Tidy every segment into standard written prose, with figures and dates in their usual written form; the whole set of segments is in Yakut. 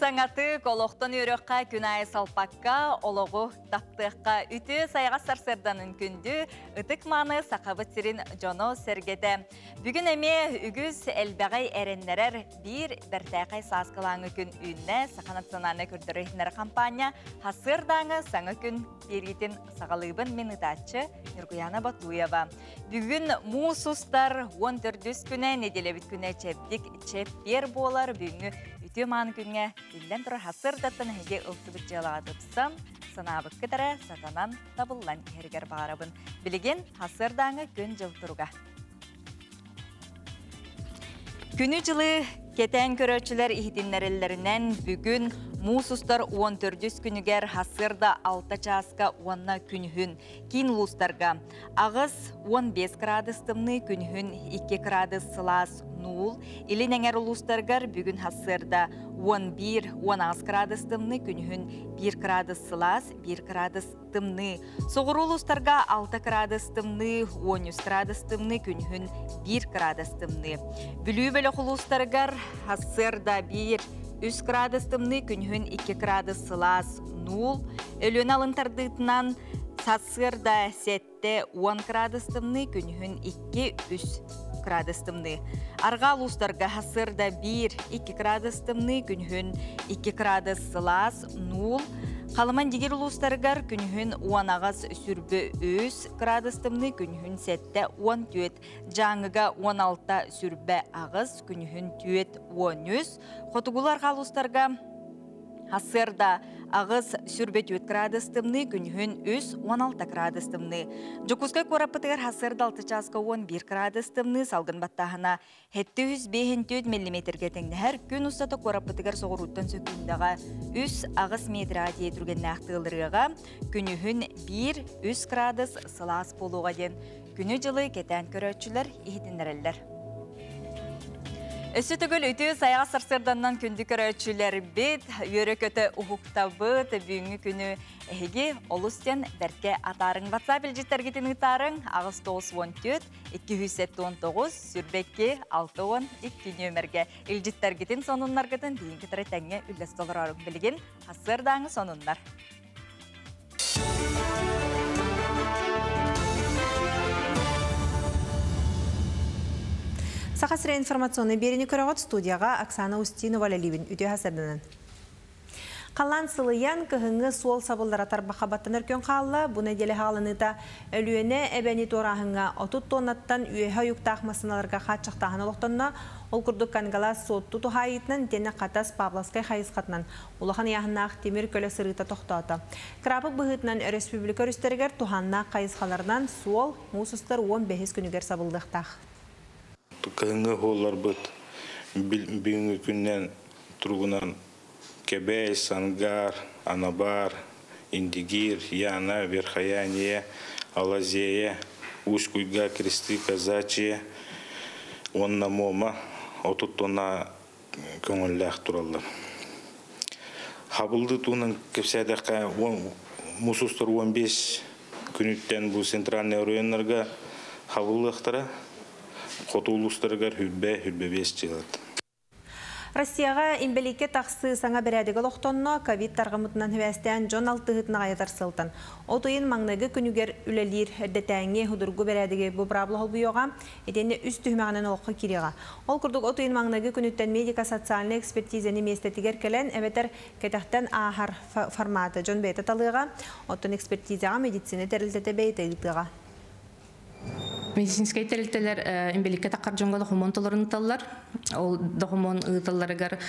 Саҥатык, олохтон үөрүөххэ, күн аайы салпакка, олоҕу таптыахха, үтүө сайаҕас сарсыарданын күндү, ытык мааны Сахабыт сирин дьоно-сэргэтэ. Бүгүн эмиэ үгүс элбэҕи эрэннэрэр биир бэртээхэй сааскылааҥы күн үүннэ. Саха национальнай көрдөрөр-иһитиннэрэр хампаанньа Хасыардааҥы саҥа күн биэриитин саҕалыыбын мин ытааччы Ньургуяна Батуева. Бүгүн муус устар 14 күнэ, нэдиэлэбит күнэ чэбдик чэппиэр буолар. Бүгүҥҥү үтүө мааны күҥҥэ биллэн турар хасыардаттан эһиги ылсыбыт дьыалаҕа тупсан, санаабыккыт эрэ сатанан табыллан иһэригэр баҕарабын. Билигин хасыардааҥы күн-дьыл туруга. Күнү-дьылы кэтээн көрөөччүлэр иһитиннэрэллэринэн бүгүн муус устар 14 күнүгэр хасыарда 6 чааска уонна күнүһүн киин улуустарга 8-15 градус тымныы, күнүһүн 2 градус сылаас нуул, илин эҥэр улуустаргар бүгүн хасыарда 11-18 градус тымныы, күнүһүн 1 градус сылаас, 1 градус тымныы. Соҕуруу улуустарга 6 градус тымныы, 13 градус тымныы, күнүһүн 1 градус тымныы. Бүлүү бөлөх улуустарыгар сарсыарда 1 3 градус тымныы, күнүһүн 2 градус сылаас нуул. Өлүөнэ алын тардыытынан сарсыарда 7 10 градус тымныы, күнүһүн 2 3 градус тымныы. Арҕаа улуустарга сарсыарда 1 2 градус тымныы, күнүһүн 2 градус сылаас нуул. Халыман Дигир улуустарыгар күнүһүн 18 сүрбө 3 градус тымныы, күнүһүн 7 14, Дьааҥыга 16 сүрбэ 8, күнүһүн 4 13, Хотугулуу арҕаа улуустарга Сарсыарда 8 сүрбэ 4 градус тымныы, күнүһүн 3 16 градус тымныы. Дьокуускай куораппытыгар сарсыарда 6 чааска 11 градус тымныы, салгын баттааһына 754 миллиметргэ тэҥнэһэр. Күн устата куораппытыгар соҕурууттан сөкүүндэҕэ 3-8 метрға тиийэ түргэннээх тыалырыаҕа, күнүһүн 1-3 градус сылаас буолуоҕа диэн күнү-дьылы кэтээн көрөөччүлэр иһитиннэрэллэр. Өссө төгүл үтүө сайаҕас сарсыарданнан күндү көрөөччүлэрбит, үөрэ-көтө уһуктабыт. Бүгүҥҥү күнү эһиги олус диэн бэркэ атаарыҥ. WhatsApp илдьиттэргитин ыытаарыҥ 894 279 22 62 нүөмэргэ илдьиттэргитин сонуннаргытын биһиги кытары тэҥҥэ үллэстэ олороруҥ. Билигин сарсыардааҥы сонуннар. Саха сирэ информационный биэриини көрөҕүт студияҕа Оксана Устинова үлэлиибин. Үтүө сарсыарданан. Халлаан сылыйан, кыһыҥҥы суол сабыллара тарбахха баттанар күн хаалла. Бу нэдиэлэ хааланыыта Өлүөнэ эбэни туорааһыҥҥа 30 тоннаттан үөһэ уйуктаах массыыналарга хааччахтааһын олохтонно. Ол курдук Кангалаас Суотту туһаайыытынан итиэннэ Хатас Павловскай хайысхатынан Улахан ыйааһыннаах тимир көлө сырыыта тохтоото. Кыраапык быһыытынан өрөспүүбүлүкэ өрүстэригэр туһааннаах хайысхаларынан суол муус устар 15 күнүгэр сабыллыахтаах. Кыһыҥҥы уолларбыт бүгүҥҥү күннэн туругунан Кэбэй, Сангар, Анабар, Индигир, Яна, Верхояние, Алазея, Усть-Куйга, Кресты Казачьи уонна Муома 30 тонна көҥүллээх тураллар. Хабылды туһунан кэпсээтэххэ, муус устар 15 күнүттэн бу центральный оройуоннарга хабыллыахтара, хоту улуустарыгар хүрбэ, хүрбэ биэс дьыалат. Россияҕа инбэлииккэ тахсыы саҥа бэрээдэгэ олохтонно, ковид тарҕаммытынан сибээстээн дьон алтыһыытын аҕайатар сылтан. От ыйын маҥнайгы күнүгэр үлэлиир эрдэтээҥҥи судургу бэрээдэги бу быраабыла холбуйуоҕа. Итиэннэ үс түһүмэҕинэн олоххо киириэҕэ. Ол курдук, от ыйын маҥнайгы күнүттэн медико-социальнай экспертизэни миэстэтигэр кэлэн эбэтэр кэтэхтэн ааһар форматы дьон бэйэтэ талыаҕа, оттон экспертизаҕа медицина тэрилтэтэ бэйэтэ ыытыаҕа. Медицинскэй тэрилтэлэр инбэлииккэ таххар дьоҥҥо докумуон толорун ыыталлар. Ол докумуон ыыталларыгар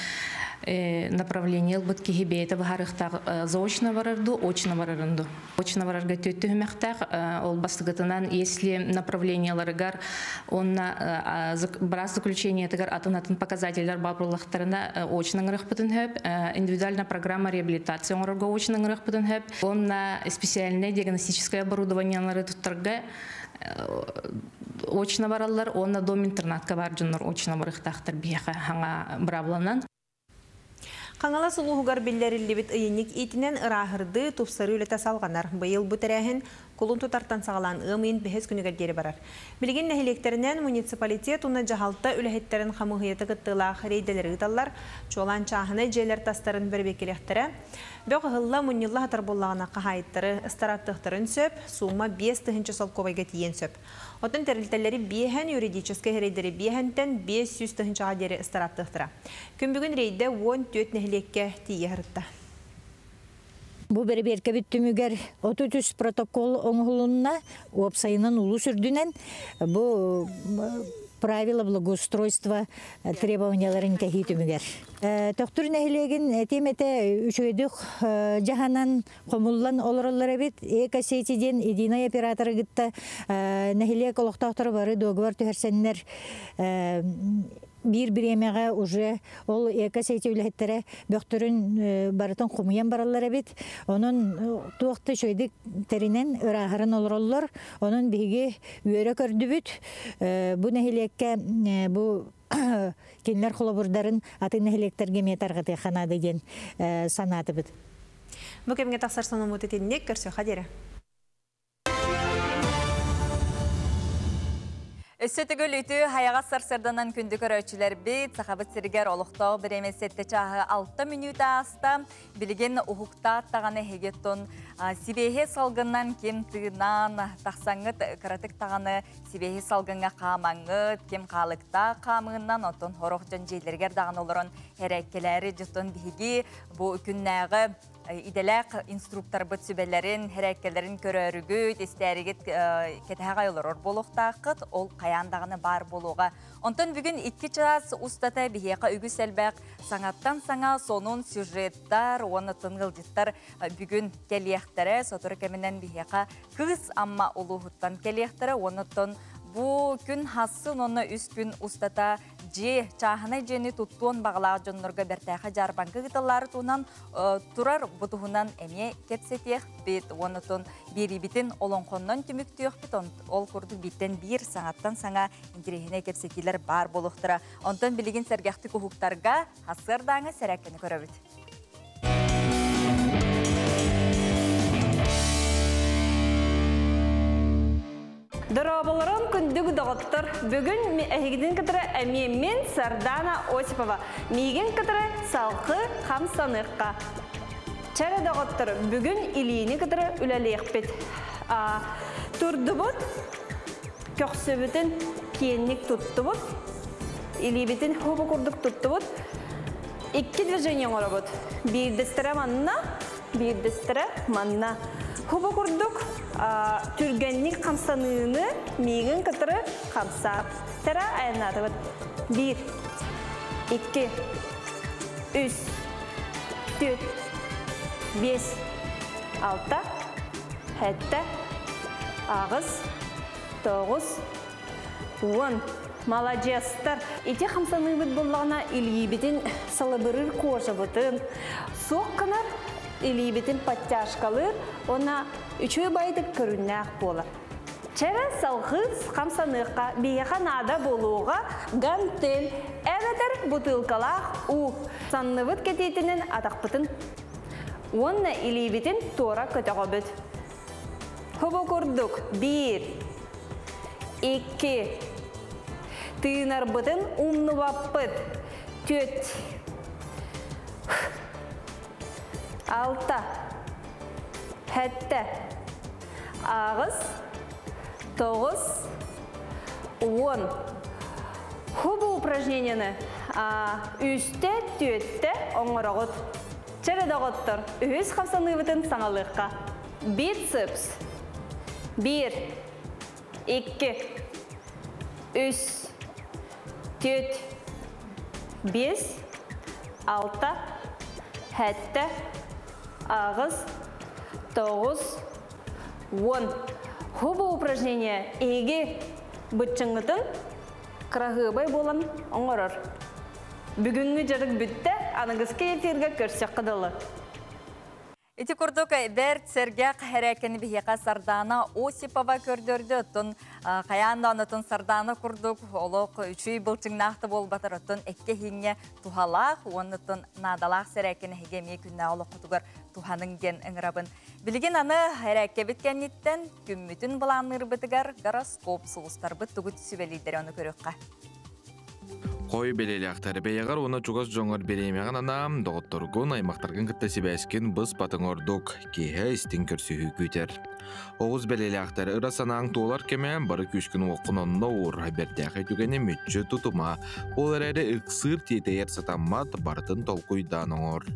направление ылбыт киһи бэйэтэ быһаарыахтаах заочно барар дуу, очно барарын дуу. Очно барарга түөрт түһүмэхтээх. Ол бастакытынан, если направлениеларыгар уонна быраас заключениетыгар атын-атын показателлэр баар буоллахтарына очно ыҥырыахпытын сөп. Индивидуальная программа реабилитации оҥорорго очно ыҥырыахпытын сөп. Уонна специальное диагностическое оборудованиелары туттарга очно бараллар уонна дом интернатка бар дьоннор очно барыахтаахтар биһиэхэ хаҥа быраабыланан. Хаҥалас улууһугар биллэриллибит ыйынньык иитинэн ырааһырдыы, тупсарыы үлэтэ салҕанар. Быйыл бу тэрээһин кулун тутартан саҕалаан ыам ыйын бэһис күнүгэр диэри барар. Билигин нэһилиэктэринэн муниципалитет уонна дьаһалта үлэһиттэрин хамыыһыйата кыттыылаах рейдэлэри ыыталлар, чуолаан чааһынай дьиэлэр тастарын бэрэбиэркэлиэхтэрэ. Бөх ыһылла, мунньулла сытар буоллаҕына хаһаайыттары ыстарааптыахтарын сөп, суума 5000 солкуобайга тиийиэн сөп. Оттон тэрилтэлэри биэһэн, юридическай рейдэри биэһэнтэн 500 тыһыынчаҕа диэри ыстарааптыахтара. Күн бүгүн рейдэ 14 нэһилиэккэ тиийэ сырытта. Бу бэрэбиэркэбит түмүгэр 33 протокол оҥоһулунна, уопсайынан улуус үрдүнэн бу правила благоустройства требованияларын кэһии түмүгэр. Төхтүр нэһилиэгин этим этэ үчүгэйдик дьаһанан хомуллан олороллор эбит. Экосети диэн единый операторы кытта нэһилиэк олохтоохторо бары дуогабар түһэрсэннэр биир бириэмэҕэ уже ол экосети үлэһиттэрэ бөхтөрүн барытын хомуйан бараллар эбит. Онон туох да үчүгэйдик тэринэн ырааһыран олороллор. Онон биһиги үөрэ көрдүбүт. Бу нэһилиэккэ бу кинилэр холобурдарын атын нэһилиэктэргэ эмиэ тарҕатыахха наада диэн санаатыбыт. Бу кэмҥэ тахсар сонуммут итинник, көрсүөххэ диэри. Өссө төгүл үтүө хайаҕас сарсыарданан күндү көрөөччүлэрбит, Сахабыт сиригэр олохтоох бириэмэ сэттэ чааһы 6 мүнүүтэ ааста. Билигин уһуктаат даҕаны эһигиттэн сибиэһэй салгынынан ким тыынан тахсаҥҥыт кыратык даҕаны сибиэһэй салгыҥҥа хаамаҥҥыт, ким хаалыктаах хаамыынан, оттон сорох дьон дьиэлэригэр даҕаны олорон эрээккэлээри дьоттон биһиги бу күннээҕи идэлээх инструкторбыт сүбэлэрин, хэрээккэлэрин көрөөрүгүт, истээригит кэтэһэ олорор буолуохтааххыт, ол хайаан даҕаны баар буолуоҕа. Онтон бүгүн 2 чаас устата биһиэхэ үгүс элбэх саҥаттан саҥа сонун сюжеттар уонна ыалдьыттар бүгүн кэлиэхтэрэ, сотору кэминэн биһиэхэ Кыыс Амма улууһуттан кэлиэхтэрэ, оннуттан бу күн хассын онно 3 күн устата дьиэ, чааһынай дьиэни туттуон баҕалаах дьоннорго бэртээхэй дьаарбаҥка ыытыллаары туһунан турар, бу туһунан эмиэ кэпсэтиэхпит, оннуттан биэриибитин олоҥхоннон түмүктүөхпүт, ол курдук бииртэн биир саҥаттан саҥа интэриэһинэй кэпсэтиилэр баар буолуохтара. Онтон билигин сэргэхтик уһуктарга сарсыардааҥы сэрээккэни көрөбүт. Дорооболоруҥ күндү доҕоттор! Бүгүн эһигитин кытары эмиэ мин Сардана Осипова. Миигин кытары салгыы хамсаныахха. Чэ эрэ доҕоттор, бүгүн илиини кытары үлэлиэхпит. Турдубут, көхсүбүтүн киэҥник туттубут, илиибитин хобу курдук туттубут. Икки движение оҥоробут. Биирдэстэрэ манна, биирдэстэрэ манна. Хобу курдук түргэнник хамсаныыны миигин кытары хамсаа. Тара айаннаатыбыт. 1, 2, 3, 4, 5, 6, 7, 8, 9, 10. Маладьыастар! Ити хамсаныыбыт буоллаҕына илиибитин салыбырыыр кожабытын суох гынар, илиибитин подтяжкалыыр уонна үчүгэй баайдык көрүннээх буолар. Чэ эрэ салгыы хамсаныахха, биһиэхэ наада буолуоҕа гантель эбэтэр бутылкалаах уу. Санныбыт кэтиитинэн атахпытын уонна илиибитин туора көтөҕөбүт. Хобо курдук 1, 2, тыынарбытын умнубаппыт, 4, 6, 7, 8, 9, 10. Хобо упражнениены үстэ, түөттэ оҥороҕут. Чэ эрэ доҕоттор, үһүс хамсаныыбытын саҥалыахха. Бицепс. 1, 2, 3, 4, 5, 6, 7, 8, 9, 10. Хобо упражнение эһиги быччыҥҥытын кыраһыабай буолан оҥорор. Бүгүҥҥү дьарык бүттэ, аныгыскы эфиргэ көрсөххө дылы. Ити курдук бэрт сэргэх хэрээккэни биһиэхэ Сардаана Осипова көрдөрдө. Оттон хайаан да онотун Сардаана курдук олох үчүй былчыҥнаах да буолбатар, оттон эккэ иһиҥҥэ туһалаах уонна наадалаах сэрээккэни эһиги эмиэ күннээҕи олоххутугар туһаныҥ диэн ыҥырабын. Билигин аны эрээккэбит кэнниттэн күммүтүн былаанныырбытыгар гороскоп сулустарбыт тугу сүбэлииллэрэ ону көрүөххэ. Хой бэлиэлээхтэр бэйэҕэр уонна чугас дьоҥҥор бириэмэҕин анаам, доҕотторгун, аймахтаргын кытта сибээскин быспатыҥ ордук, киэһэ истиҥ көрсүһүү күүтэр. Оҕус бэлиэлээхтэр ыра санааҥ туолар кэмэ, бары күүскүн уоххун онно уур, бэртээхэй түгэни мүччү тутума. Ол эрээри ыксыыр тиэтэйэр сатаммат, барытын толкуйдаан оҥор.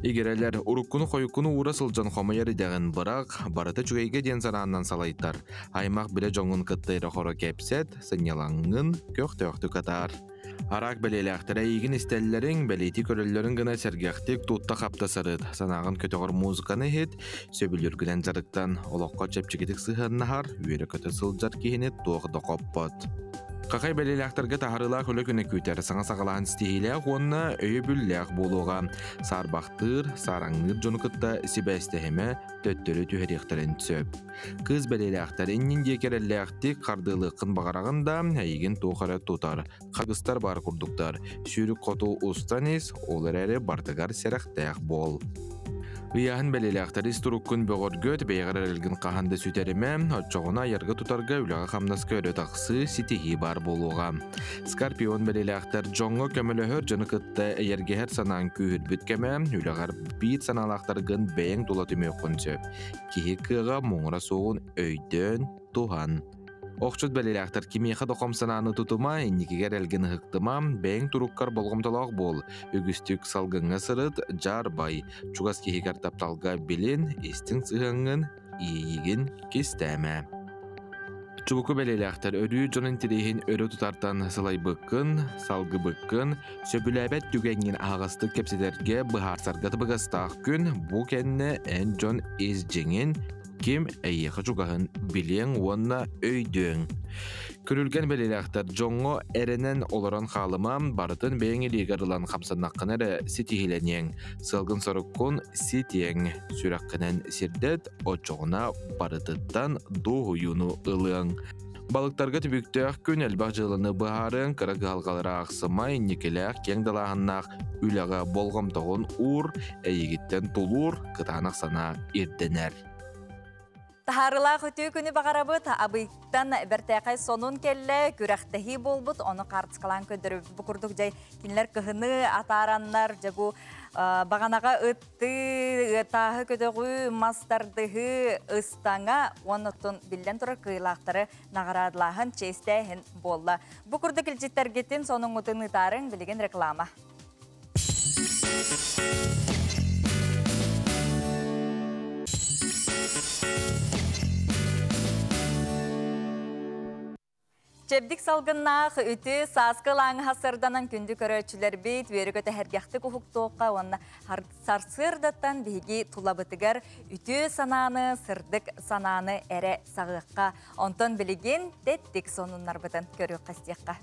Игирэлэр уруккуну-хойуккуну уура сылдьан хомуйар идэҕин бырах, барыта үчүгэйгэ диэн санааннан салайтар. Аймах билэ дьоҥҥун кытта эрэ-хоро кэпсэт, сынньалаҥҥын көхтөөхтүк атаар. Араак бэлиэлээхтэрэ эйигин истэллэриҥ, бэлиэтии көрөллөрүн гына сэргэхтик тутта-хапта сырыт. Санааҕын көтөҕөр музыканы иһит, сөбүлүүргүнэн дьарыктан, олоххо чэпчэкитик сыһыаннаһар, үөрэ-көтө сылдьар киһини туох да хоппот. Хахай бэлиэлээхтэргэ таһаарыылаах үлэ күнэ күүтэр, саҥа саҕалаан ситиһиилээх уонна өйөбүллээх буолуоҕа. Саарбахтыыр, саараҥныыр дьону кытта сибээстэһимэ, төттөрү түһэриэхтэрин сөп. Кыыс бэлиэлээхтэр иннин диэки эрэллээхтик хардыылыаххын баҕараҕын да, эйигин туох эрэ тутар. Хагыстар баар курдуктар. Сүүрүк хоту устан ис, ол эрээри бартыгар сэрэхтээх буол. Ыйааһын бэлиэлээхтэр ис туруккун бөҕөргөт, бэйэҕэр эрэлгин хаһан да сүтэримэ, оччоҕуна айарга-тутарга, үлэҕэ-хамнаска өрө тахсыы, ситиһии баар буолуоҕа. Скорпион бэлиэлээхтэр дьоҥҥо көмөлөһөр дьону кытта эйэргэһэр санааҥ күүһүрбүт кэмэ, үлэҕэр биир санаалаахтаргын бэйэҥ тула түмүөххүн сөп. Киһи кыаҕа муҥура суоҕун өйдөөн, туһан. Охчут бэлиэлээхтэр кимиэхэ да хом санааны тутума, инникигэр элгин ыһыктыма, бэйэҥ туруккар болҕомтолоох буол, үгүстүк салгыҥҥа сырыт, дьаарбай, чугас киһигэр тапталга билин, истиҥ сыһыаҥҥын, иэйиигин кистээмэ. Чубуку бэлиэлээхтэр өрүү дьон интэриэһин өрө тутартан сылайбыккын, салгыбыккын, сөбүлээбэт түгэҥҥин аһаҕастык кэпсэтэргэ, быһаарсарга табыгастаах күн, бу кэннэ эн дьон ис дьиҥин, ким эйиэхэ чугаһын билиэҥ уонна өйдүөҥ. Күрүлгэн бэлиэлээхтэр дьоҥҥо эрэнэн олорон хаалыма, барытын бэйэҥ илиигэр ылан хамсаннаххына эрэ ситиһиилэниэҥ. Сыалгын-соруккун ситиэҥ, сүрэххинэн сирдэт, оччоҕуна барытыттан дуоһуйууну ылыаҥ. Балыктарга түбүктээх күн элбэх дьыаланы быһаарыаҥ, кыра кыһалҕалары аахсыма, инникилээх, киэҥ далааһыннаах үлэҕэ болҕомтоҕун уур, эйигиттэн тулуур, кытаанах санаа ирдэнэр. Таһаарылаах үтүө күнү баҕарабыт. Абыйтан бэртээхэй сонун кэллэ, күрэхтэһии буолбут, ону хаартыскалаан көрдөрөбүт. Бу курдук дьай кинилэр кыһыны атаараннар, дьэ бу баҕанаҕа ыттыы, тааһы көтөҕүү, мас тардыһыы, ыстаҥа уонна оттон биллэн турар кыайыылаахтары наҕараадалааһын, чиэстээһин буолла. Бу курдук илдьиттэргитин сонуҥҥутун ыытаарыҥ, билигин реклама. Чэбдик салгыннаах үтүө сааскы ылааҥы сырданан күндү көрөөччүлэрбит үөрэ-көтө сэргэхтик уһуктуохха уонна сарсыардаттан биһиги тулабытыгар үтүө санааны, сырдык санааны эрэ саҕыахха. Онтон билигин тэттик сонуннарбытын көрүөххэ истиэххэ.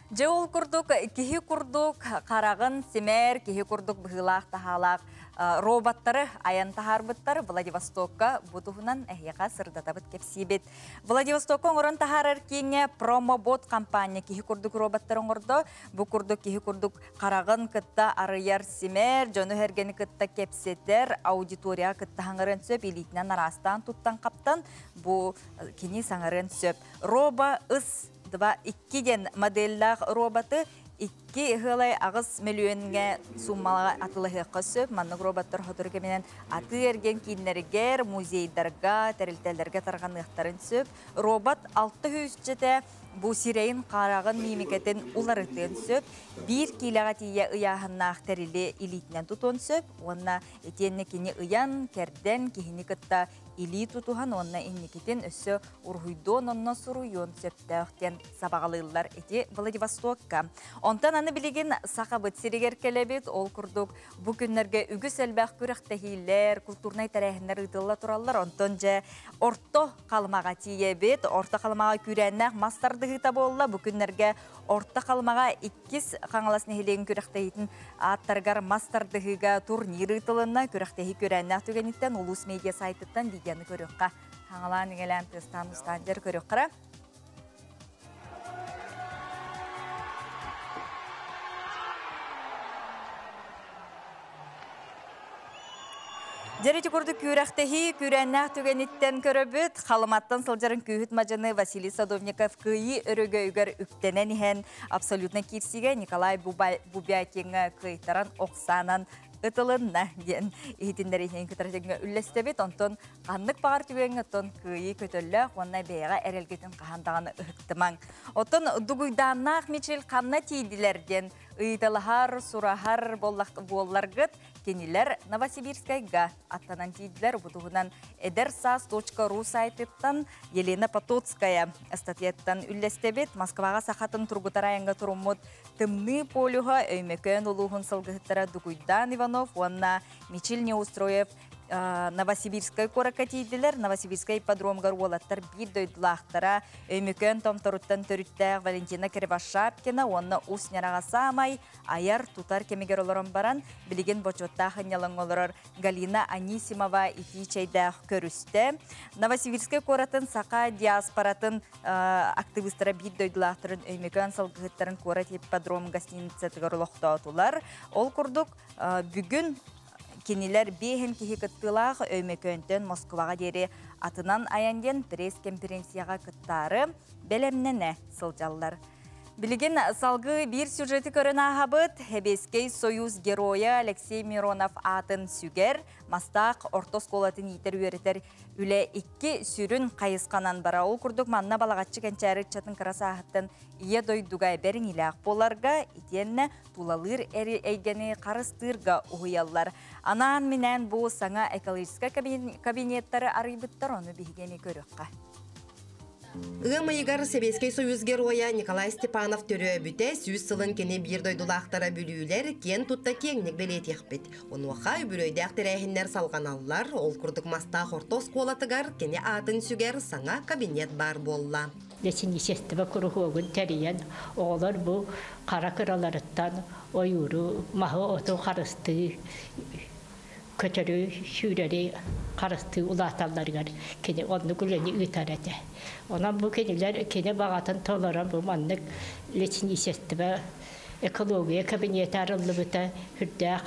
Дьэ ол курдук киһи курдук хараҕын симээр, киһи курдук быһыылаах-таһаалаах роботтары айан таһаарбыттар Владивостокка бу туһунан эһиэхэ сырдатабыт кэпсиибит. Владивостокка оҥорон таһаарар кииҥҥэ Промобот компания киһи курдук роботтар оҥордо. Бу курдук киһи курдук хараҕын кытта арыйар симээр, дьону сэргэни кытта кэпсэтэр, аудиторияҕа кытта саҥарыан сөп, илиитинэн араастаан туттан-хаптан бу кини саҥарыан сөп. Робо ыс 2 диэн моделлаах роботы 2 ыһыалай 8 мөлүйүөҥҥэ суммалаҕа атылаһыахха сөп. Маннык роботтар сотору кэминэн атыы-эргиэн кииннэригэр, музейдарга, тэрилтэлэргэ тарҕаныахтарын сөп. Робот 600 дьэтэ бу сирэйин хараҕын мимикэтин уларытыан сөп. Биир киилэҕэ тиийэ ыйааһыннаах тэрили илиитинэн тутуон сөп уонна итиэннэ кини ыйан, кэрдэн, киһини кытта илии тутуһан уонна инникитин өссө уруһуйдуон онно суруйуон сөптөөх диэн сабаҕалыыллар ити Владивостокка. Онтон аны билигин Сахабыт сиригэр кэлэбит. Ол курдук бу күннэргэ үгүс элбэх күрэхтэһиилэр, культурнай тэрээһиннэр ыытылла тураллар. Онтон дьэ Орто Халымаҕа тиийэбит. Орто Халымаҕа күүрээннээх мас тардыһыыта буолла. Бу күннэргэ Орто Халымаҕа иккис Хаҥалас нэһилиэгин күрэхтэһиитин ааттарыгар мас тардыһыыга турнир ыытылынна. Күрэхтэһии күүрээннээх түгэниттэн Улуус медиа сайтыттан видеоны көрүөххэ. Хаҥалаан иҥэлээн тыастаан устаан дьэр көрүөххэ. Дьэр ити курдук күрэхтэһии күүрээннээх түгэниттэн көрөбүт. Халыматтан сылдьарын күүһүт мадьыны Василий Садовников кыайыы өрөгөйүгэр үктэнэн иһэн абсолютно киирсиигэ Николай Бубякиҥҥа кыайтаран охсаанан ытылынна диэн иһитиннэриитин кытары тэҥҥэ үллэстэбит. Онтон ханнык баҕар түгэҥҥэ оттон кыайыы көтөллөөх уонна бэйэҕэ эрэлгитин хаһан даҕаны ыһыктымаҥ. Оттон Дугуйдааннаах Мичил ханна тиийдилэр диэн ыйыталаһар, сураһар буолларгыт Кинилэр Новосибирскайга аттанан тиийдилэр. Бу туһунан Эдэр саас.ру сайтыттан Елена Потоцкая ыстатыйаттан үллэстэбит. Москваҕа сахатын тургутар айаҥҥа туруммут Тымныы полюһа Өймөкөөн улууһун сылгыһыттара Дугуйдаан Иванов уонна Мичил Неустроев Новосибирскай куоракка тиийдилэр. Новосибирскай ипподромугар уолаттар биир дойдулаахтара Өймөкөөн Томторуттан төрүттээх Валентина Кривошапкина уонна Ус Ньараҕа саамай айар-тутар кэмигэр олорон баран, билигин бочуоттаах ынньалаҥҥа олорор Галина Анисимова итии чэйдээх көрүстэ. Новосибирскай куоратын саха диаспоратын активистара биир дойдулаахтарын Өймөкөөн сылгыһыттарын куорат ипподром гостиницатыгар олохтоотулар. Ол курдук, бүгүн кинилэр биэһин киһи кыттыылаах Өймөкөөнтөн Москваҕа диэри атынан айан диэн пресс-конференцияҕа кыттаары бэлэмнэнэ сылдьаллар. Билигин салгыы биир сюжеты көрөн ааһабыт. Сэбиэскэй Союз геройа Алексей Миронов аатын сүгэр Мастаах орто оскуолатын иитэр-үөрэтэр үлэ икки сүрүн хайысханан бара. Ол курдук манна Балаҕаччы кэнчээри ыччатын кыра сааһыттан Ийэ дойдуга бэриниилээх буоларга, итиэннэ тулалыыр эйгэни харыстыырга уһуйаллар. Анаан-минээн бу саҥа экологическай кабинеттары арыйбыттар, ону биһиги эмиэ көрүөххэ. Ыам ыйыгар Сэбиэскэй Союз Геройа Николай Степанов төрөөбүтэ 100 сылын кини биир дойдулаахтара бүлүүлэр киэн тутта киэҥник бэлиэтиэхпит. Онуоха үбүлүөйдээх тэрээһиннэр салҕаналлар. Ол курдук Мастаах орто оскуолатыгар кини аатын сүгэр саҥа кабинет баар буолла. Лесиничество куруһуогун тэрийэн, оҕолор бу хара кыраларыттан ойууру, маһы-оту харыстыы көтөрү, сүүрэри харыстыы улааталларыгар кини оннук үлэни ыытар этэ. Онон бу кинилэр кини баҕатын толорон бу маннык лесничество экология кабинета арыллыбыта сүрдээх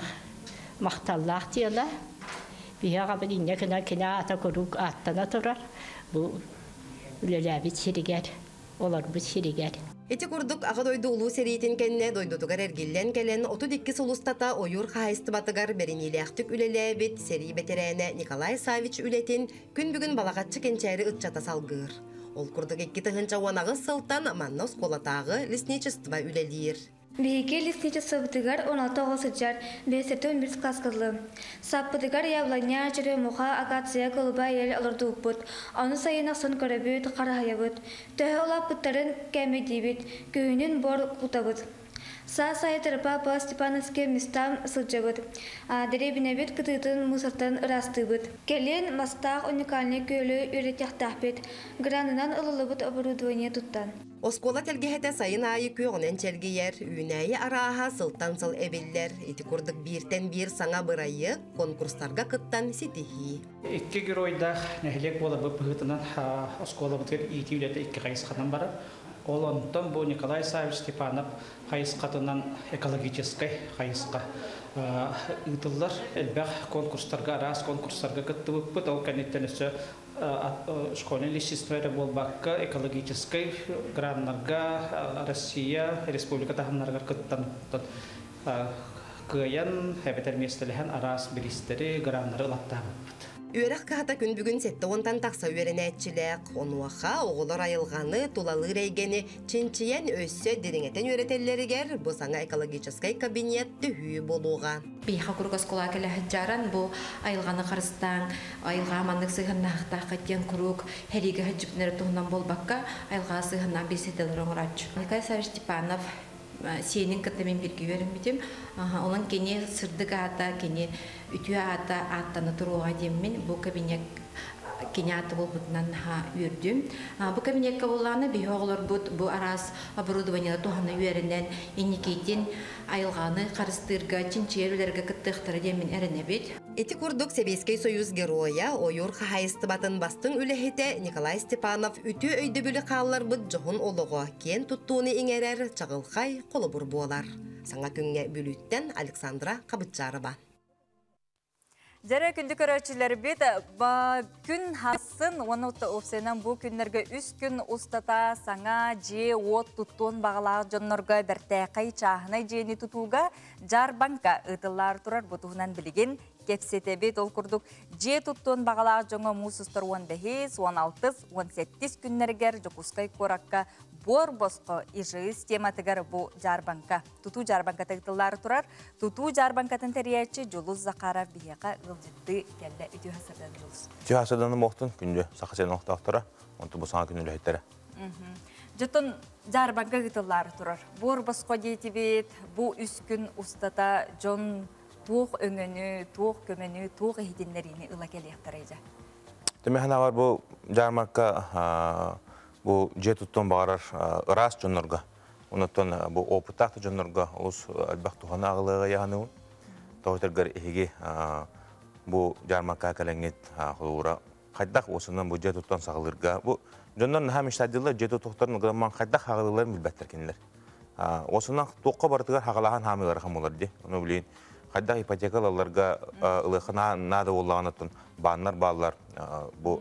махталлаах дьыала. Биһи аҕабыт инньэ гынан кини аата куруук ааттана турар. Бу үлэлээбит сиригэр олорбут сиригэр. Ити курдук Аҕа дойду Улуу сэриитин кэннэ дойдутугар эргиллэн кэлэн 32 сыл устата ойуур хаһаайыстыбатыгар бэриниилээхтик үлэлээбит сэрии бэтэрээнэ Николай Савич үлэтин күн бүгүн Балаҕаччы кэнчээри ыччата салгыыр. Ол курдук 2018 сылтан манна оскуолатааҕы лесничество үлэлиир. Биһиги лесничествобытыгар 16 оҕо сылдьар, биэсэтэ 11 класска дылы. Саппытыгар яблоня, черемуха, акация, голубай ель олордубуппут. Ону сайын ахсын көрөбүт, хараһыйабыт. Төһө улааппыттарын кээмэйдиибит, күһүнүн бор кутабыт. Саас аайы Тырыпа Степановскай местам сылдьабыт. Дэриэбинэбит кытыытын мусортан ыраастыыбыт. Кэлин мастаах уникальнай күөлү үөрэтиэхтээхпит. Гранынан ылыллыбыт оборудование туттан. Оскуола тэлгэһэтэ сайын аайы күөҕүнэн чэлгийэр, үүнээйи арааһа сылтан сыл эбиллэр. Ити курдук бииртэн биир саҥа бырайыак конкурстарга кыттан ситиһии. Икки геройдаах нэһилиэк буоларбыт быһыытынан оскуолабытыгар иитии үлэтэ икки хайысханан барар. Ол онтон бу Николай Саввич Степанов хайысхатынан экологическай хайысха ыытыллар. Элбэх конкурстарга, араас конкурстарга кыттыбыппыт. Ол кэнниттэн өссө школьное лесничество эрэ буолбакка, экологическай граннарга Россия, республика таһымнарыгар кыттан кыайан, эбэтэр миэстэлэһэн араас бириистэри, граннары ылаттаабыппыт. Үөрэх кыһата күн бүгүн 70-тан тахса үөрэнээччилээх. Онуоха оҕолор айылҕаны, тулалыыр эйгэни чинчийэн өссө дириҥэтэн үөрэтэллэригэр бу саҥа экологическай кабинет төһүү буолуоҕа. Биһиэхэ куруук оскуолаҕа кэлэ сылдьаран бу айылҕаны харыстааҥ, айылҕаҕа маннык сыһыаннаһыахтааххыт диэн куруук сэриигэ сылдьыбытын эрэ туһунан буолбакка, айылҕаҕа сыһыаннаах беседалары оҥорооччу. Николай Саввич Степанов сиэнин кытта мин бииргэ үөрэммитим. Онон кини сырдык аата, кини үтүө аата ааттана туруоҕа диэммин бу кабинет кини аата буолбутунан наһаа үөрдүм. Бу кабинекка буоллаҕына биһи оҕолорбут бу араас оборудованиелар туһана үөрэнэн инникитин айылҕаны харыстыырга, чинчийэр үлэлэргэ кыттыахтара диэммин эрэнэбит. Ити курдук Сэбиэскэй Союз Геройа, ойуур хаһаайыстыбатын бастыҥ үлэһитэ Николай Степанов үтүө өйдөбүлү хаалларбыт дьоһун олоҕо киэн туттууну иҥэрэр чаҕылхай холобур буолар. Саҥа күҥҥэ Бүлүүттэн Александра Хабытчарова. Дьэрэ күндү көрөөччүлэрбит күн хасын уонна уопсайынан бу күннэргэ үс күн устата саҥа дьиэ-уот туттуон баҕалаах дьоннорго бэртээхэй чааһынай дьиэни тутууга дьаарбаҥка ыытыллаары турар. Бу туһунан билигин кэпсэтэбит. Ол курдук дьиэ туттуон баҕалаах дьоҥҥо муус устар 15, 16, 17 күннэригэр Дьокуускай куоракка буор босхо ИЖС тематыгар бу дьаарбаҥка, тутуу дьаарбаҥката ыытыллаары турар. Тутуу дьаарбаҥкатын тэрийээччи Дьулус Захаров биһиэхэ ыалдьыттыы кэллэ. Үтүө сардан, Дьулус. Үтүө сардан буолтун, күндү Саха сирин олохтоохторо, онтон бу саҥа күн үлэһиттэрэ. Дьотон дьаарбаҥка ыытыллаары турар. Буор босхо диэтибит, бу үс күн устата дьон туох өҥөнү, туох көмөнү, туох иһитиннэриини ыла кэлиэхтэрэй дьэ? Түмэһэн аҕар бу дьаармарка бу дьиэ туттуон баҕарар ыраас дьоннорго, онуттан бу опыттаах дьоннорго олус элбэх туһаны аҕылыаҕа яһаныыбын. Тоҕо эһиги бу дьаармарка кэлэҥҥит холуура хайдах уосунан бу дьиэ туттан саҕалыырга бу дьоннор наһаа мечтайдыыллар дьиэ туттуохтарын гынан хайдах хаҕалыылларын билбэттэр кинилэр. Уосунан туохха барытыгар хаҕалаһан хаамыылара хамылар дии. Ону билин хайдах ипотека ылалларга ылыахха наада буоллаҕына бааннар бааллар. Бу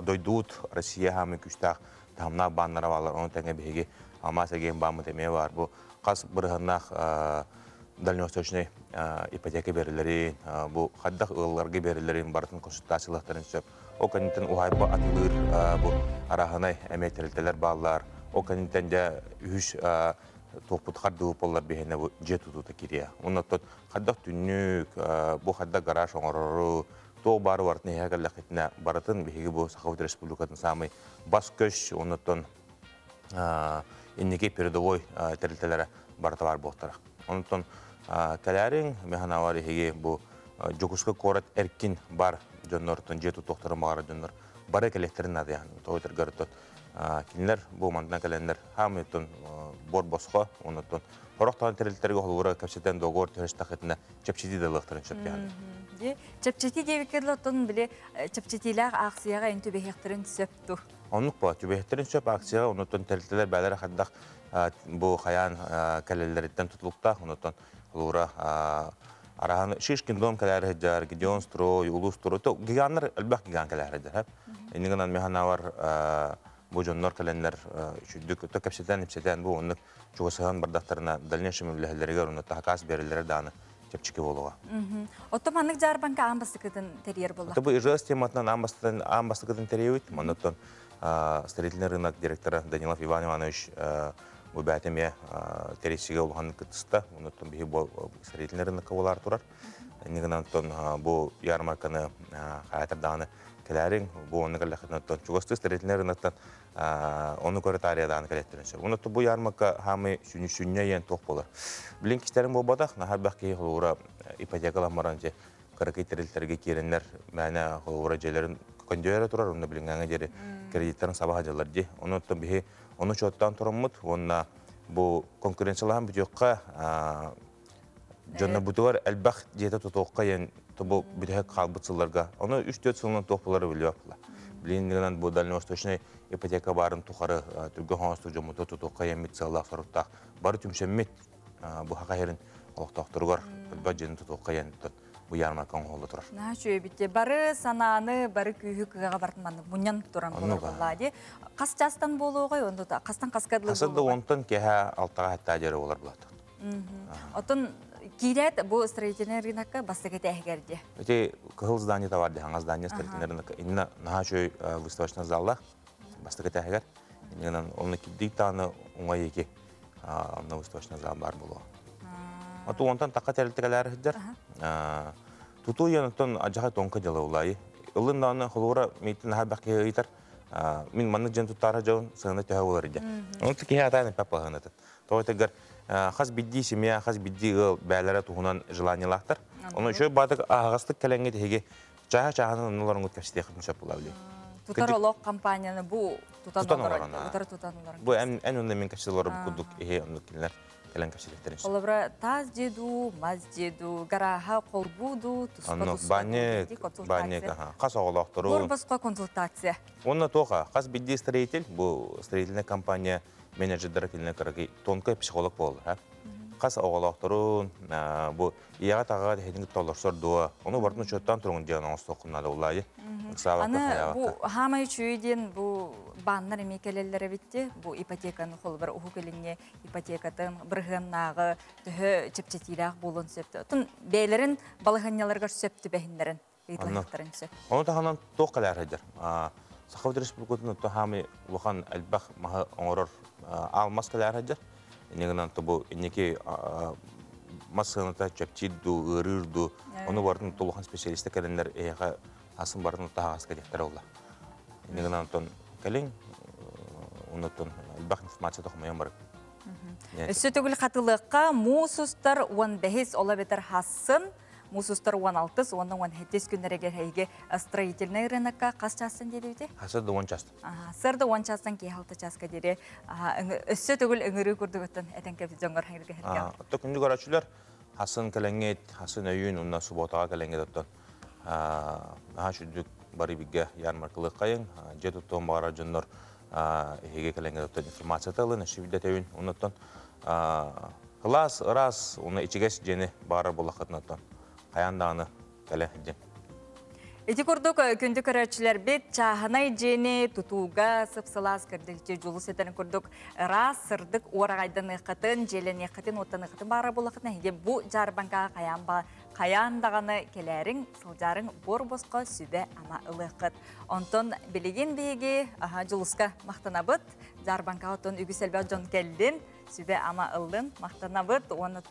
дойдуут Россия хаамыы күүстээх таһымнаах бааннара бааллар. Ону тэҥэ биһиги Алмаас эргиэн бааммыт эмиэ баар. Бу хас бырыһаннаах дальневосточный ипотека берилерин, бу хайдах ыалларга берилерин барытын консультациялахтарын сөп. Ол кэнниттэн уһайба атылыыр бу арааһынай эмиэ тэрилтэлэр бааллар. Ол кэнниттэн дьэ үһүс туохпут хардыы боллар биһиэнэ бу дьиэ тутуута кириэ. Оннуттан хайдах түннүк, бу хайдах гараж оҥорору, туох баары барытын иһэ кэллэххитинэ барытын биһиги бу Сахабыт Республикатын самый бас көс, оннуттан инники передовой тэрилтэлэрэ барыта бар буолтара. Оннуттан кэлээриҥ, механавар иһиги бу Дьокуускай куорат эркин бар дьоннортон дьиэ тутуохтарын баҕарар дьоннор бары кэлиэхтэрин наада яһан. Тоҕо кинилэр бу мантан кэлэннэр хаамыйтон бор босхо, оннуттан хорох тэрилтэргэ холугура кэпсэтэн договор түһэстэххитинэ чэпчэтии да ылыахтарын сөп яһан. Чэпчэтии диэбиккэ оттон били чэпчэтиилээх аахсыйаҕа эн түбэһиэхтэрин сөп ту. Оннук була түбэһиэхтэрин сөп акцияҕа, оннуттан тэрилтэлэр бээлэрэ хайдах бу хайаан кэлэллэриттэн тутулуктаах, оннуттан холугура араһан Шишкин дом кэлээр сылдьар, Гедеон строй, Улус строй, то гиганнар элбэх гиган кэлээр сылдьар. Иннигынан механавар бу дьоннор кэлэннэр үчүдүк то кэпсэтэн ипсэтэн бу оннук чугасыһан бардахтарына дальнейшем үлэһэллэригэр онно тахакаас берилere дааны чэпчики буолуоҕа. Оттон маннык дьаарбаҥка аан бастакытын тэрийэр буолла. Бу ИЖС тематынан аан бастакытын тэрийэбит. Манныттан строительный рынок директора Данилов Иван Иванович бу бээтэмиэ тэрийсигэ улахан кыттыста. Оннуттан биһи бу строительный рынокка буолар турар. Иннигынан бу ярмарканы хаятырдааны кэлээриҥ, бу онно кэллэххитинэ чугастыы строительный рыноктан ону көрө таарыйадааны кэлэттэрин сөп. Оннуттан бу ярмарка хаамый сүнньэ иэн туох буолар. Билин кистерин буолбатах, наһаа элбэх киһи холуура ипотекаламмаран же кыракый тэрилтэргэ киирэннэр мээнэ холуура дьиэлэрин көндүөрэ турар, онно билиҥҥээҥҥэ диэри кредиттарын сабаха дьаллар дии. Оннуттан биһи ону чуоттаан тураммыт, уонна бу конкуренциялаһан бүтүөххэ дьонно бутугар элбэх дьиэтэ тутуохха иэн бу бүтэһик хаалбыт сылларга. Ону 3-4 сылынан туох буолары билбэт була. Билиҥҥинэн бу дальневосточный ипотека баарын тухары түргэн хоҥостук дьоммуту тутуохха иэммит сыаллаах соруктаах бары түмсэммит бу хаха иһэрин олохтоохторугар элбэх дьиэни тутуохха иэн бу ярмарка оҥоһулла турар. Наһаа үчүгэй бары санааны, бары күүһү кыаҕа бартын маннык мунньан туран буолар буоллаа дии. Хас чаастан буолуоҕай, онно хастан хаска дылы буолуоҕай? Хасыт да онтон киэһэ алтаҕа хаттаа дьиэри буолар буолааттар. Оттон Киирээт бу строительный рынокка бастакы этээһигэр дии. Ити кыһыл здание товар дии, хаҥас здание строительный рынокка. Инна наһаа үчүгэй выставочный заллаах бастакы этээһигэр. Иннинэн онно кирдик тааны уҥа екі онно выставочный зал бар буолуо. Оту онтон такка тэрилтэлэр сылдьар. Тутуу онтон адьаха тонко дьала улайы. Ылын даҕаны холура миитин наһаа элбэх киһи ыйытар. Мин маннык дьон туттаара дьон сыана төһө болар дии. Онон киһи атаан эппэт балаһынатын. Тоҕо этигэр хас бидди семья, хас бидди ыал бээлэрэ туһунан желаниелаахтар. Ону үчүгэй баатык аһаҕастык кэлэҥҥит эһиги чааһа-чааһынан оннуларыҥҥыт кэпсэтиэххитин сөп буолаа билигин. Тутар олох компанияны бу тутан олорон, утары тутан олорон. Бу эн эн онно мин кэпсэтэ олорор курдук иһи оннук кинилэр кэлэн кэпсэтиэхтэрин сөп. Олобура таас дьиэ дуу, мас дьиэ дуу, гарааһа холбуу дуу, туспа туспа банньык, банньык, хас оҕолоохтору. Буор-босхо консультация. Уонна туоха, хас бидди строитель, бу строительная компания менеджердара кинилэр кыракый тонкой психолог буолаллар. Хас оҕолоохторун, бу ийэҕэ таҕаҕа тэһитин кытта олорсор дуо, ону барытын учуоттаан туруҥ диэн оҥостуоххун наада улаайы. Аны бу хаамай үчүгэй диэн бу бааннар эмиэ кэлэллэр эбит бу ипотеканы холобур Уһук Илиҥҥи ипотекатын бырыһыаннааҕы төһө чэпчэтиилээх буолуон сөп. Оттон бэйэлэрин балаһыанньаларыгар сөп түбэһиннэрин ыйыталаһыахтарын сөп. Ону таһынан туох кэлээр сылдьар. Сахабыт Республикатын оттон хаамай улахан элбэх маһы оҥорор алмаз кэлээр сылдьар. Иннигинэн бу инники мас сыаната чэпчиир дуу, ыарыыр дуу, ону барытын улахан специалистар кэлэннэр эһиэхэ асын барытын таһаҕаска диэхтэрэ буолла. Иннигинэн оттон кэлиҥ, оннуттан элбэх информация хомуйан барыҥ. Өссө төгүл хатылыахха муус устар 15 ола бетер хассын, муус устар 16 уонна 17 күннэригэр эһиги строительный рынокка хас чаастан диэбити? Хасыр да 10 чаастан. Сырда 10 чаастан киэһэ 6 чааска диэри өссө төгүл ыҥырыы курдугуттан этэн кэбис дьоҥҥор хангырга. Отто күндү көрөөччүлэр, хасын кэлэҥҥит, хасын өйүүн уонна субуотаҕа кэлэҥҥит оттон наһаа үчүгдүк бары биргэ ярмаркалыаххайыҥ, дьиэ туттуон баҕарар дьоннор эһиги кэлэҥҥит оттон информацията ылын, өссө билдэтэбин. Оннуттан кылаас, ыраас, уонна ичигэс дьиэни баҕарар буоллаххытына оттон хайаан даҕаны кэлэ сылдьыҥ. Ити курдук күндү көрөөччүлэрбит чааһынай дьиэни тутууга сып-сылаас көрдөһүчү дьулус этэрин курдук ыраас, сырдык уораҕайданыаххытын, дьиэлэниэххитин, уоттаныаххытын баара буоллаххытына эһиги бу дьаарбаҥкаҕа хайаан хайаан даҕаны кэлээриҥ, сылдьаарыҥ буор-босхо сүбэ-ама ылыаххыт. Онтон билигин биһиги Дьулуска махтанабыт. Дьаарбаҥкаҕа оттон үгүс элбэх дьон кэллин, сүбэ-ама ыллын, махтанабыт. Уонна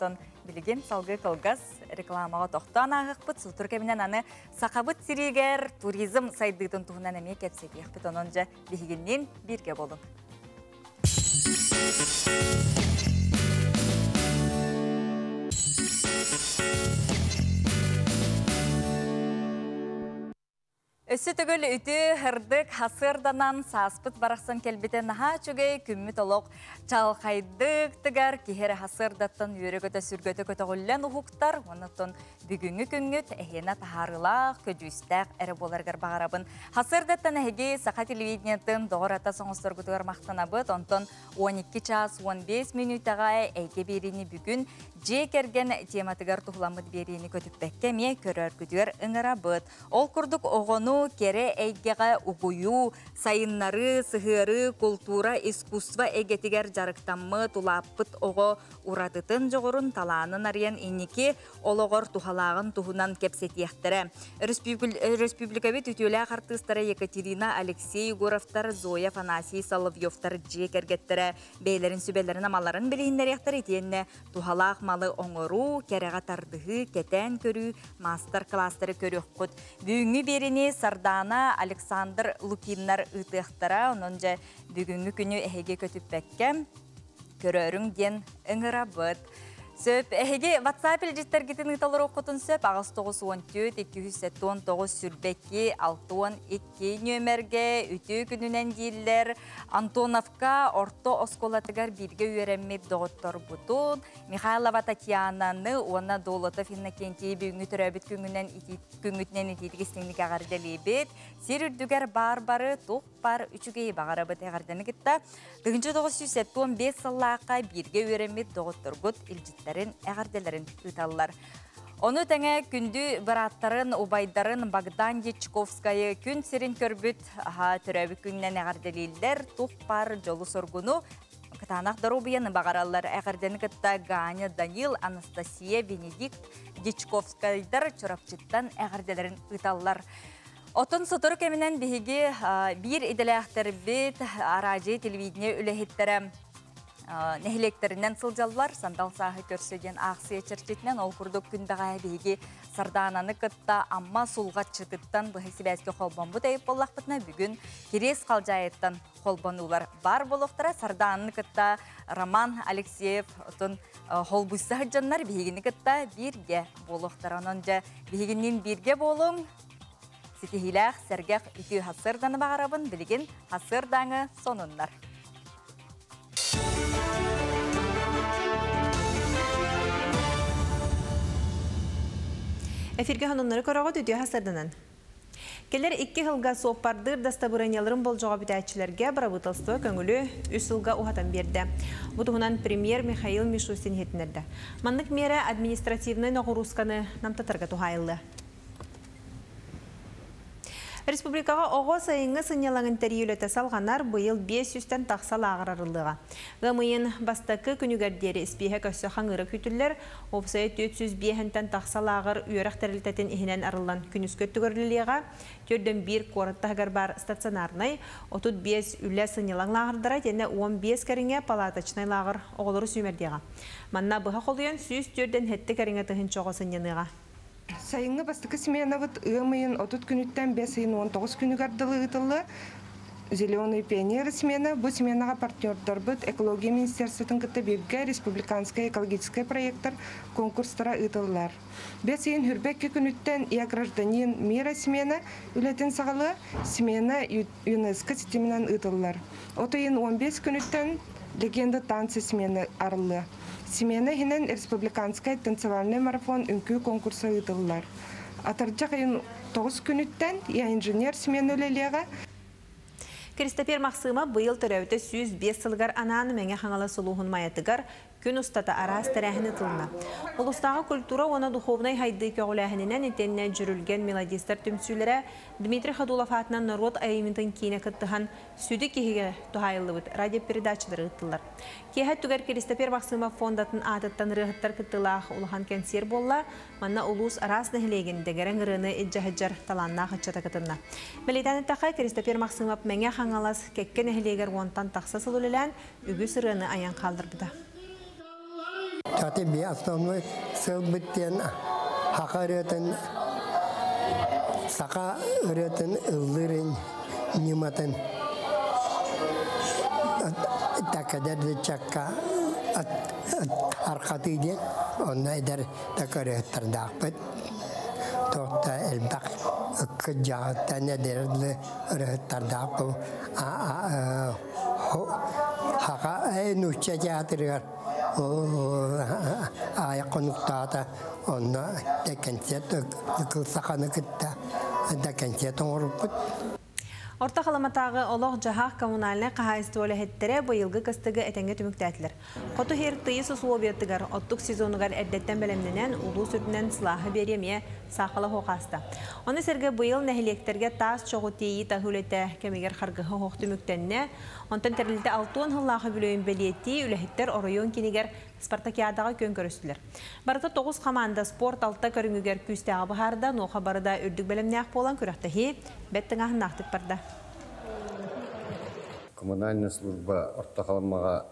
билигин салгыы кылгас рекламаҕа тохтоон ааһыахпыт. Сутур кэминэн аны Сахабыт сиригэр туризм сайдыытын туһунан эмиэ кэпсэтиэхпит. Онон дьэ биһигинниин бииргэ буолуҥ. Өссө төгүл үтүө, һырдык, хасыарданан сааспыт барахсан кэлбитэ наһаа үчүгэй, күммүт олох чалхайдык тыгар, киһи эрэ хасыардаттан үөрэ-көтө сүргэтэ көтөҕүллэн уһуктар, оннуттан бүгүҥҥү күҥҥүт эһиэнэ таһаарыылаах, көдьүүстээх эрэ буоларыгар баҕарабын. Хасыардаттан эһиги саха телевидениетын доҕор-атас оҥосторгутугар махтанабыт, онтон 12 час 15 мүнүүтэҕэ эйгэ биэриини бүгүн дьиэ кэргэн тематыгар туһуламмыт биэриини көтүппэккэ эмиэ көрөргүтүгэр ыҥырабыт. Ол курдук оҕону кэрэ эйгэҕэ угуйуу, сайыннарыы, сыһыарыы, култуура, искусство эйгэтигэр дьарыктаммыт, улааппыт оҕо уратытын, дьоҕурун, талаанын арыйан инники олоҕор туһалааҕын туһунан кэпсэтиэхтэрэ. Өрөспүүбүлүкэбит үтүөлээх артыыстара Екатерина, Алексей Егоровтар, Зоя, Афанасий Соловьевтар дьиэ кэргэттэрэ бэйэлэрин сүбэлэрин-амаларын билиһиннэриэхтэрэ итиэннэ туһалаах малы оҥоруу, кэрэҕэ тардыһыы, кэтээн көрүү, маастар-кылаастары көрүөххүт. Бүгүҥҥү биэриини Сардаана, Александр Лукиннар ыытыахтара. Онон дьэ бүгүҥҥү күнү эһиги көтүппэккэ көрөөрүҥ диэн ыҥырабыт. Сөп, эһиги WhatsApp илдьиттэргитин ыыталаруоххутун сөп. 894 279 22 62 нүөмэргэ үтүө күнүнэн дииллэр. Антоновка орто оскуолатыгар бииргэ үөрэммит доҕотторбутун Михайлова Татьянаны уонна Долотов Иннокентий бүгүҥҥү төрөөбүт күҥҥүнэн күҥҥүтүнэн итиитик истиҥник эҕэрдэлиибит. Сир үрдүгэр баар бары туох бар үчүгэйи баҕарабыт эҕэрдэни кытта 1975 сыллаахха бииргэ үөрэммит доҕотторгут илдьиттэрин эҕэрдэлэрин ыыталлар. Ону тэҥэ күндү бырааттарын, убайдарын Богдан Дьячковскайы күн сирин көрбүт аһа төрөөбүт күнүнэн эҕэрдэлииллэр, тух бар дьолу-соргуну. кытаанах доруобуйаны баҕараллар. Эҕэрдэни кытта Ганя, Данил, Анастасия, Венедикт Дьячковскайдар Чурапчыттан эҕэрдэлэрин ыыталлар. Отон сотору кэминэн биһиги биир идэлээхтэрбит, араадьыйа телевидение үлэһиттэрэ нэһилиэктэринэн сылдьаллар. Сандал сааһы көрсө диэн аахсыйа чэрчитинэн ол курдук күн бэҕэһээ биһиги Сардаананы кытта Амма Сулҕаччытыттан быһа сибээскэ холбоммут эйип буоллахпытына, бүгүн Кириэс Халдьаайыттан холбонуулар баар буолуохтара. Сардаананы кытта Роман Алексеев отон холбуйса сылдьаннар биһигини кытта бииргэ буолуохтара. Онон дьэ биһигинниин бииргэ буолуҥ. Ситиһиилээх, сэргэх үтүө сарсыарданы баҕарабын. Билигин сарсыардааҥы сонуннар. Эфиргэ хонуннары көрөҕүт үтүө сарсыарданан. Келер 2 сылга суоппардыыр дастабырыанньаларын болдьоҕо бүтээччилэргэ бырабыыталыстыба көҥүлү 3 сылга уһатан биэрдэ. Бу туһунан премьер Михаил Мишустин иһитиннэрдэ. Маннык миэрэ административнай ноҕуруусканы намтатарга туһаайыллыа. Республикаҕа оҕо сайыҥҥы сынньалаҥын тэрийии үлэтэ салҕанар, быйыл 500-тэн тахса лааҕыр арыллыаҕа. Ыам ыйын бастакы күнүгэр диэри испииһэк өссө хаҥыыра күүтүллэр. Уопсайа 405-тэн тахса лааҕыр үөрэх тэрилтэтин иһинэн арыллан күнүскү өттүгэр үлэлиэҕэ. 41 куорат таһыгар баар стационарнай, 35 үлэ сынньалаҥ лааҕырдара итиэннэ 15 кэриҥэ палаточнай лааҕыр оҕолору сүүмэрдиэҕэ. Манна быһа холуйан 147 кэриҥэ тыһыынча оҕо сынньаныаҕа. Сайыҥҥы бастакы сменабыт ыам ыйын 30 күнүттэн бэс ыйын 19 күнүгэр дылы ыытыллыа. Зеленый пионер смена. Бу сменаҕа партнердарбыт экология министерствотын кытта бииргэ республиканскай экологическай проектар конкурстара ыытыллар. Бэс ыйын хүрбэкки күнүттэн Я гражданин мира смена үлэтин саҕалыа. Смена ЮНЕСКО ситиминэн ыытыллар. От ыйын 15 күнүттэн Легенда танцы смена арыллыа. Смена иһинэн республиканскай танцевальный марафон үҥкүү конкурса ыытыллар. Атырдьах ыйын 9 күнүттэн Я инженер смена үлэлиэҕэ. Киристопер Махсыма быйыл төрөөбүтэ 105 сылыгар анаан Мэҥэ Хаҥалас улууһун Майатыгар күн устата араас тэрээһин ыытылынна. Улуустааҕы культура уонна духовнай хайдыы көҕүлээһининэн итиэннэ Дьүрүлгэн мелодистар түмсүүлэрэ Дмитрий Ходулов аатынан норуот айымньытын киинэ кыттыһан сүдү киһигэ туһаайыллыбыт радиопередачалары ыыттылар. Киэһэ өттүгэр Киристопер Махсымов фондатын аатыттан ырыаһыттар кыттыылаах улахан кэнсиэр буолла. Манна улуус араас нэһилиэгин дэгэрэҥ ырыаны илдьэ сылдьар талааннаах ыччата кытынна. Бэлиэтээн эттэххэ, Киристопер Махсымов Мэҥэ Хаҥалас кэккэ нэһилиэгэр уонтан тахса сыл үлэлээн, үгүс ырыаны айан хаалларбыта. Аты би основной сылбыт диэн хака ырыатын саха ырыатын ыллыырын ньыматын такадар чакка архатыы диэн онно эдэр такырыһыттардаахпыт туохта элбэх ыккыдьаҕыттан эдэр ырыһыттардаах хака нуучча театрыгар аайа хонуктаата онно да концерт кыл саханы кытта да концерт оҥоруппут. Орто Халыматааҕы олох-дьаһах коммунальнай хаһаайыстыба үлэһиттэрэ быйылгы кыстыгы этэҥҥэ түмүктээтилэр. Хоту сир тыйыс усулуобуйатыгар оттук сезонугар эрдэттэн бэлэмнэнэн, улуус үрдүнэн сылааһы биэрии эмиэ саахала суох ааста. Ону сэргэ быйыл нэһилиэктэргэ таас чоҕу тиэйии таһыы үлэтэ кэмигэр харгыһы оһох түмүктэннэ. Онтон тэрилтэ 60 сыллаах үбүлүөйүн бэлиэтии үлэһиттэр оройуон киинигэр Спартакиадаҕа күөн көрүстүлэр. Барыта 9 хамаанда спорт алта көрүҥүгэр күүстээҕи быһаарда, онуоха бары да үрдүк бэлэмнээх буолан күрэхтэһии бэрт тыҥааһыннаахтык барда. Коммунальная служба Орто Халымаҕа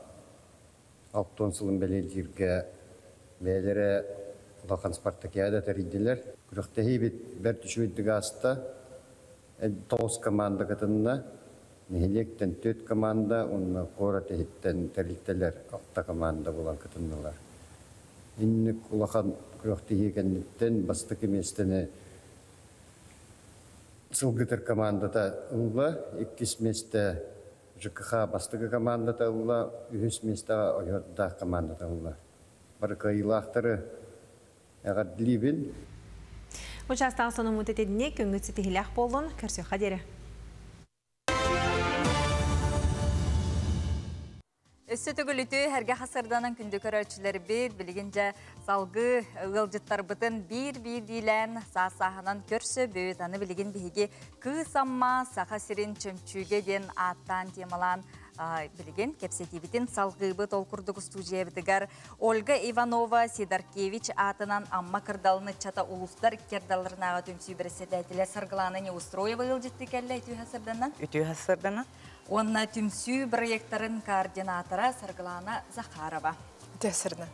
60 сылын бэлиэтииргэ бэйэлэрэ улахан спартакиада тэрийдилэр. Күрэхтэһиибит бэрт үчүгэйдик ааста. 9 команда кытынна. Нэһилиэктэн 4 команда уонна куорат иһиттэн тэрилтэлэр 6 команда буолан кытыннылар. Инник улахан күрэхтэһии кэнниттэн бастакы миэстэни Сылгытыр командата ылла, иккис миэстэ ЖКХ бастакы командата ылла, үһүс миэстэҕэ Ойуурдаах командата ылла. Бары кыайыылаахтары эҕэрдэлиибин. Учаастагы сонуммут этинни көҥүл ситиһилээх буоллун, көрсүөххэ диэри. Өссө төгүл үтүө эргэ хасырданан күндү көрөөччүлэрбит билигин дьэ салгыы ыалдьыттарбытын биир-биирдиилээн саас-сааһынан көрсөбүт. Аны билигин биһиги Кыыс Амма Саха сирин чөмчүүгэ диэн ааттаан темалаан Билигин кэпсэтиибитин салгыыбыт. Ол курдук устуудьуйабытыгар Ольга Иванова Сидоркевич аатынан Амма кырдалын ыччата улуустар иккердалларынааҕы түмсүү бэрэссэдээтэлэ Саргылана Неустроева ыалдьыттыы кэллэ. Үтүө сарданан. Үтүө сарданан. Уонна түмсүү проекттарын координатора Саргылана Захарова. Үтүө сарданан.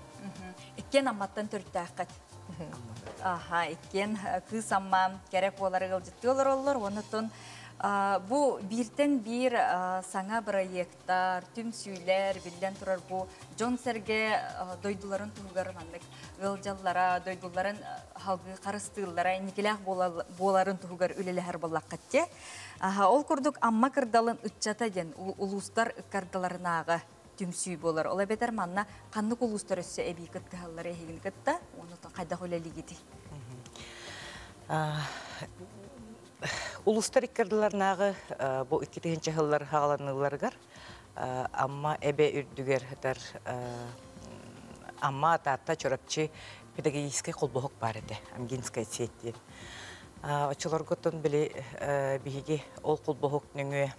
Иккен Амматтан төрүттээххит. Аха, иккен кыыс Амма кэрэ куолары ыалдьыттыы олороллор. Оннуттан бу бииртэн биир саҥа проекттар, түмсүүлэр, биллэн турар бу дьон-сэргэ дойдуларын туһугар маннык ыалдьаллара, дойдуларын халгыы харыстыыллара, инникилээх буоларын туһугар үлэлэһэр буоллаххыт те. Ол курдук Амма кырдалын ыччата диэн улуустар ыккардыларынааҕы түмсүү буолар. Ол эбэтэр манна ханнык улуустар өссө эбии кыттыһаллар эһигин кытта, онутун хайдах үлэлигити? Улуустар иккардыларынааҕы бу 2000 сыллар хааланыыларыгар Амма эбэ үрдүгэр сытар Амма Таатта Чурапчы педагогическай холбоһук баар этэ, Амгинская сеть диэн. Оччолорготтон били биһиги ол холбоһук нөҥүө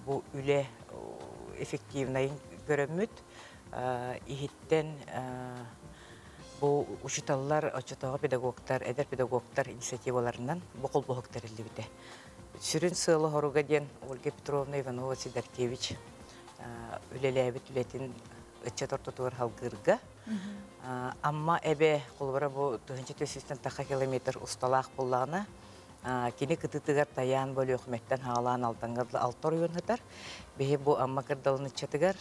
бу үлэ эффективнайын көрөммүт, иһиттэн бу учууталлар, оччотооҕу педагогтар, эдэр педагогтар инициативаларынан бу холбоһук тэриллибитэ. Сүрүн сыала-соруга диэн Ольга Петровна Иванова-Сидоркевич үлэлээбит үлэтин ыччат ортотугар халгыырга. Амма эбэ холобура бу 1400 таха километр усталаах буоллаҕына, кини кытытыгар тайаан бөлүөхүмэттэн хаалаан Алданга алта оройуон сытар. Биһи бу Амма кырдалын ыччатыгар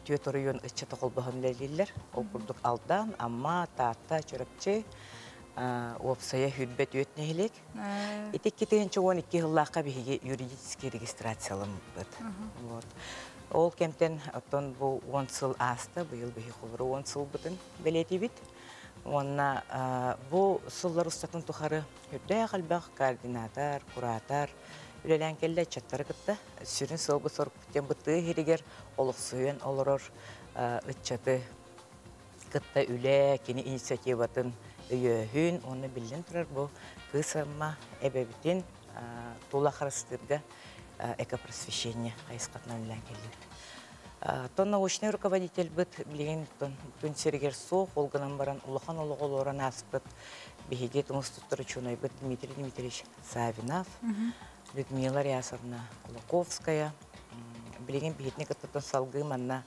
түөрт оройуон ыччата холбоһон үлэлииллэр. Ол курдук Алдан, Амма, Таатта, Чурапчы, уопсайа хүрбэт үөт нэһилиэк. Ити 2012 сыллаахха биһиги юридический регистрацияламмыппыт. Вот. Ол кэмтэн оттон бу 10 сыл ааста, быйыл биһи холору 10 сылбытын бэлиэтибит. Уонна бу сыллар устатын тухары үрдээх элбэх координатор, куратор үлэлээн кэллэ ыччаттары кытта сүрүн сыалбыт сорукпут диэн бытыы иһиригэр олохсуйан олорор ыччаты кытта үлэ, кини инициативатын өйөөһүн уонна биллэн турар бу кыыс Амма эбэбитин тула харыстыырга экопросвещение хайысхатынан үлэлээн кэллибит. Тон научный руководительбыт билигин күн сиригэр суох, ол гынан баран улахан олоҕу олорон ааспыт биһиги тумус туттар учуонайбыт Дмитрий Дмитриевич Савинов, Людмила Рясовна Кулаковская, билигин биһитини кыттыттан салгыы манна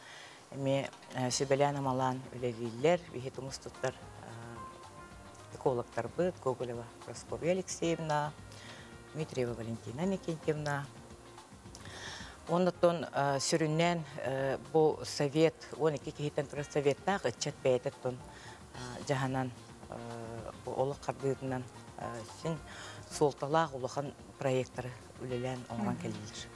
эмиэ сүбэлээн-амалаан үлэлииллэр. Биһи тумус туттар экологтарбыт Гоголева Прасковья Алексеевна, Дмитриева Валентина Никитьевна. Оннуттан сүрүннээн бу совет, 12 киһиттэн турар советтаах ыччат бэйэтэ дьаһанан бу олох хардыытынан син суолталаах улахан проекттары үлэлээн оҥорон кэллилэр.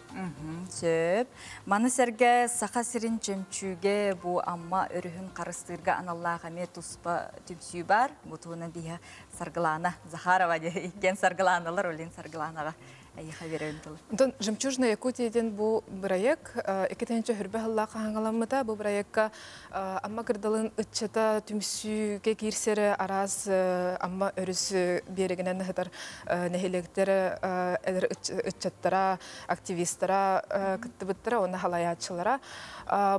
Сөп. Маны сэргэ Саха сирин чөмчүүгэ бу Амма өрүһүн харыстыырга аналлаах эмиэ туспа түмсүү бар. Бу туһунан биһэ Саргылана Захарова иккен Саргыланалар, Олин Саргыланаға эйиэхэ биэрэрин тылы. Онтон «Жемчужная Якутия» диэн бу бырайыак 2 хүрбэ сыллаах хаһаҥаламмыта. Бу бырайыакка Амма кырдалын ыччата түмсүүгэ киирсэрэ араас Амма өрүс биэрэгинэн ыһытар нэһилиэктэр эдэр ыччаттара, активистара кыттыбыттара уонна халайааччылара.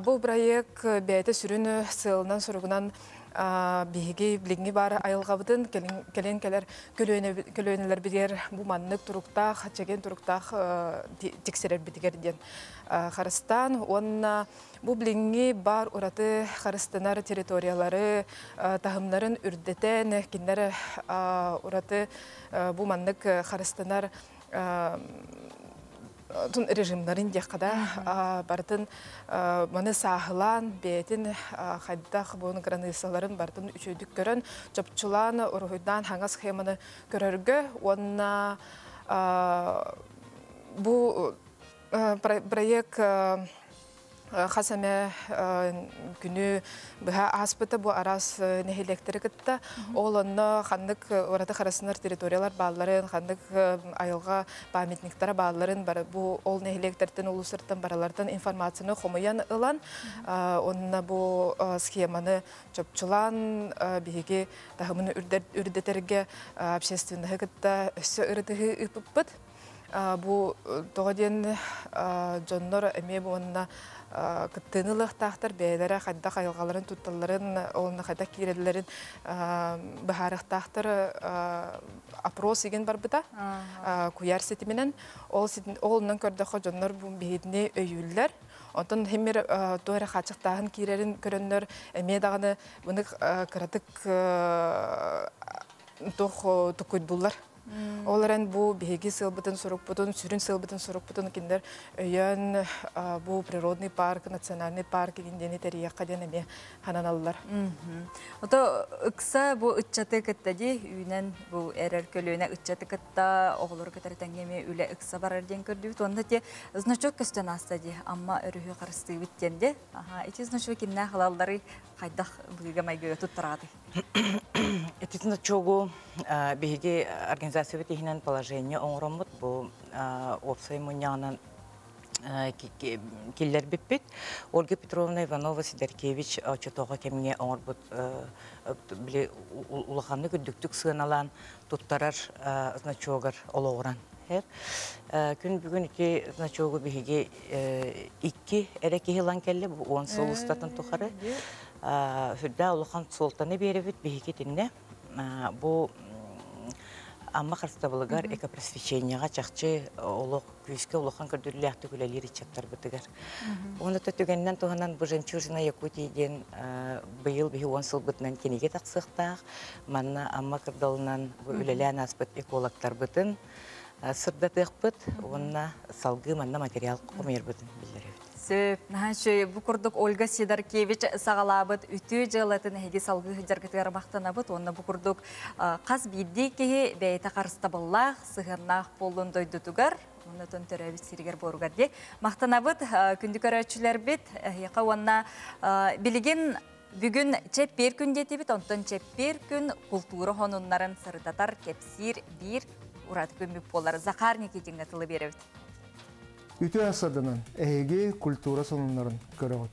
Бу бырайыак бэйэтэ сүрүн сыалынан-соругунан биһиги билиҥҥи баар айылҕабытын кэлин кэлэр көлүөнэлэрбитигэр бу маннык туруктаах, чэгиэн туруктаах тиксэрэрбитигэр диэн харыстаан уонна бу билиҥҥи баар ураты харыстанар территориялары таһымнарын үрдэтэн кинилэр ураты бу маннык харыстанар режимнарын диэххэ да барытын маны сааһылаан бэйэтин хайдах буон границаларын барытын үчүгүйдүк көрөн чопчулаан уруһуйдаан хаҥас схеманы көрөргө уонна бу проект хас эмэ күнү быһа ааспыта бу араас нэһилиэктэри кытта. Ол онно ханнык ураты харасынар территориялар баалларын, ханнык айылҕа памятниктара баалларын бу ол нэһилиэктэртэн улуустартан баралартан информацияны хомуйан ылан, онно бу схеманы чопчулаан биһиги таһымын үрдэтэргэ общественноһы кытта өссө ырытыһыы ыыппыппыт. Бу тоҕо диэн дьоннор эмиэ буонна кыттыыны ылыахтаахтар, бэйэлэрэ хайдах айылҕаларын тутталларын, олонно хайдах киирэллэрин быһаарыахтаахтар. Опрос игин барбыта куйаар ситиминэн. Ол онон көрдөххө, дьоннор бу биһитини өйүүллэр. Онтон химмер туох эрэ хааччахтааһын киирэрин көрөннөр, эмиэ даҕаны буну кыратык туох тукуйдуллар. Ол эрэн бу биһиги сылбытын сурукпутун, сүрүн сылбытын сурукпутун кинилэр өйөн, бу природный парк, национальный парк диэни тэрийэххэ диэн эмиэ хананаллар. Ото ыкса бу ыччаты кытта ди үүнэн бу эрэр көлүөнэ ыччаты кытта оҕолору кытары тэҥҥэ үлэ ыкса барар диэн көрдүбүт. Онно те значок көстөн аста ди Амма өрүһү харыстыыбыт диэн ди. Аха, ити значок кимнээх ылаллары, хайдах быыга майгыга туттарааты? Ити значогу биһиги организация иһинэн положение оҥороммут, бу уопсай мунньаҕынан киллэрбиппит. Ольга Петровна Иванова Сидоркевич очотоҕо кэмҥэ оҥорбут, били улаханнык үрдүктүк сыаналаан туттарар значогар олоҕуран. Күн бүгүн ити значогу биһиги икки эрэ киһи ылан кэллэ, бу 10 сыл устатын тухары. Сүрдээх улахан суолтаны биэрэбит биһиги тинне. Бу Амма харыстабылыгар, экопросвещениеға чахчы олох күүскэ улахан көрдүрүлээхтик үлэлиир ыччаттарбытыгар. Оны түгэннэн туһанан, бу «Жемчужина Якутии» диэн быйыл биһи 10 сылбытынан кинигэ тахсыахтаах. Манна Амма кырдалынан бу үлэлээн ааспыт экологтарбытын сырдатыахпыт, уонна салгыы манна материал хомуйарбытын биллэребит. Сөп, наһаа бу курдук Ольга Сидоркевич саҕалаабыт үтүө дьыалатын эһиги салгыы сылдьаргытыгар махтанабыт. Уонна бу курдук хас биирдии киһи бэйэтэ харыстабыллаах, сыһыаннаах буоллун дойдутугар, оннотон төрөөбүт сиригэр буоругар ди. Махтанабыт күндү көрөөччүлэрбит, эһиэхэ уонна билигин бүгүн чэппиэр күн диэтибит, онтон чэппиэр күн култуура хонуннарын сырдатар, кэпсиир биир ураты күммүт буолар. Захар Никитинге тылы беребит. Үтүө сарсыарданан, эһиги культура сонуннарын көрөҕүт.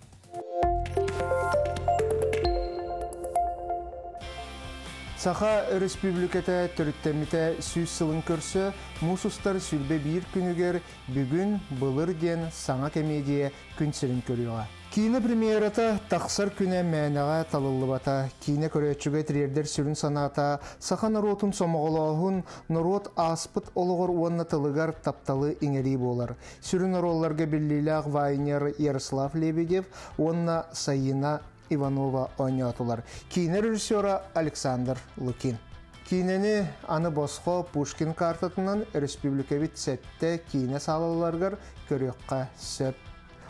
Саха Республиката төрүттэммитэ 100 сылын көрсө, муус устар 21 күнүгэр «Бүгүн, былыр» диэн саҥа комедия күн сирин көрүөҕэ. Киинэ премьерата тахсар күнэ мээнэҕэ талыллыбата. Киинэ көрөөччүгэ тириэрдэр сүрүн санаата саха норуотун сомоҕолооһун, норуот ааспыт олоҕор уонна тылыгар тапталы иҥэрии буолар. Сүрүн оруолларга биллиилээх вайнер Ярослав Лебедев уонна Саина Иванова оонньоотулар. Киинэ режиссера Александр Лукин. Киинэни аны босхо Пушкин картатынан республикабыт сэттэ киинэ саалаларыгар көрүөххэ сөп.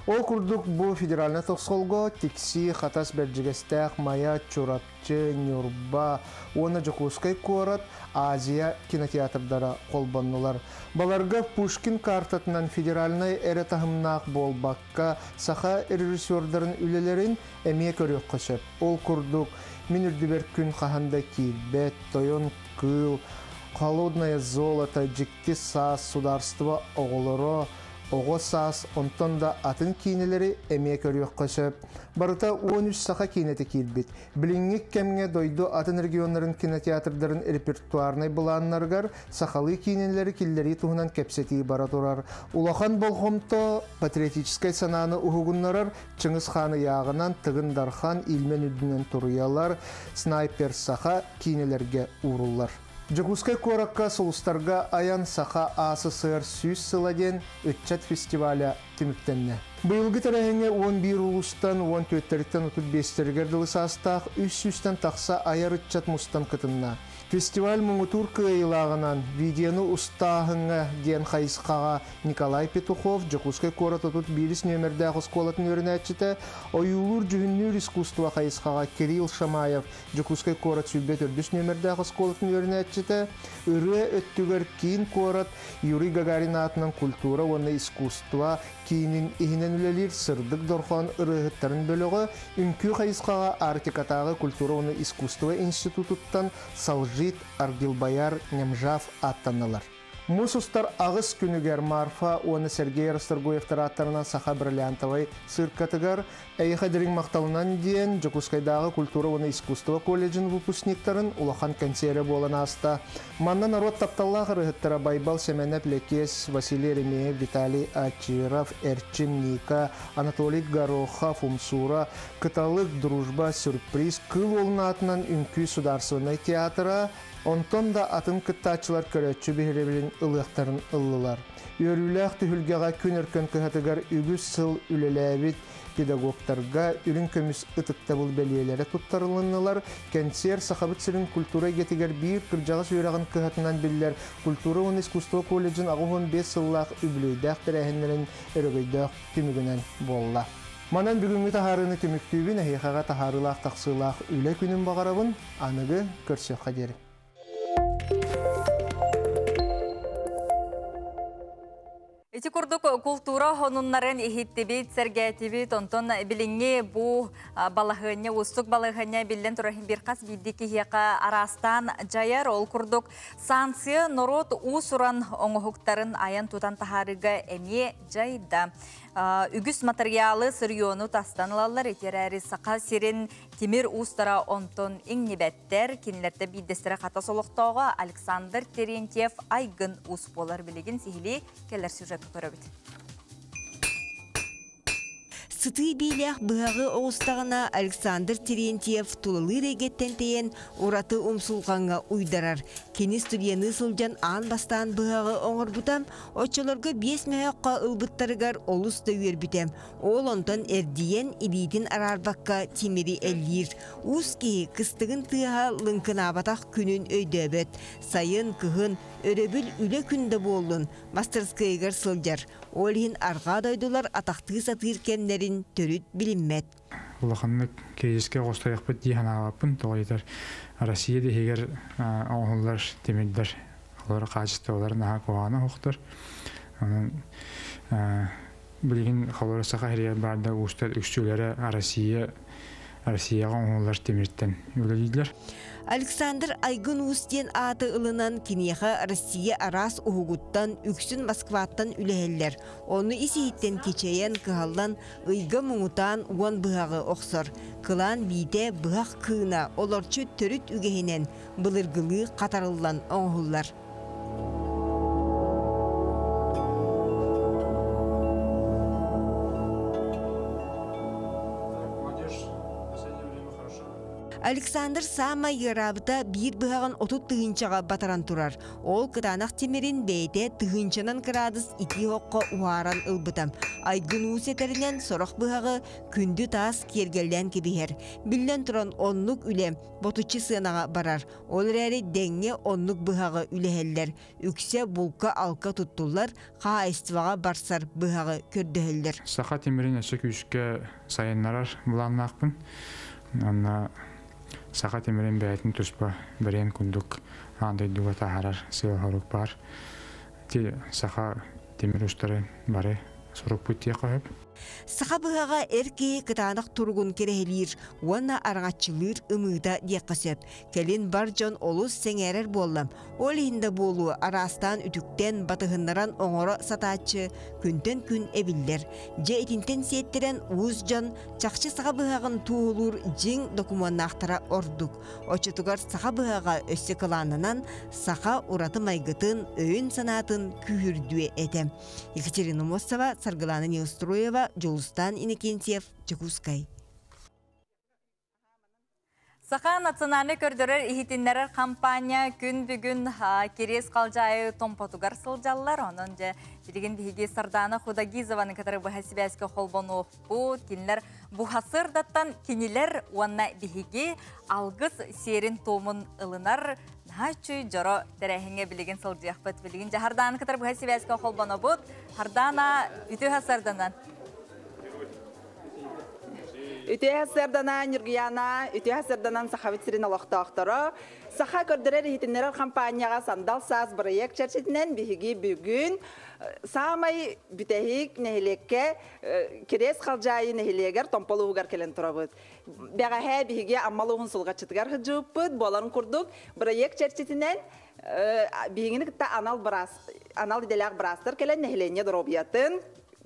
Ол курдук бу федеральный тосхолго Тиксии, Хатас, Бэрдьигэстээх, Майа, Чурапчы, Ньурба уонна Дьокуускай куорат Азия кинотеатрдара холбоннулар. Баларга Пушкин картатынан федеральный эрэ таһымнаах буолбакка, саха режиссердарын үлэлэрин эмиэ көрүөххэ сөп. Ол курдук «Мин үрдүбэр күн хаһан да киирбэт», «Тойон кыыл», «Холодное золото», «Дьикти саас», «Судаарыстыба оҕолоро», «Оҕо саас», онтон да атын киинэлэри эмиэ көрүөххэ сөп. Барыта 13 саха киинэтэ киирбит. Билиҥҥи кэмҥэ дойду атын регионнарын кинотеатрдарын репертуарнай былааннарыгар сахалыы киинэлэри киллэрии туһунан кэпсэтии бара турар. Улахан болҕомто патриотическай санааны уһугуннарар «Чыҥыс Хаан ыйааҕынан», «Тыгын Дархан», «Ильмень үрдүнэн туруйалар», «Снайпер Саха» киинэлэргэ ууруллар. Дьокуускай куоракка «Сулустарга айан Саха АССР 100 сыла» диэн ыччат фестиваля түмүктэннэ. Быйылгы тэрээһиҥҥэ 11 улуустан 14-тэн 35-тэригэр дылы саастаах 300-тэн тахса айар ыччат мустан кытынна. Фестиваль муҥутуур кыайыылааҕынан видеону устааһыҥҥа диэн хайысхаҕа Николай Петухов, Дьокуускай куорат 31 нүөмэрдээх оскуолатын үөрэнээччитэ, ойуулуур дьүһүннүүр искусство хайысхаҕа Кирилл Шамаев, Дьокуускай куорат 24 нүөмэрдээх оскуолатын үөрэнээччитэ, ырыа өттүгэр киин куорат Юрий Гагарин аатынан культура уонна искусство киинин иһинэн үлэлиир «Сырдык дорҕоон» ырыаһыттарын бөлөҕө, үҥкүү хайысхаҕа Арктикатааҕы культура уонна искусство институтуттан Салжит Аргилбаяр Нямжав ааттаннылар. Муус устар аҕыс күнүгэр Марфа уонна Сергей Расторгуевтар ааттарынан Саха бриллиантовай циркатыгар Эйиэхэ дириҥ махталынан диэн Дьокуускайдааҕы культура уонна искусство колледжын выпускниктарын улахан кэнсиэрэ буолан ааста. Манна норуот тапталлаах ырыаһыттара Байбал Сэмэнэп, Лэкиэс, Василий Еремеев, Виталий Очиров, Эрчим Ника, Анатолий Горохов, Умсура, Кыталык, Дружба, Сюрприз, Кыыл Уолун аатынан үҥкүү судаарыстыбаннай театра, Онтон да атын кыттааччылар көрөөччү биһирэбилин ылыахтарын ыллылар. Үөрүүлээх түһүлгэҕэ Күн Өркөн кыһатыгар үгүс сыл үлэлээбит педагогтарга үрүҥ көмүс ытыктабыл бэлиэлэрэ туттарылыннылар. Кэнсиэр Сахабыт сирин культура эйгэтигэр биир кырдьаҕас үөрэҕин кыһатынан биллэр культура уонна искусство колледжын 85 сыллаах үбүлүөйдээх тэрээһиннэрин өрөгөйдөөх түмүгүнэн буолла. Манан бүгүҥҥү таһаарыыны түмүктүүбүн, эһиэхэҕэ таһаарыылаах тахсыылаах үлэ күнүн баҕарабын, аныгы көрсүөххэ диэри. Ити курдук култуура хонуннарын иһиттибит, сэргээтибит, онтон билиҥҥи бу балаһыанньа, уустук балаһыанньа биллэн турар бир хас биирдии киһиэхэ араастаан дьайар. Ол курдук санкция норуот уус-уран оҥоһуктарын айан тутан таһаарыыга эмиэ дьайда. Үгүс матырыйаалы, сырьёну тастан ылаллар, ити эрээри Саха сирин тимир уустара онтон иҥнибэттэр. Кинилэртэн биирдэстэрэ Хатас олохтооҕо Александр Терентьев Айгын уус буолар. Билигин сиһилии кэлэр сюжекка көрөбүт. Сытыы биилээх быһаҕы оҕустаҕына Александр Терентьев тулалыыр эйгэттэн тэйэн ураты умсулҕаҥҥа уйдарар. Кини студеныы сылдьан аан бастаан быһаҕы оҥорбута, Оччолорго биэс мөһөөххө ылбыттарыгар олус да үөрбүтэ. Ол онтон эрдийэн, илиитин араарбакка тимири эллиир. Уус киһи кыстыгын тыаһа лыҥкынаабатах күнүн өйдөөбөт. Сайын, кыһын, өрөбүл үлэ күн да буоллун, мастарыскыайыгар сылдьар. Ол иһин арҕаа дойдулар атахтыы сатыыр кэмнэрин төрүт билиммэт. Улаханнык кризискэ оҕустарыахпыт дии санаабаппын. Тоҕо диэтэр Россия да иһигэр оҥоһуллар тимирдэр олор хаачыстыбалара наһаа куһаҕана оһохтор. Онон билигин холобура Саха сиригэр баар да уустар үксүлэрэ Россия Россияҕа оҥоһуллар тимиртэн үлэлииллэр. Александр Айгын Уус диэн ааты ылынан киниэхэ Россия араас уһугуттан, үксүн Москваттан үлэһэллэр. Ону ис-иһиттэн кичэйэн, кыһаллан, ыйга муҥутаан уон быһаҕы охсор. Кылаан биитэ быһах кыына олорчу төрүт үгэһинэн былыргылыы хатарыллан оҥоһуллар. Александр саамай ыараабыта биир быһаҕын 30 тыһыынчаҕа батаран турар. Ол кытаанах тимирин бэйэтэ тыһыынчанан кыраадыс итии оһоххо уһааран ылбыта. Айгын уус этэринэн сорох быһаҕы күндү таас киэргэллээн кэбиһэр. Биллэн туран оннук үлэ ботуччу сыанаҕа барар. Ол эрээри дэҥҥэ оннук быһаҕы үлэһэллэр. Үксэ булка-алка туттуллар, хаһаайыстыбаҕа барсар быһаҕы көрдөһөллөр. Саха тимирин өссө күүскэ сайыннарар былааннаахпын. Онно саха тимирин бэйэтин туспа бэриэн курдук аан дойдуга таһаарар сыал-сорук баар. Ити саха тимир устары бары сурукпут диэххэ сөп. Саха быһаҕа эр киһи кытаанах туругун кэрэһилиир уонна араҥаччылыыр ымыыта диэххэ сөп. Кэлин бар дьон олус сэҥээрэр буолла. Ол иһин да буолуо араастаан үтүктэн, батыһыннаран оҥоро сатааччы күнтэн күн эбиллэр. Дьэ итинтэн сиэттэрэн уус дьон чахчы саха быһаҕын туоһулуур дьиҥ докумуоннаахтара ордук. Оччотугар саха быһаҕа өссө кылааннанан саха ураты майгытын, өйүн-санаатын күүһүрдүө этэ. Екатерина Мостова, Саргылана Неустроева, Дьулустаан Иннокентьев, Дьокуускай. Саха национальнай көрдөрөр иһитиннэрэр компания күн бүгүн Кириэс Халдьаайы Томпотугар сылдьаллар. Онон дьэ билигин биһиги Сардана Худагизованы кытары быһа сибээскэ холбонуохпут. Кинилэр бухасырдаттан кинилэр уонна биһиги алгыс сиэрин туомун ылынар наһаа үчүй дьоро тэрээһиҥҥэ билигин сылдьыахпыт. Билигин дьэ Хардааны кытары быһа сибээскэ холбонобут. Хардана үтүө сарданан. Үтүө сарданан Ньургуяна, үтүө сарданан Сахабыт сирин олохтоохторо. Саха көрдөрөр иһитиннэрэр хампаанньаҕа Сандал саас бырайыак чэрчитинэн биһиги бүгүн саамай бүтэһик нэһилиэккэ Кириэс Халдьаайы нэһилиэгэр Томпо улууһугар кэлэн турабыт. Бэҕэһээ биһиги Амма улууһун Сулҕаччытыгар сылдьыбыппыт. Буоларын курдук, бырайыак чэрчитинэн биһигини кытта анал быраас, анал идэлээх быраастар кэлэн нэһилиэнньэ доруобуйатын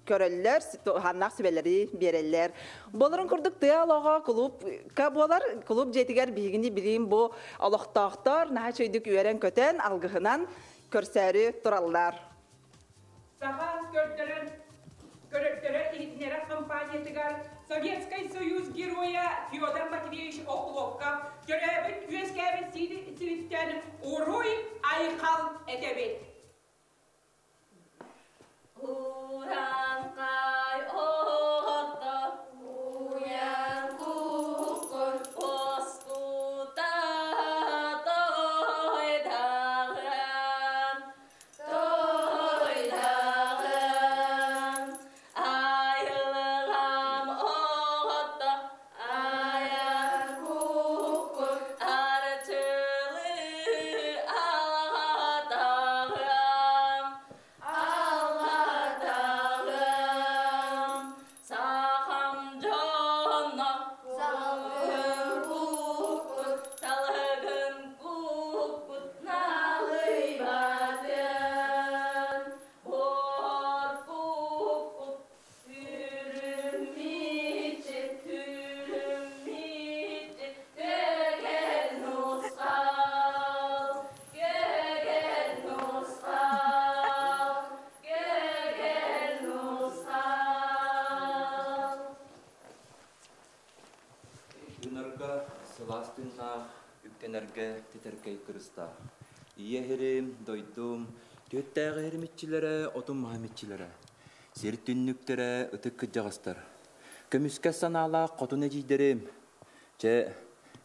көрөллөр, туһааннаах сүбэлэри биэрэллэр. Буоларын курдук тыа олоҕо кулуупка буолар. Кулууп дьиэтигэр биһигини билиим бу олохтоохтор наһаа үчүгэйдик үөрэн-көтөн, алгыһынан көрсөөрү тураллар. Саха көрдөрөн көрөттөрө иһитиннэрэр компаниятыгар Советскай Союз Геройа Федор Матвеевич Охлопков төрөөбүт үөскээбит сириттэн уруй айхал этэбит. Уранкай отто уян куккун оскута тойдаган тойдаган айылгам отто аян куккун арчылы алгатагам Алгатагым, сахам дьоно, салгын куккут, салгын куккут налыйбатын. Бор куккут түрүммичи, түрүммичи, көген нусқал, көген нусқал, көген нусқал. Тыынарга сылаас тыыннаах, үктэнэргэ титэркэй кырыстаах. Ийэ сирим, дойдум, түөттээҕи сирим иччилэрэ, отум маһым иччилэрэ. Сир түннүктэрэ, ытык кырдьаҕастар. Көмүскэс санаалаах хотун эдьиийдэрим. Чэ,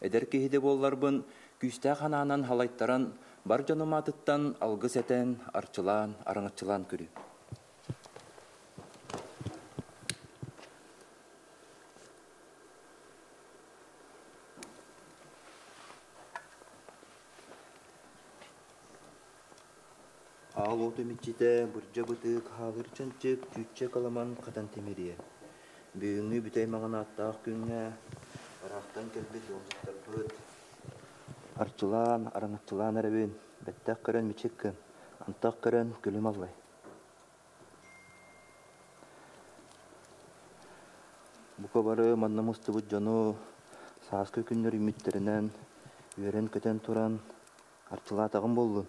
эдэр киһи да буолларбын, күүстээх санаанан халайтаран, бар дьонум аатыттан алгыс этэн, арчылаан, араҥаччылаан көрү. Аал уоту миччитэ, бырдьа бытык, хаалыр чанчык, чүүччэ каламан хатан тимириэ. Бүгүҥҥү бүтэй маҥан ааттаах күҥҥэ ыраахтан кэлбит ыалдьыттарбыт арчылаан, араҥаччылаан эрэбин, бэттэх көрөн мичик гын, антах көрөн күлүм аллай. Бука бары манна мустубут дьону сааскы күннэр үүммүттэринэн үөрэн-көтөн туран арчылаатаҕым буоллун.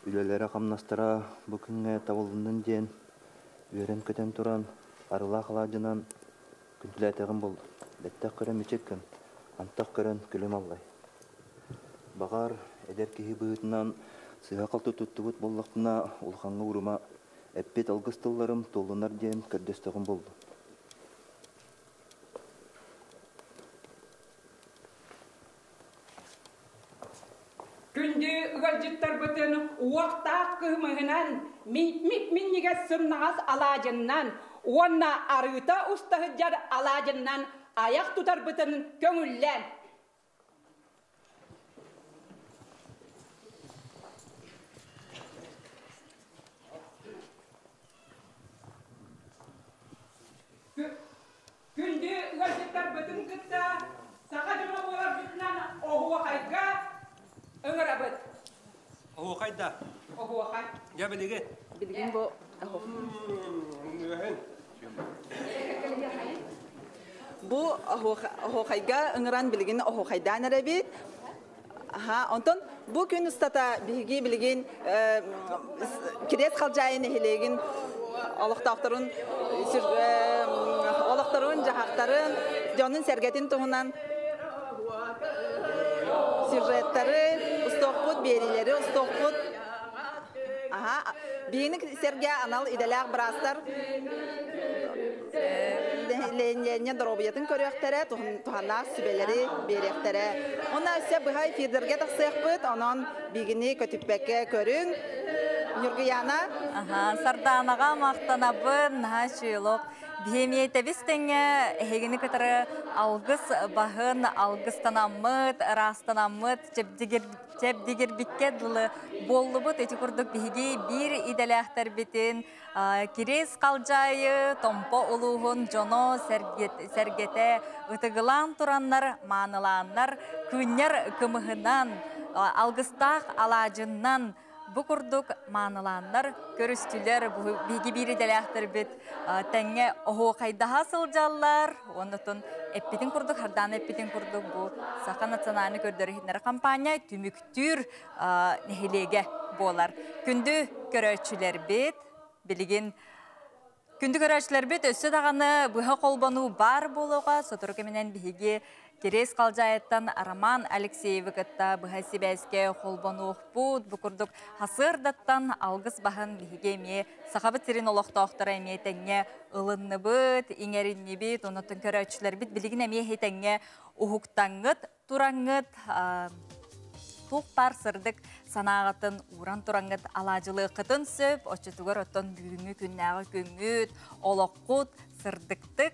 Үлэлэрэ-хамнастара бу күҥҥэ табылыннын диэн үөрэн-көтөн туран арылаах алаадьынан күндүлээтэҕим буоллун. Бэттэх көрөн мичик гын, антах көрөн күлүм аллай. Баҕар, эдэр киһи быһыытынан сыыһа-халты туттубут буоллахпына, улахаҥҥа уурума, эппит алгыс тылларым туоллунар диэн көрдөстөҕүм буоллун. Күндү ыалдьыттарбытын уохтаах кыһымыһынан, мип-минньигэс сымнаҕас алаадьыннан уонна арыыта уста сылдьар алаадьыннан айах тутарбытын көҥүллээн. Күндү ыалдьыттарбытын кытта саха дьоно буоларбытынан оһуохайга ыҥырабыт. Оһуохай да? Оһуохай. Дьэ билигин. Билигин бу Бу оһуохайга ыҥыран билигин оһуохайдаан эрэбит. Аха, онтон бу күн устата биһиги билигин Кириэс Халдьаайы нэһилиэгин олохтоохторун олохторун, дьаһахтарын, дьонун-сэргэтин туһунан сюжеттары устуохпут, биэриилэри устуохпут. Аха, биһигини сэргэ анал идэлээх быраастар нэһилиэнньэ доруобуйатын көрүөхтэрэ, туһаннаах сүбэлэри биэриэхтэрэ. Уонна өссө быһа эфирдэргэ тахсыахпыт, онон биһигини көтүппэккэ көрүҥ. Ньургуяна. Аха, Сарданаҕа махтанабын, наһаа үчүгэй Биһиэмиэ тэбис тэҥҥэ эһигини кытары алгыс баһын алгыстанаммыт, ыраастанаммыт, чэбдигирбиккэ дылы буоллубут. Ити курдук биһиги биир идэлээхтэрбитин Кириэс Халдьаайы Томпо улууһун дьоно сэргэтэ ытыгылаан тураннар, маанылааннар, кыынньар кымыһынан, алгыстаах алаадьыннан бу курдук маанылааннар көрүстүлэр. Биһиги биир идэлээхтэрбит тэҥҥэ оһуохайдаһа сылдьаллар. Оннотон эппитин курдук, Хардаана эппитин курдук бу Саха национальный көрдөрүү компания түмүктүүр нэһилиэгэ буолар. Күндү көрөөччүлэрбит, билигин Күндү көрөөччүлэрбит өссө даҕаны быһа холбонуу баар буолуоҕа. Сотору кэминэн биһиги Кириэс Халдьаайыттан Роман Алексеевы кытта быһа сибээскэ холбонуохпут. Бу курдук хасыардаттан алгыс баһын биһиги эмиэ Сахабыт сирин олохтоохторо эмиэ тэҥҥэ ылынныбыт, иҥэриннибит. Оннуттан көрөөччүлэрбит билигин эмиэ тэҥҥэ уһуктаҥҥыт, тураҥҥыт туох баар сырдык санааҕытын ууран тураҥҥыт алаадьылыаххытын сөп. Оччотугар оттон бүгүҥҥү күннээҕи күҥҥүт, олоххут сырдыктык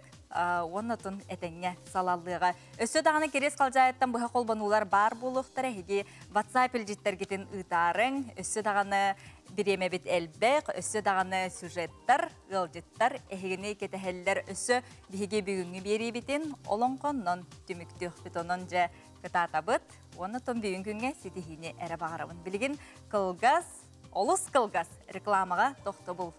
уонна отун этэҥҥэ салаллыаҕа. Өссө даҕаны Кириэс Халдьаайыттан быһа холбонуулар баар буолуохтара. Эһиги WhatsApp илдьиттэргитин ыытаарыҥ. Өссө даҕаны бириэмэбит элбэх, өссө даҕаны сюжеттар, ыалдьыттар эһигини кэтэһэллэр. Өссө биһиги бүгүҥҥү биэриибитин олоҥхоннон түмүктүөхпүт. Онон дьэ кытаатабыт уонна тон бүгүн күҥҥэ ситиһиини эрэ баҕарабын. Билигин кылгас, олус кылгас рекламаҕа тохтобул.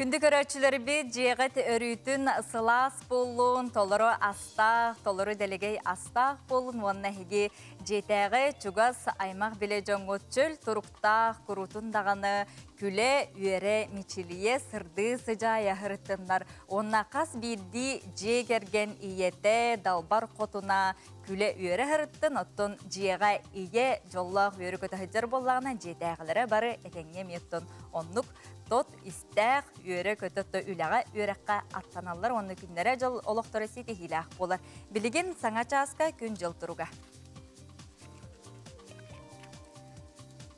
Күндү көрөөччүлэрбит, дьиэҕит өрүүтүн сылаас буоллун, толору астаах, толору дэлэгэй астаах буоллун уонна эһиги дьиэтээҕи чугас аймах билэ дьоҥҥут чөл туруктаах, куруутун даҕаны күлэ-үөрэ, мичилийэ, сырдыы сыдьаайа сырыттыннар уонна хас биирдии дьиэ кэргэн ийэтэ, далбар хотуна күлэ-үөрэ сырыттын, оттон дьиэҕэ ийэ дьоллоох үөрү-көтө сылдьар буоллаҕына, дьиэтээҕилэрэ бары этэҥҥэ эмиэ оттон оннук тот истээх, үөрэ-көтө то үлэҕэ, үөрэххэ аттаналлар уонна күннэрэ дьол олохторо ситиһиилээх буолар. Билигин саҥа чааска күн-дьыл туруга.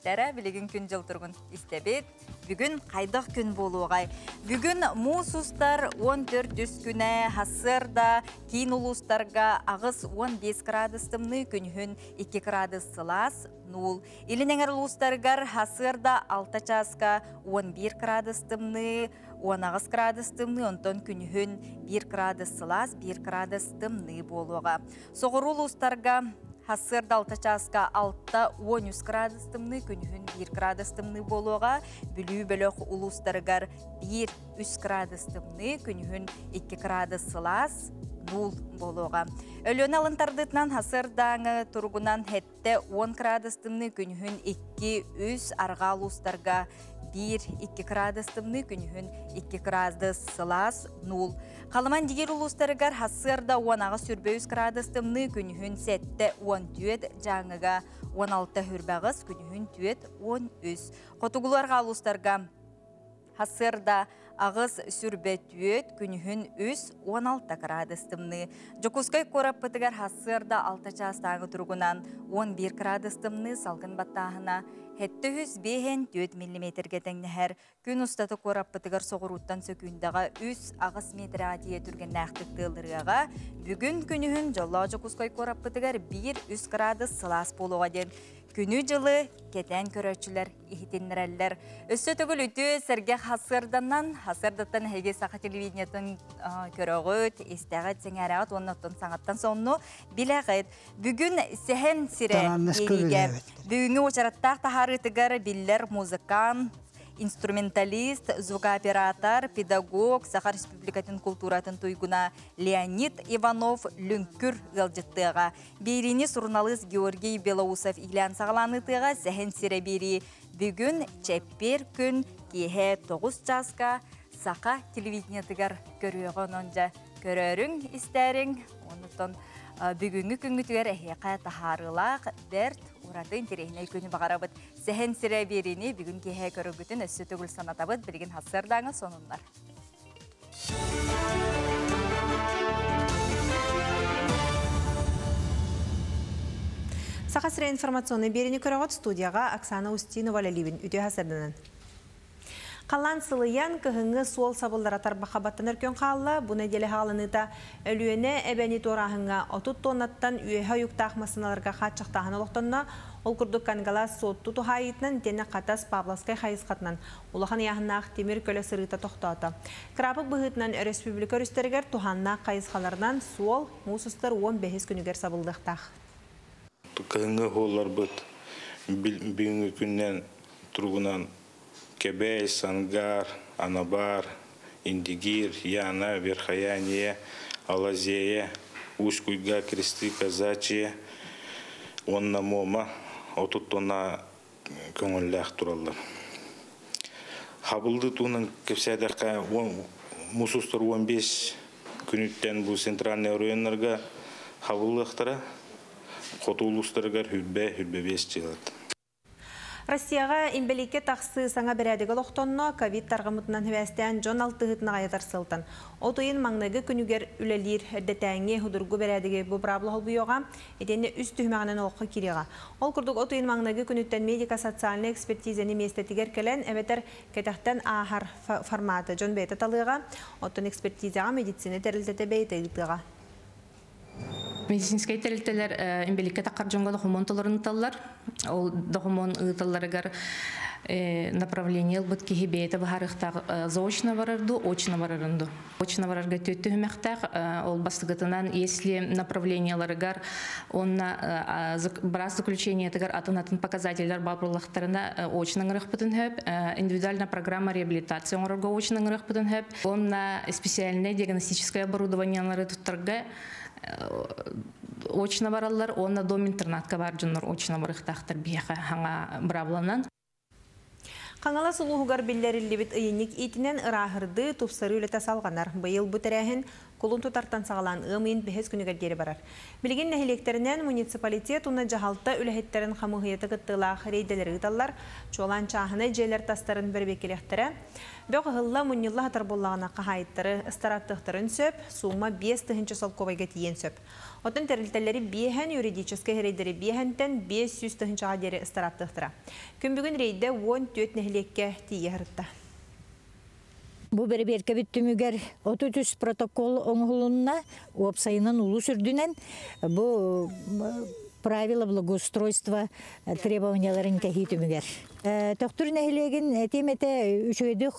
Тэрэ билигин күн-дьыл туругун истэбит. Бүгүн хайдах күн буолуоҕай? Бүгүн муус устар 14 үс күнэ сарсыарда киин улуустарга 85 градус тымныы, күнүһүн 2 градус сылаас, нуул. Илин эҥэр улуустарыгар сарсыарда 6 чааска 11 градус тымныы, 18 градус тымныы, онтон күнүһүн 1 градус сылаас, 1 градус тымныы буолуоҕа. Соҕуруу улуустарга сарсыарда 6 чааска 6-13 градус тымныы, күнүһүн 1 градус тымныы буолуоҕа. Бүлүү бөлөх улуустарыгар 1-3 градус тымныы, күнүһүн 2 градус сылаас, нуул буолуоҕа. Өлүөнэ алын тардыытынан сарсыардааҥы туругунан 70 градус тымныы, күнүһүн 2-3, арҕаа улуустарга 1-2 градус тымныы, күнүһүн 2 градус сылаас, нуул. Халыман дигир улуустарыгар сарсыарда 18-23 градус тымныы, күнүһүн 7-14, Дьааҥыга 16-28, күнүһүн 4-13. Хотугулуу арҕаа улуустарга сарсыарда 8-24, күнүһүн 3-16 градус тымныы. Дьокуускай куораппытыгар сарсыарда 6 чаастааҕы туругунан 11 градус тымныы, салгын баттааһына 705 миллиметргэ тэҥнэһэр. Күн устата куораппытыгар соҕурууттан сөкүүндэҕэ 3-8 метрға тиийэ түргэннээхтик тыалырыаҕа. Бүгүн күнүһүн дьоллоох Дьокуускай куораппытыгар 1-3 градус сылаас буолуоҕа диэн күнү-дьылы кэтээн көрөөччүлэр иһитиннэрэллэр. Өссө төгүл үтүө сэргэх сарсыарданан, сарсыардаттан эһиги саха телевидениетын көрөҕүт, истэҕит, сэҥээрэҕит уонна оттон саҥаттан сонну билэҕит. Бүгүн Сэһэн сирэ биэриигэ бүгүҥҥү уочараттаах таһаарыытыгар биллэр музыкант, инструменталист, звукооператор, педагог, Саха Республикатын култууратын туйгуна Леонид Иванов Лүҥкүр ыалдьыттыаҕа. Биэриини суруналыыс Георгий Белоусов иилээн саҕаланыытыаҕа Сэһэн сирэ биэрии бүгүн чэппиэр күн киэһэ 9 чааска саха телевидениетыгар көрүөҕэ. Онон дьэ көрөөрүҥ, истээриҥ. Оннуттан бүгүҥҥү күҥҥүтүгэр эһиэхэ таһаарыылаах бэрт ураты интэриэһинэй күнү баҕарабыт. Сэһэн сирэ биэриини бүгүн киэһэ көрөргүтүн өссө төгүл санатабыт. Билигин сарсыардааҥы сонуннар. Саха сирэ информационнай биэриини көрөҕүт, студияҕа Оксана Устинова үлэлиибин. Үтүө сарсыарданан. Халлаан сылыйан, кыһыҥҥы суол сабыллара тарбахха баттанар күн хаалла. Бу нэдиэлэ хааланыыта Өлүөнэ эбэни туорааһыҥҥа 30 тоннаттан үөһэ уйуктаах массыыналарга хааччахтааһын олохтонно. Ол курдук Кангалаас Суотту туһаайыытынан итиэннэ Хатас Павловскай хайысхатынан улахан ыйааһыннаах тимир көлө сырыыта тохтоото. Кыраапык быһыытынан өрөспүүбүлүкэ өрүстэригэр туһааннаах хайысхаларынан суол муус устар уон бэһис күнүгэр сабыллыахтаах. Кыһыҥҥы уолларбыт бүгүҥҥү күннэн туругунан Кэбээй, Сангаар, Анабар, Индигир, Яна, Верхояние, Алазея, Усть-Куйга, Кресты Казачьи уонна Муома 30 тонна көҥүллээх тураллар. Хабылды туһунан кэпсээтэххэ, муус устар 15 күнүттэн бу центральный оройуоннарга хабыллыахтара. Хоту улуустарыгар хүрбэ, хүрбэ биэс дьыалат. Россияҕа инбэлииккэ тахсыы саҥа бэрээдэгэ олохтонно, ковид тарҕаммытынан сибээстээн дьон алтыһыытын аҕайатар сылтан. От ыйын маҥнайгы күнүгэр үлэлиир эрдэтээҥҥи судургу бэрээдэги бу быраабыла холбуйуоҕа, итиэннэ үс түһүмэҕинэн олоххо киириэҕэ. Ол курдук от ыйын маҥнайгы күнүттэн медико-социальнай экспертизэни миэстэтигэр кэлэн эбэтэр кэтэхтэн ааһар форматы дьон бэйэтэ талыаҕа, оттон экспертизаҕа медицина тэрилтэтэ бэйэтэ ыытыаҕа. Медицинскэй тэрилтэлэр инбэлииккэ таххар дьоҥҥо докумуон толорун ыыталлар. Ол докумуон ыыталларыгар направление ылбыт киһи бэйэтэ быһаарыахтаах заочно барар дуу, очно барарын дуу. Очно барарга түөрт түһүмэхтээх. Ол бастакытынан, если направлениеларыгар уонна быраас заключениетыгар атын-атын показателлэр баар буоллахтарына очно ыҥырыахпытын сөп. Индивидуальная программа реабилитации оҥорорго очно ыҥырыахпытын сөп. Уонна специальное диагностическое оборудованиелары туттарга очно бараллар уонна дом интернатка баар дьоннор очно барыахтаахтар биһиэхэ хаҥа быраабыланан. Хаҥалас улууһугар биллэриллибит ыйынньык иитинэн ырааһырдыы, тупсарыы үлэтэ салҕанар. Быйыл бу тэрээһин кулун тутартан саҕалаан ыам ыйын бэһис күнүгэр диэри барар. Билигин нэһилиэктэринэн муниципалитет уонна дьаһалта үлэһиттэрин хамыыһыйата кыттыылаах рейдэлэри ыыталлар, чуолаан чааһынай дьиэлэр тастарын бэрэбиэркэлиэхтэрэ. Бөх ыһылла, мунньулла сытар буоллаҕына хаһаайыттары ыстарааптыахтарын сөп, суума 5000 солкуобайга тиийиэн сөп. Оттон тэрилтэлэри биэһэн, юридическай рейдэри биэһэнтэн 500 тыһыынчаҕа диэри ыстарааптыахтара. Күн бүгүн рейдэ 14 нэһилиэккэ тиийэ сырытта. Бу бэрэбиэркэбит түмүгэр 33 протокол оҥоһулунна, уопсайынан улуус үрдүнэн бу правила благоустройства требованияларын кэһии түмүгэр. Төхтүр нэһилиэгин этиэм этэ үчүгэйдик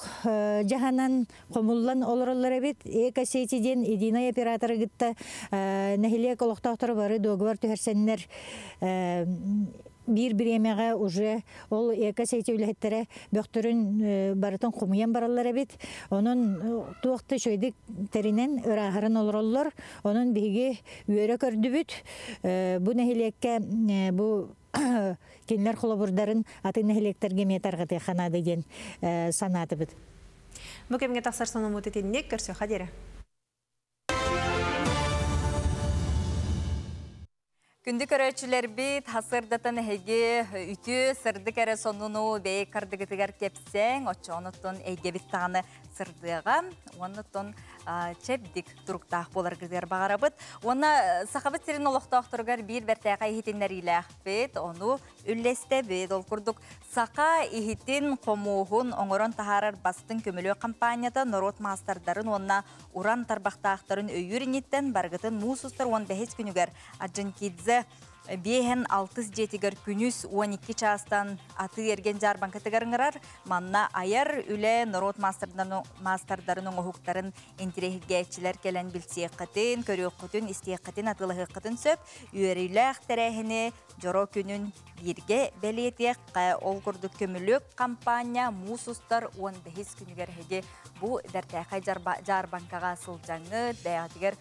дьаһанан хомуллан олороллор эбит. Экосети диэн единый операторы кытта нэһилиэк олохтоохторо бары дуогабар түһэрсэннэр биир бириэмэҕэ уже ол экосети үлэһиттэрэ бөхтөрүн барытын хомуйан бараллар эбит. Онон туох да үчүгэйдик тэринэн ырааһыран олороллор. Онон биһиги үөрэ көрдүбүт. Бу нэһилиэккэ бу кинилэр холобурдарын атын нэһилиэктэргэ эмиэ тарҕатыахха наада диэн санаатыбыт. Бу кэмҥэ тахсар сонуммут итинник көрсүөххэ диэри. Күндү көрөөччүлэрбит, сарсыардаттан эһиги үтүө сырдык эрэ сонуну бэйэ кардыгытыгар кэпсээҥ, оччоҕунуттан эйгэбит даҕаны сырдыаҕа, уоннуттан чэбдик туруктаах буоларгытыгар баҕарабыт. Уонна Сахабыт сирин олохтоохторугар биир бэртээхэй иһитиннэриилээхпит, ону үллэстэбит. Ол курдук саха иһитин, хомуоһун оҥорон таһаарар бастыҥ көмөлүөх хампаанньата норуот маастардарын уонна уран тарбахтаахтарын өйүүр инниттэн барыгытын муус устар 15 күнүгэр Орджоникидзе биэһэн алтыс дьиэтигэр күнүс 12 чаастан атыы-эргиэн дьаарбаҥкатыгар ыҥырар. Манна айар үлэ норуот маастардарын оҥоһуктарын интириэһиргээччилэр кэлэн билсиэххитин, көрүөххүтүн, истиэххитин, атыылаһыаххытын сөп. Үөрүүлээх тэрээһини дьоро күнүн бииргэ бэлиэтиэххэ. Ол курдук көмүлүөк хампаанньа муус устар 15 күнүгэр эһиги бу бэртээхэй дьаарбаҥкаҕа сылдьаҥҥыт, бэйэҕитигэр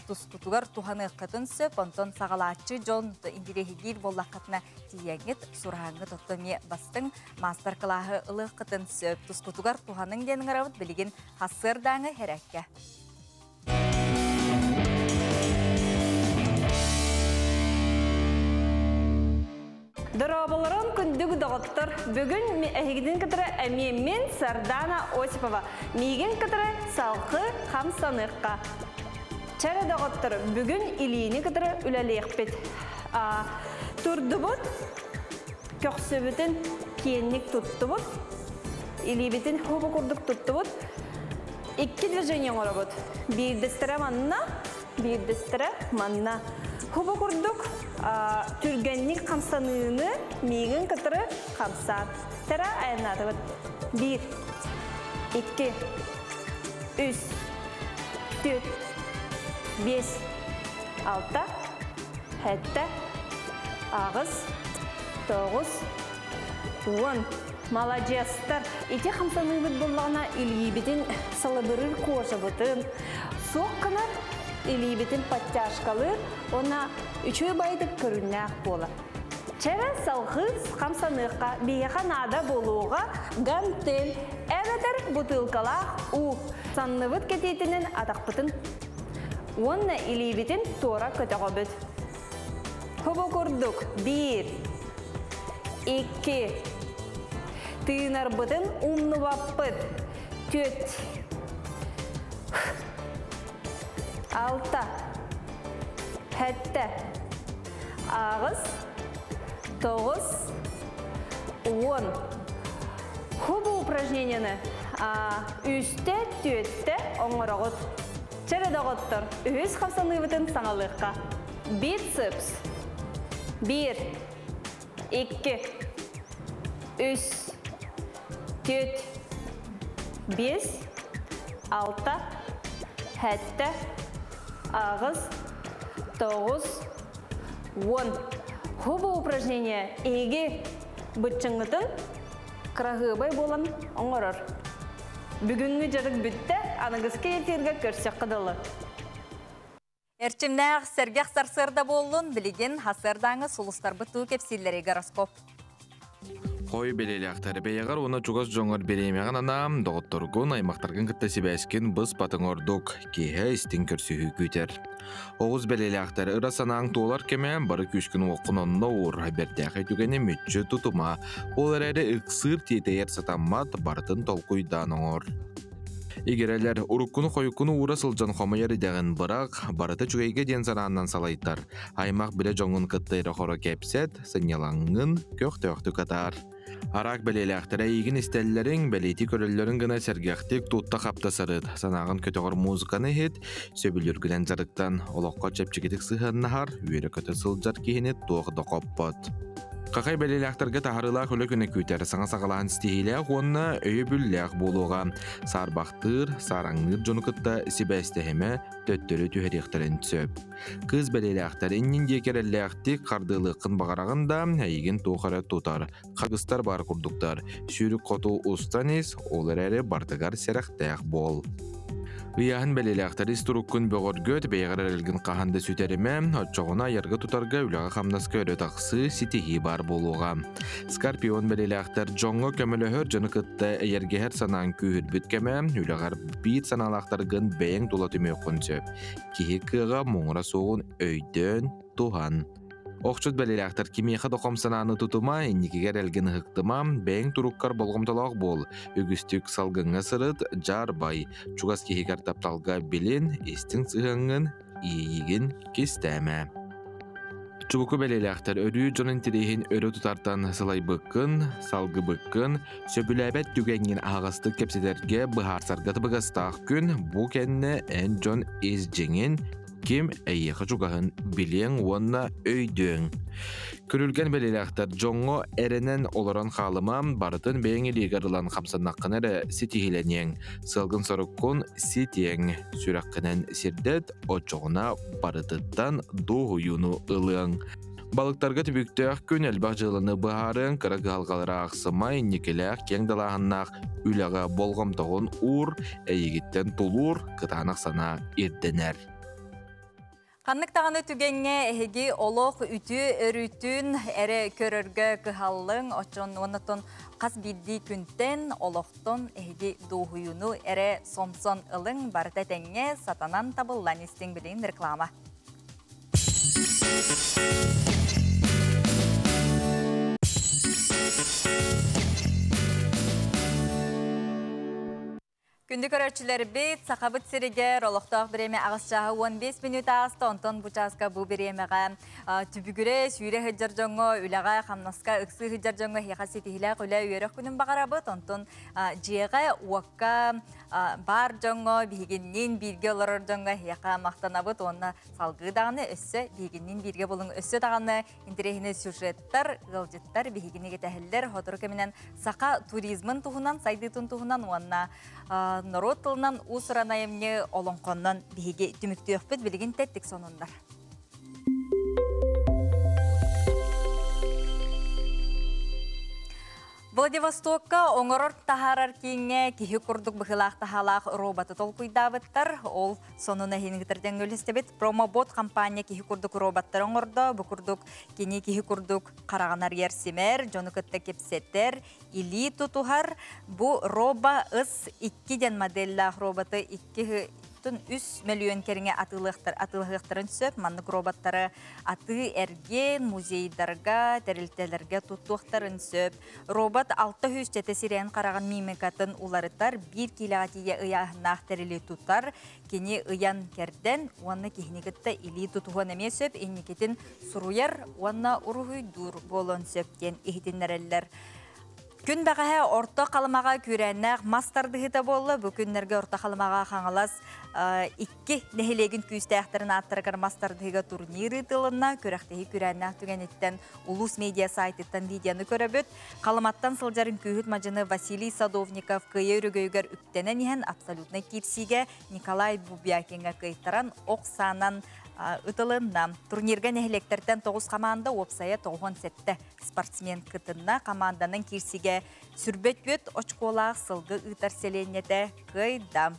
тускутугар туһаныаххытын сөп. Онтон саҕалааччы дьон интириэһиргиир буоллаххытына тиийэҥҥит, сураһаҥҥыт, оттон эмиэ бастыҥ маастар-кылааһы ылыаххытын сөп. Тускутугар туһаныҥ диэн ыҥырабыт билигин хассыардааҥы хэрэккэ. Дорооболорон күндү доҕоттор! Бүгүн эһигитин кытары эмиэ мин Сардана Осипова. Миигин кытары салгыы хамсаныахха. Чэрэ доҕоттор, бүгүн илиини кытары үлэлиэхпит. Турдубут, көхсүбүтүн киэнник туттубут, илиибитин хобу курдук туттубут. Икки движение оҥоробут. Биирдэстэрэ манна, биирдэстэрэ манна. Хубу курдук түргэнник хамсаныыны миигин кытары хамсаан. Тара айаннаатыбыт. Биир, икки, үс, түөрт, биэс, алта, сэттэ, аҕыс, тоҕус, уон. Маладьыастар! Ити хамсаныыбыт буоллаҕына илиибитин салыбырыыр кожабытын суох гынар, илиибитин подтяжкалыыр уонна үчүгэй баайдык көрүннээх буолар. Чэрэ салгыы хамсаныахха биһиэхэ наада буолуоҕа гантель эбэтэр бутылкалаах уу. Санныбыт кэтиитинэн атахпытын уонна илиибитин туора көтөҕөбүт. Хобо курдук биир, икки, тыынарбытын умнубаппыт. Түөрт, алта, сэттэ, аҕыс, тоҕус, уон. Хобо упражнениены үстэ, түөртэ оҥороҕут. Чэрэ доҕоттор, үһүс хамсаныыбытын саҥалыахха. Бицепс. Биир, икки, үс, түөрт, биэс, алта, сэттэ, аҕыс, тоҕус, уон. Хубу упражнение эһиги быччыҥҥытын кыраһыабай буолан оҥорор. Бүгүҥҥү дьарык бүттэ, аныгыскы эфиргэ көрсөххө дылы. Эрчимнээх, сэргэх сарсыарда буоллун, билигин сарсыардааҥы сулустарбыт туу кэпсииллэри гороскоп. Хой бэлиэлээхтэр бэйэҕэр уонна чугас дьоҥҥор бириэмэҕин анаам, доҕотторгун, аймахтаргын кытта сибээскин быспатыҥ ордук, киэһэ истиҥ көрсүһүү күүтэр. Оҕус бэлиэлээхтэр ыра санааҥ туолар кэмэ, бары күүскүн-уоххун онно уур, бэртээхэй түгэни мүччү тутума. Ол эрээри ыксыыр тиэтэйэр сатаммат, барытын толкуйдаан оҥор. Игирэлэр уруккуну-хойуккуну уура сылдьан хомуйар идэҕин бырах, барыта үчүгэйгэ диэн санааннан салайтар. Аймах билэ дьоҥҥун кытта эрэ-хоро кэпсэт, сынньалаҥҥын көхтөөхтүк атаар. Араак бэлиэлээхтэрэ эйигин истэллэриҥ, бэлиэтии көрөллөрүн гына сэргэхтик тутта-хапта сырыт. Санааҕын көтөҕөр музыканы иһит, сөбүлүүргүнэн дьарыктан, олоххо чэпчэкитик сыһыаннаһар, үөрэ-көтө сылдьар киһини туох да хоппот. Хахай бэлиэлээхтэргэ таһаарыылаах үлэ күнэ күүтэр, саҥа саҕалаан ситиһиилээх уонна өйөбүллээх буолуоҕа. Саарбахтыыр, саараҥныыр дьону кытта сибээстэһимэ, төттөрү түһэриэхтэрин сөп. Кыыс бэлиэлээхтэр иннин диэки эрэллээхтик хардыылыаххын баҕараҕын да, эйигин туох эрэ тутар. Харгыстар баар курдуктар. Сүүрүк хоту устан ис, ол эрээри бардыгар сэрэхтээх буол. Ыйааһын бэлиэлээхтэр ис туруккун бөҕөргөт, бэйэҕэр эрэлгин хаһан да сүтэримэ, оччоҕуна айарга-тутарга, үлэҕэ-хамнаска өрө тахсыы, ситиһии баар буолуоҕа. Скорпион бэлиэлээхтэр дьоҥҥо көмөлөһөр дьону кытта эйэргэһэр санааҥ күүһүрбүт кэмэ, үлэҕэр биир санаалаахтаргын бэйэҥ тула түмүөххүн сөп. Киһи кыаҕа муҥура суоҕун өйдөөн, туһан. Охчут бэлиэлээхтэр кимиэхэ да хом санааны тутума, инникигэр элгин ыһыктыма, бэйэҥ туруккар болҕомтолоох буол, үгүстүк салгыҥҥа сырыт, дьаарбай, чугас киһигэр тапталга билин, истиҥ сыһыаҥҥын, иэйиигин кистээмэ. Чубуку бэлиэлээхтэр өрүү дьон интэриэһин өрө тутартан сылайбыккын, салгыбыккын, сөбүлээбэт түгэҥҥин аһаҕастык кэпсэтэргэ быһаарсарга табыгастаах күн, бу кэннэ эн дьон ис дьиҥин, ким эйиэхэ чугаһын билиэҥ уонна өйдүөҥ. Күрүлгэн бэлиэлээхтэр дьоҥҥо эрэнэн олорон хаалыма, барытын бэйэҥ илиигэр ылан хамсаннаххына эрэ ситиһиилэниэҥ. Сыалгын-соруккун ситиэҥ, сүрэххинэн сирдэт, оччоҕуна барытыттан дуоһуйууну ылыаҥ. Балыктарга түбүктээх күн элбэх дьыаланы быһаарыаҥ, кыра кыһалҕалары аахсыма, инникилээх, киэҥ далааһыннаах үлэҕэ болҕомтоҕун уур, эйигиттэн тулуур, кытаанах санаа ирдэнэр. Ханнык даҕаны түгэҥҥэ эһиги олох үтүө өрүтүн эрэ көрөргө кыһаллыҥ, оччон уонна хас биирдии күнтэн олохтон эһиги дуоһуйууну эрэ сомсон ылыҥ, барыта этэҥҥэ сатанан табыллан истиҥ билигин реклама. Күндү көрөөччүлэрбит, Сахабыт сиригэр олохтоох бириэмэ аҕыс чааһы 15 мүнүүтэ ааста, онтон бу чааска бу бириэмэҕэ түбүгүрэ, сүүрэ сылдьар дьоҥҥо, үлэҕэ, хамнаска ыксыы сылдьар дьоҥҥо эһиэхэ ситиһиилээх үлэ, үөрэх күнүн баҕарабыт. Онтон дьиэҕэ, уокка баар дьоҥҥо, биһигинниин бииргэ олорор дьоҥҥо эһиэхэ махтанабыт уонна салгыы даҕаны өссө биһигинниин бииргэ булуҥ, өссө даҕаны интэриэһинэй сюжеттар, ыалдьыттар биһигини кэтэһэллэр. Сотору кэминэн саха туризмын туһунан, сайдыытын туһунан уонна норуот тылынан уус-уран айымньы олоҥхоннон биһиги түмүктүөхпүт. Билигин тэттик сонуннар. Владивостокка оҥорор таһаарар кииҥҥэ киһи курдук быһыылаах-таһаалаах роботы толкуйдаабыттар. Ол сонун эһиниҥитэр дэҥҥэ Промобот компания киһи курдук роботтары оҥордо. Бу курдук кини киһи курдук хараҕын арыйар симэр, дьону кытта кэпсэтэр, илии тутуһар. Бу Робо С 2 диэн моделлаах роботы 2 3 мөлүйүөн кэриҥэ атыылаһыахтарын сөп. Маннык роботтары атыы-эргиэн, музейдарга, тэрилтэлэргэ туттуохтарын сөп. Робот 600 чэтэ сирэйин хараҕын мимикатын уларытар, биир киилэҕэ тиийэ ыйааһыннаах тэрили тутар, кини ыйан кэрдэн уонна киһини кытта илии тутуһуон эмиэ сөп, инникитин суруйар уонна уруһуйдуур буолуон сөп диэн иһитиннэрэллэр. Күн бэҕэһээ Орто Халымаҕа күүрээннээх мас тардыһыыта буолла. Бу күннэргэ Орто Халымаҕа Хаҥалас икки нэһилиэгин күүстээхтэрин ааттарыгар мас тардыһыыга турнир ыытылынна. Күрэхтэһии күүрээннээх түгэниттэн Улуус медиа сайтыттан видеоны көрөбүт. Халыматтан сылдьар үҥкүүһүт мадьыны Василий Садовников кыайыы өрөгөйүгэр үктэнэн иһэн абсолютнай киирсиигэ Николай Бубякиҥҥа кыайтаран ох саанан ытылынна. Турнирга нэһилиэктэртэн тоҕус хамаанда уопсайа 97 спортсмен кытынна. Хамаанданан киирсигэ сүрбэ түөрт очколаах сылгы ыытар сэлиэнньэтэ кыайда.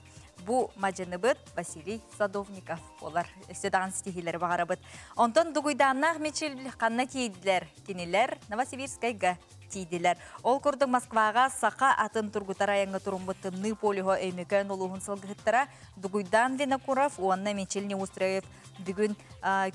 Бу мадьыныбыт Василий Садовников буолар. Өссө даҕаны ситиһиилэри баҕарабыт. Онтон Дугуйдааннаах Мичил ханна тиийдилэр? Кинилэр Новосибирскайга тиийдилэр. Ол курдук Москваҕа саха атын тургутар айаҥҥа туруммут Тымныы полюһа Өймөкөөн улууһун сылгыһыттара Дугуйдаан Винокуров уонна Мичил Неустроев бүгүн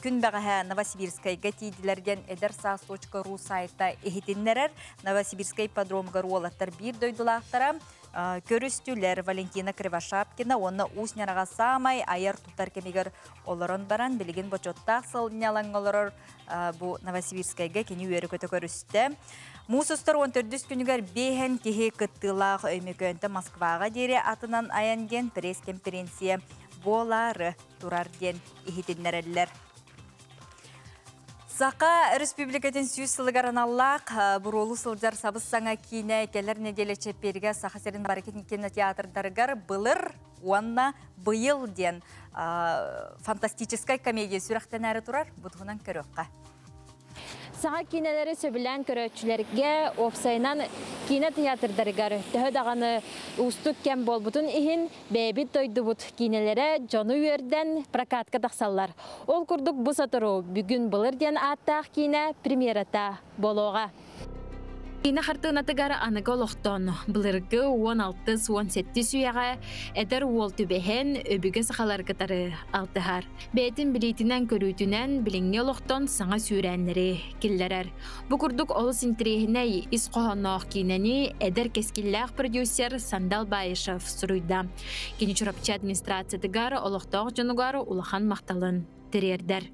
күн бэҕэһээ Новосибирскайга тиийдилэр диэн Эдэр саас.ру сайта иһитиннэрэр. Новосибирскай ипподромугар уолаттар биир дойдулаахтара көрүстүлэр Валентина Кривошапкина уонна Уус Ньараҕа саамай айар-тутар кэмигэр олорон баран билигин бочуоттаах сылньалаҥҥа олорор бу Новосибирскайга кини үөрэ-көтө көрүстэ. Муус устар 14 күнүгэр биэһэн киһи кыттыылаах Өймөкөөнтө Москваҕа диэри атынан айан диэн пресс-конференция буолаары турар диэн иһитиннэрэллэр. Саха Республикатын 100 сылыгар аналлаах буруолу сылдьар сабыс-саҥа киинэ кэлэр нэдиэлэ чэппиэргэ Саха сирин бары кинотеатрдарыгар былыр уонна быйыл диэн фантастическай комедия сүрэхтэнээри турар. Бу туһунан көрүөххэ. Саҥа киинэлэри сөбүлээн көрөөччүлэргэ, уопсайынан киинэ тыйаатырдарыгар төһө даҕаны уустук кэм буолбутун иһин, бэйэбит дойдубут киинэлэрэ дьону үөрдэн прокатка тахсаллар. Ол курдук бу сотору Бүгүн былыр диэн ааттаах киинэ премьерата буолуоҕа. Киинэ хартыынатыгар аныгы олохтон былыргы 16-17 үйэҕэ эдэр уол түбэһэн өбүгэ сахалары кытары алтыһар. Бэйэтин билиитинэн-көрүүтүнэн билиҥҥи олохтон саҥа сүүрээннэри киллэрэр. Бу курдук олус интэриэһинэй ис хоһоонноох киинэни эдэр кэскиллээх продюсер Сандал Баишев суруйда. Кини Чурапчы администрациятыгар олохтоох дьонугар улахан махталын тириэрдэр.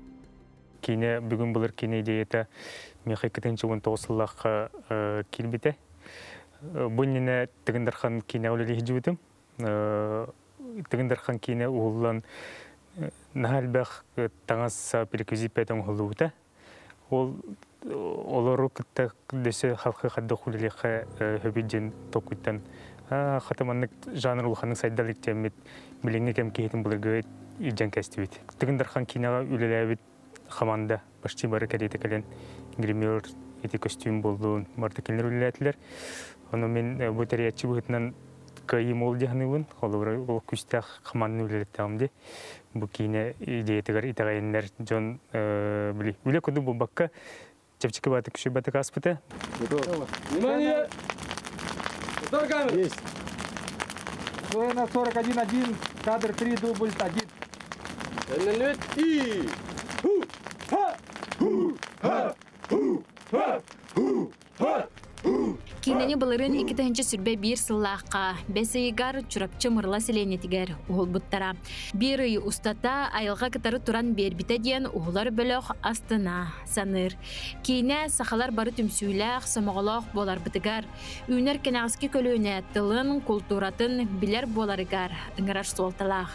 Киинэ бүгүн былыр киинэ идеята миэхэ 2019 сыллаахха киирбитэ. Бу иннинэ Тыгын Дархан киинэ үлэлии сылдьыбытым. Тыгын Дархан киинэ уһуллан наһаа элбэх таҥас реквизит оҥоһуллубута. Ол олору кытта дөссө халқы хайдах үлэлиэххэ сөбүй диэн толкуйтан хата маннык жанр улаханнык сайда илик диэммит билиҥҥи кэм киһитин былыргы илдьэн кэстибит. Тыгын Дархан киинэҕэ үлэлээбит хамаанда почти бары кэриэтэ кэлэн гример ити көстүүм буоллун барыта кинилэр үлэлээтилэр. Ону мин бу тэрийээччи быһыытынан кыайыым ол дии саныыбын. Холобура ол күүстээх хамаанданы үлэлэттэҕим дии. Бу киинэ идеятыгар итэҕэйэннэр дьон били үлэ курдук буолбакка чэпчэки баатык күшүйбатык ааспыта. Внимание! Мотор камера! Есть. Сцена 41.1, кадр 3, дубль 1. И! Ху! Ха! Ху! Ха! Ху! Ха! Ху! Ха! Ху! Киинэни былырыын 2021 сыллаахха бэс ыйыгар Чурапчы Мырыла сэлиэнньэтигэр уһулбуттара. Биир ый устата айылҕа кытары туран биэрбитэ диэн уһулар бөлөх астына саныыр. Киинэ сахалар бары түмсүүлээх, сомоҕолоох буоларбытыгар, үүнэр кэнэҕэски көлүөнэ тылын, култууратын билэр буоларыгар ыҥырар суолталаах.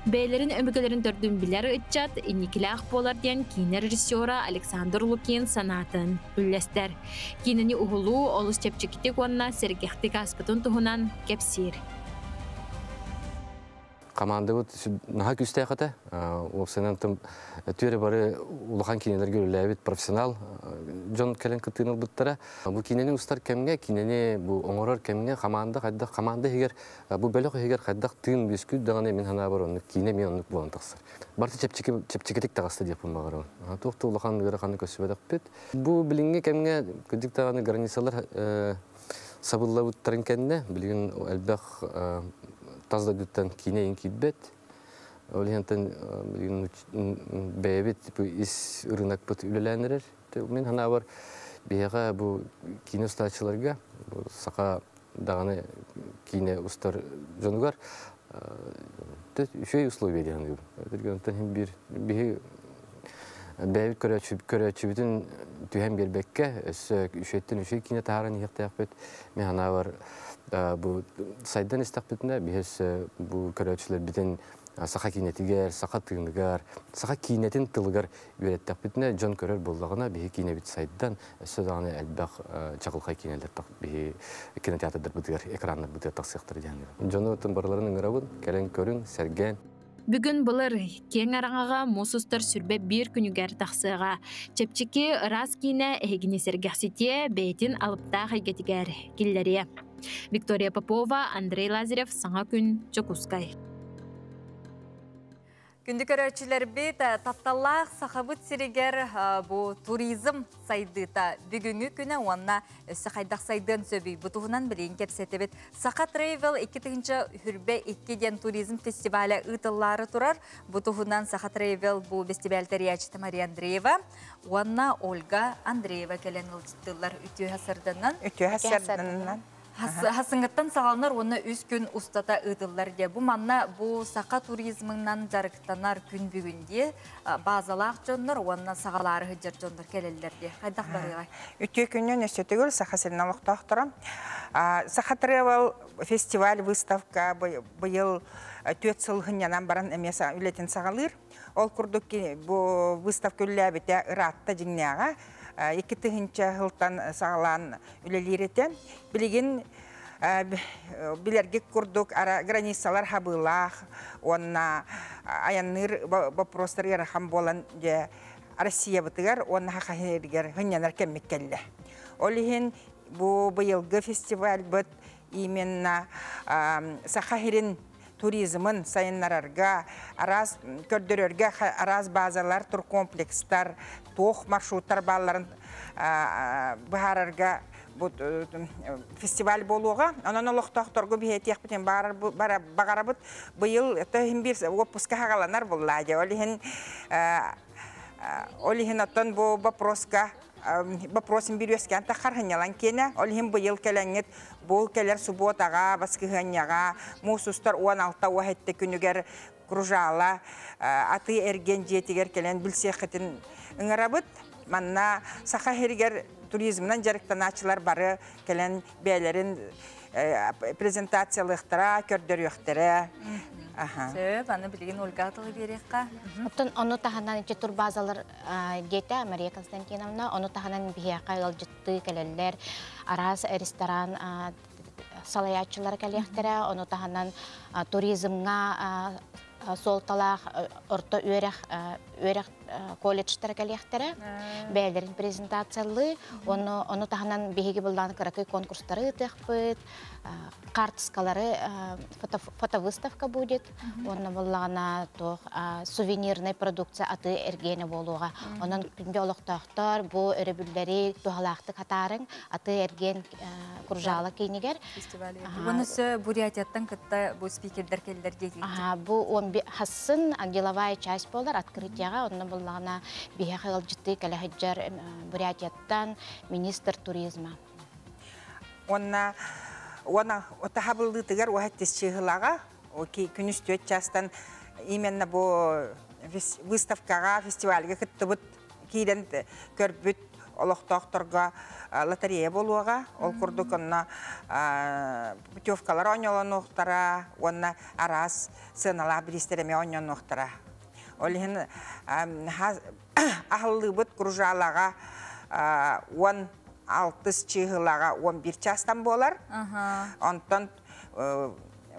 Бэйэлэрин өбүгэлэрин төрдүн билэр ыччат инникилээх буолар диэн киинэ режиссера Александр Лукин санаатын үллэстэр. Киинэни уһулуу олус чэпчэкитик уонна сэргэхтик ааспытын туһунан кэпсиир. Командабыт наһаа күүстээх этэ. Уопсайынан тым түөрэ бары улахан киинэлэргэ үлэлээбит профессионал дьон кэлэн кыттыыны ылбыттара. Бу киинэни устар кэмҥэ, киинэни бу оҥорор кэмҥэ команда хайдах команда иһигэр бу бөлөх иһигэр хайдах тыын үөскүүр даҕаны мин санаабар оннук киинэ эмиэ оннук буолан тахсар. Барыта чэпчэки чэпчэкитик таҕыста диэхпин баҕарабын. Туох да улахан ыараханы көрсүбэтэхпит. Бу билиҥҥи кэмҥэ кырдьык даҕаны границалар сабыллабыттарын кэннэ билигин элбэх тас дойдуттан киинэ иһин киирбэт. Ол иһинтэн билигин бэйэбит ис ырыынакпыт үлэлээн эрэр. Мин санаабар биһиэхэ бу киинэ устааччыларга бу саха даҕаны киинэ устар дьонугар үчүгэй условия диэн саныыбын. Онтон иһин биир биһи бэйэбит көрөөччүбүтүн түһэн биэрбэккэ өссө үчүгэйтэн үчүгэй киинэ таһааран иһиэхтээхпит. Мин санаабар бу сайдан истэхпитинэ биһи өссө бу көрөөччүлэрбитин саха киинэтигэр, саха тыыныгар, саха киинэтин тылыгар үөрэттэхпитинэ дьон көрөр буоллаҕына биһи киинэбит сайдан өссө даҕаны элбэх чаҕылхай киинэлэр биһи кинотеатрдарбытыгар экраннарбытыгар тахсыахтара диэн дьону барыларын ыҥырабын кэлэн көрүҥ сэргээн. Бүгүн былыр киэҥ араҥаҕа муус устар сүрбэ биир күнүгэр тахсыаҕа. Чэпчэки ыраас киинэ эһигини сэргэхситиэ, бэйэтин алыптаах эйгэтигэр киллэриэ. Виктория Попова, Андрей Лазарев, Саҥа күн, Дьокуускай. Күндү көрөөччүлэрбит, тапталлаах Сахабыт сиригэр бу туризм сайдыыта бүгүҥҥү күнэ уонна өссө хайдах сайдыан сөбүй бу туһунан билигин кэпсэтэбит. Саха Travel 2022 диэн туризм фестиваля ыытыллаары турар. Бу туһунан Саха Travel бу фестиваль тэрийээччитэ Мария Андреева уонна Ольга Андреева кэлэн ыалдьыттыыллар. Үтүө сарданан. Үтүө сарданан. Хасыҥыттан саҕаланар уонна үс күн устата ыытыллар диye. Бу манна бу саха туризмынан дьарыктанар күн бүгүн диye базалаах дьоннор уонна саҕалаары сылдьар дьоннор кэлэллэр диye. Хайдах барыаҕай? Үтүө күнүн өссө төгүл Саха сирин олохтоохторо. Саха Travel фестиваль выставка быйыл түөрт сыл хынньанан баран эмиэ үлэтин саҕалыыр. Ол курдук бу выставка үллээбитэ ыраатта дьиҥнээҕэ. 2000 сылтан саҕалаан үлэлиир этэ. Билигин билэргит курдук границалар хабыылаах уонна айанныыр вопростар ыарахан буолан дьэ Россиябытыгар уонна Саха сиригэр хынньанар кэммит кэллэ. Ол иһин бу быйылгы фестивальбыт именно Саха сирин туризмын сайыннарарга, араас көрдөрөргө араас базалар, туркомплекстар, туох маршруттар баалларын быһаарарга бу фестиваль буолуоҕа. Онон олохтоохторго биһиэтиэхпитин баҕарабыт. Быйыл иһин биир отпуска хагаланар буллаа дьэ. Ол иһин ол иһин оттон бу вопроска вопросын бир үөскээн таххар хынньалан киэнэ. Ол иһин быйыл кэлэҥҥит бу кэлэр субуотаҕа, баскыһыанньаҕа, муус устар 16 уоһэтте күнүгэр кружала атыы эргиэн дьиэтигэр кэлэн билсиэххитин ыҥырабыт. Манна Саха сиригэр туризмынан дьарыктанааччылар бары кэлэн бэйэлэрин презентациялыахтара, көрдөрүөхтэрэ. Сөп, аны билигин Ольга тылы биэриэххэ. Оттон ону таһынан ити турбазалар диэтэ Мария Константиновна, ону таһынан биһиэхэ ыалдьыттыы кэлэллэр, араас ресторан салайааччылара кэлиэхтэрэ, ону таһынан туризмҥа суолталаах орто үөрэх үөрэх колледжтара кэлиэхтэрэ, бэйэлэрин презентациялыы, ону ону таһынан биһиги былаан кыракый конкурстары ыытыахпыт, карточкалары фотовыставка будет, онно буллаҕына туох сувенирный продукция атыы эргиэнэ буолуоҕа. Онон күндү олохтоохтор бу өрөбүллэри туһалаахтык хатаарыҥ атыы эргиэн кружала киинигэр. Уонна өссө Бурятияттан кытта бу спикердэр кэллэр диэтигит. Бу он хассын деловая часть буолар открытияҕа, онно буллаҕына биһиэхэ ыалдьыттыы кэлэ сылдьар Бурятияттан министр туризма. Онна она отахабылдытыгар уһаттис чыһылаға, күнүс 4 частан именно бу выставкаға, фестивальга кыттыбыт, киирен көрбүт олохтоохторго лотерея болуға, ол курдук онна путевкалар оñолонуохтара, онна арас сыналаах биристереме оñонуохтара. Ол иһин ахыллыбыт кружалаға 16 чыһылаға 11 частан болар. Онтон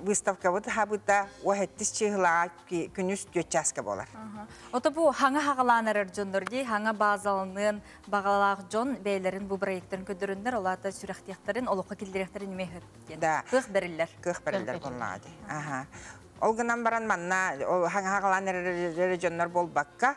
выставкабыт хабыта 17 чыһылаға күнүс 4 часка болар. Ото бу хаңа хагаланарар дьоннор ди, хаңа базалынын бағалаах дьон бэйлерин бу проекттарын көдөрүннөр, олата сүрэхтиэхтэрин, олоххо киллириэхтэрин неме хөп. Да. Кых бериллер. Кых бериллер боллаады. Аха. Ол гынан баран манна ол хаңа хагаланарар дьоннор болбакка,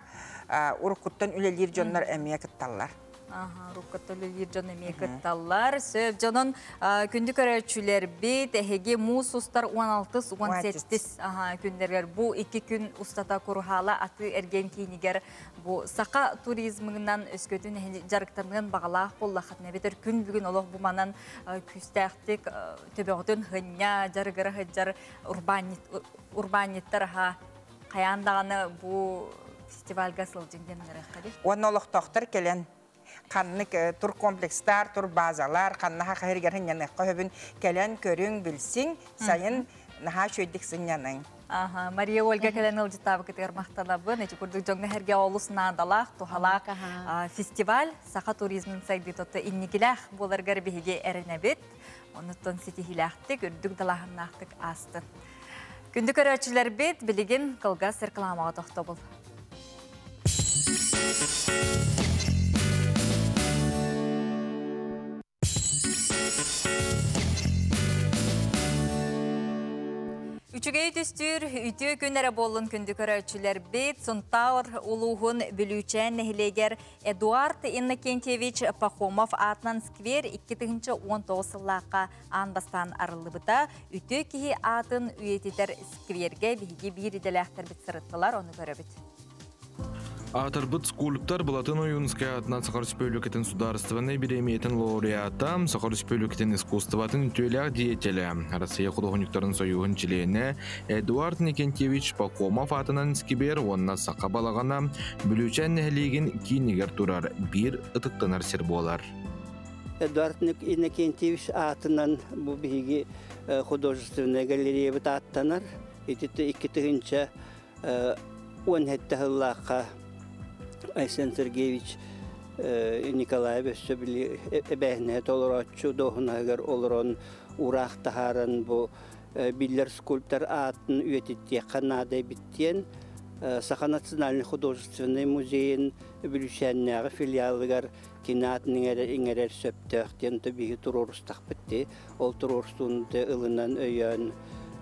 уруккуттан үлелир дьоннор эмиэ кытталлар. Аха, руккаттөлүлир дьон эмиэ кытталлар. Сөп дьонун күндү көрөөчүлэр бит, эһиги муус устар 16-17 күннергер бу 2 күн устата курухала аты эрген кейнигер бу сака туризмынан өскөтүн жарыктанын бағалаах боллахат небетер күн бүгүн олох бу манан күстәхтик төбөгөтүн хыння жарыгыра хыджар урбаниттар ха каяндаганы бу фестивальга сылжыңден нырахкади. Онно олохтоохтор келен ханнык туркомплекстар, турбазалар, ханна хахыргар хынняныкка хөбүн келен көрүң билсиң, сайын наха шөйдик сынняның. Аха, Мария Ольга келен ылжытабы кытыгар мактанабын, эчи курдук жоңга херге олус наадалаах, тухалаах фестиваль саха туризмин сайды тотто инникилээх боларгар биһиги эренебит. Онуттан ситихилээхтик, үрдүк далаһыннаахтык астын. Күндү көрөөчүлэр бит билигин кылгас рекламага тохтобул. Үчүгэй түстүр, үтүө күннәрі болын күнді көрәтшілер бет, Сунтаур улуғын Бүлүүчән нәһилегер Эдуард Иннокентьевич Пахомов атынан сквер 2019 сыллааққа анбастан арылыбыта, үтүө киһи атын үйетитер скверге биһиги биир иделээхтер бит сырыттылар, оны көрөбүт. Атырбыт скульптор Булатын Ойунская атынан Саха Республикатын сударственной биремиятын лауреата, Саха Республикатын искусстватын үтүөлээх деятеля, Россия художниктарын союһун члене Эдуард Никентьевич Пахомов атынан скибер онна саха балаҕана Бүлүүчээн нэһилиэгин киинигэр турар биир ытыктанар сир буолар. Эдуард Иннокентьевич атынан бу биһиги художественная галерея аттанар. Итити икки тыһынча 17 сыллаахха Айсен Сергеевич Николаев өссө били эбэһинэ толорооччу доһунагар олорон ураах таһааран бу биллэр скульптор атын үйэтиттиэххэ наада биттиэн Саха национальный художественный музейин Бүлүүчээннээҕи филиалыгар кинаатын иҥэрэр сөптөөх диэн биһи туруорустахпытти ол туруорустуун ылынан өйөөн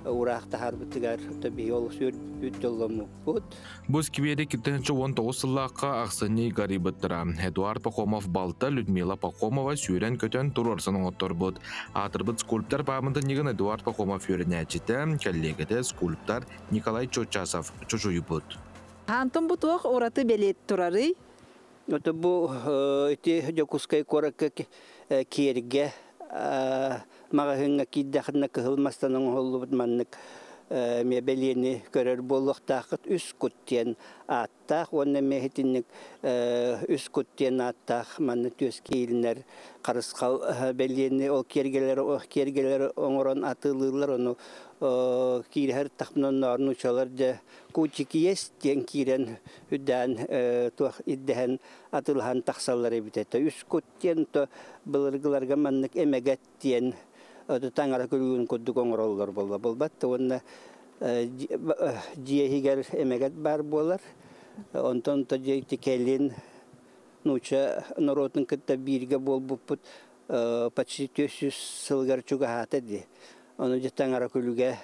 ураах таһаарбытыгар биһи ол сүрбүт дьолломмуппут. Бу сквери 2019 сыллаахха ахсынньы гарибыттара. Эдуард Пахомов балта Людмила Пахомова сүүрэн көтөн туруорсан оҥотторбут. Аатырбыт скульптор паамынтынньыгын Эдуард Пахомов үөрэнээччитэ, кэллиэгэтэ скульптор Николай Чочасов чочуйбут. Антон бу туох ураты белет турарый? Это бу ити Дьокуускай куоракка киэргэ маҕаһыҥҥа киирдэхинэ кыһыл мастан оҥоһуллубут маннык мебелиени көрөр буолуохтааххыт үс кут диэн ааттаах уонна эмиэ үс кут диэн ааттаах манна түөс киилинэр харысхал бэлиэни ол киэргэлэр киэргэлэр оҥорон атыылыыллар ону киирэһэр тахпынан нуучалар дьэ кутики есть диэн киирэн үрдээн туох ирдэһэн атыылаһан тахсаллар эбит этэ үс кут диэн то былыргыларга маннык эмэгэт диэн таҥара күлүгүн курдук оҥороллор буолла буолбат уонна дьиэһигэр эмэгэт баар буолар онтон то дьиэ кэлин нууча норуотун кытта бииргэ буолбуппут почти 400 сылгар чугаһаата дии ону дьэ таҥара күлүгэ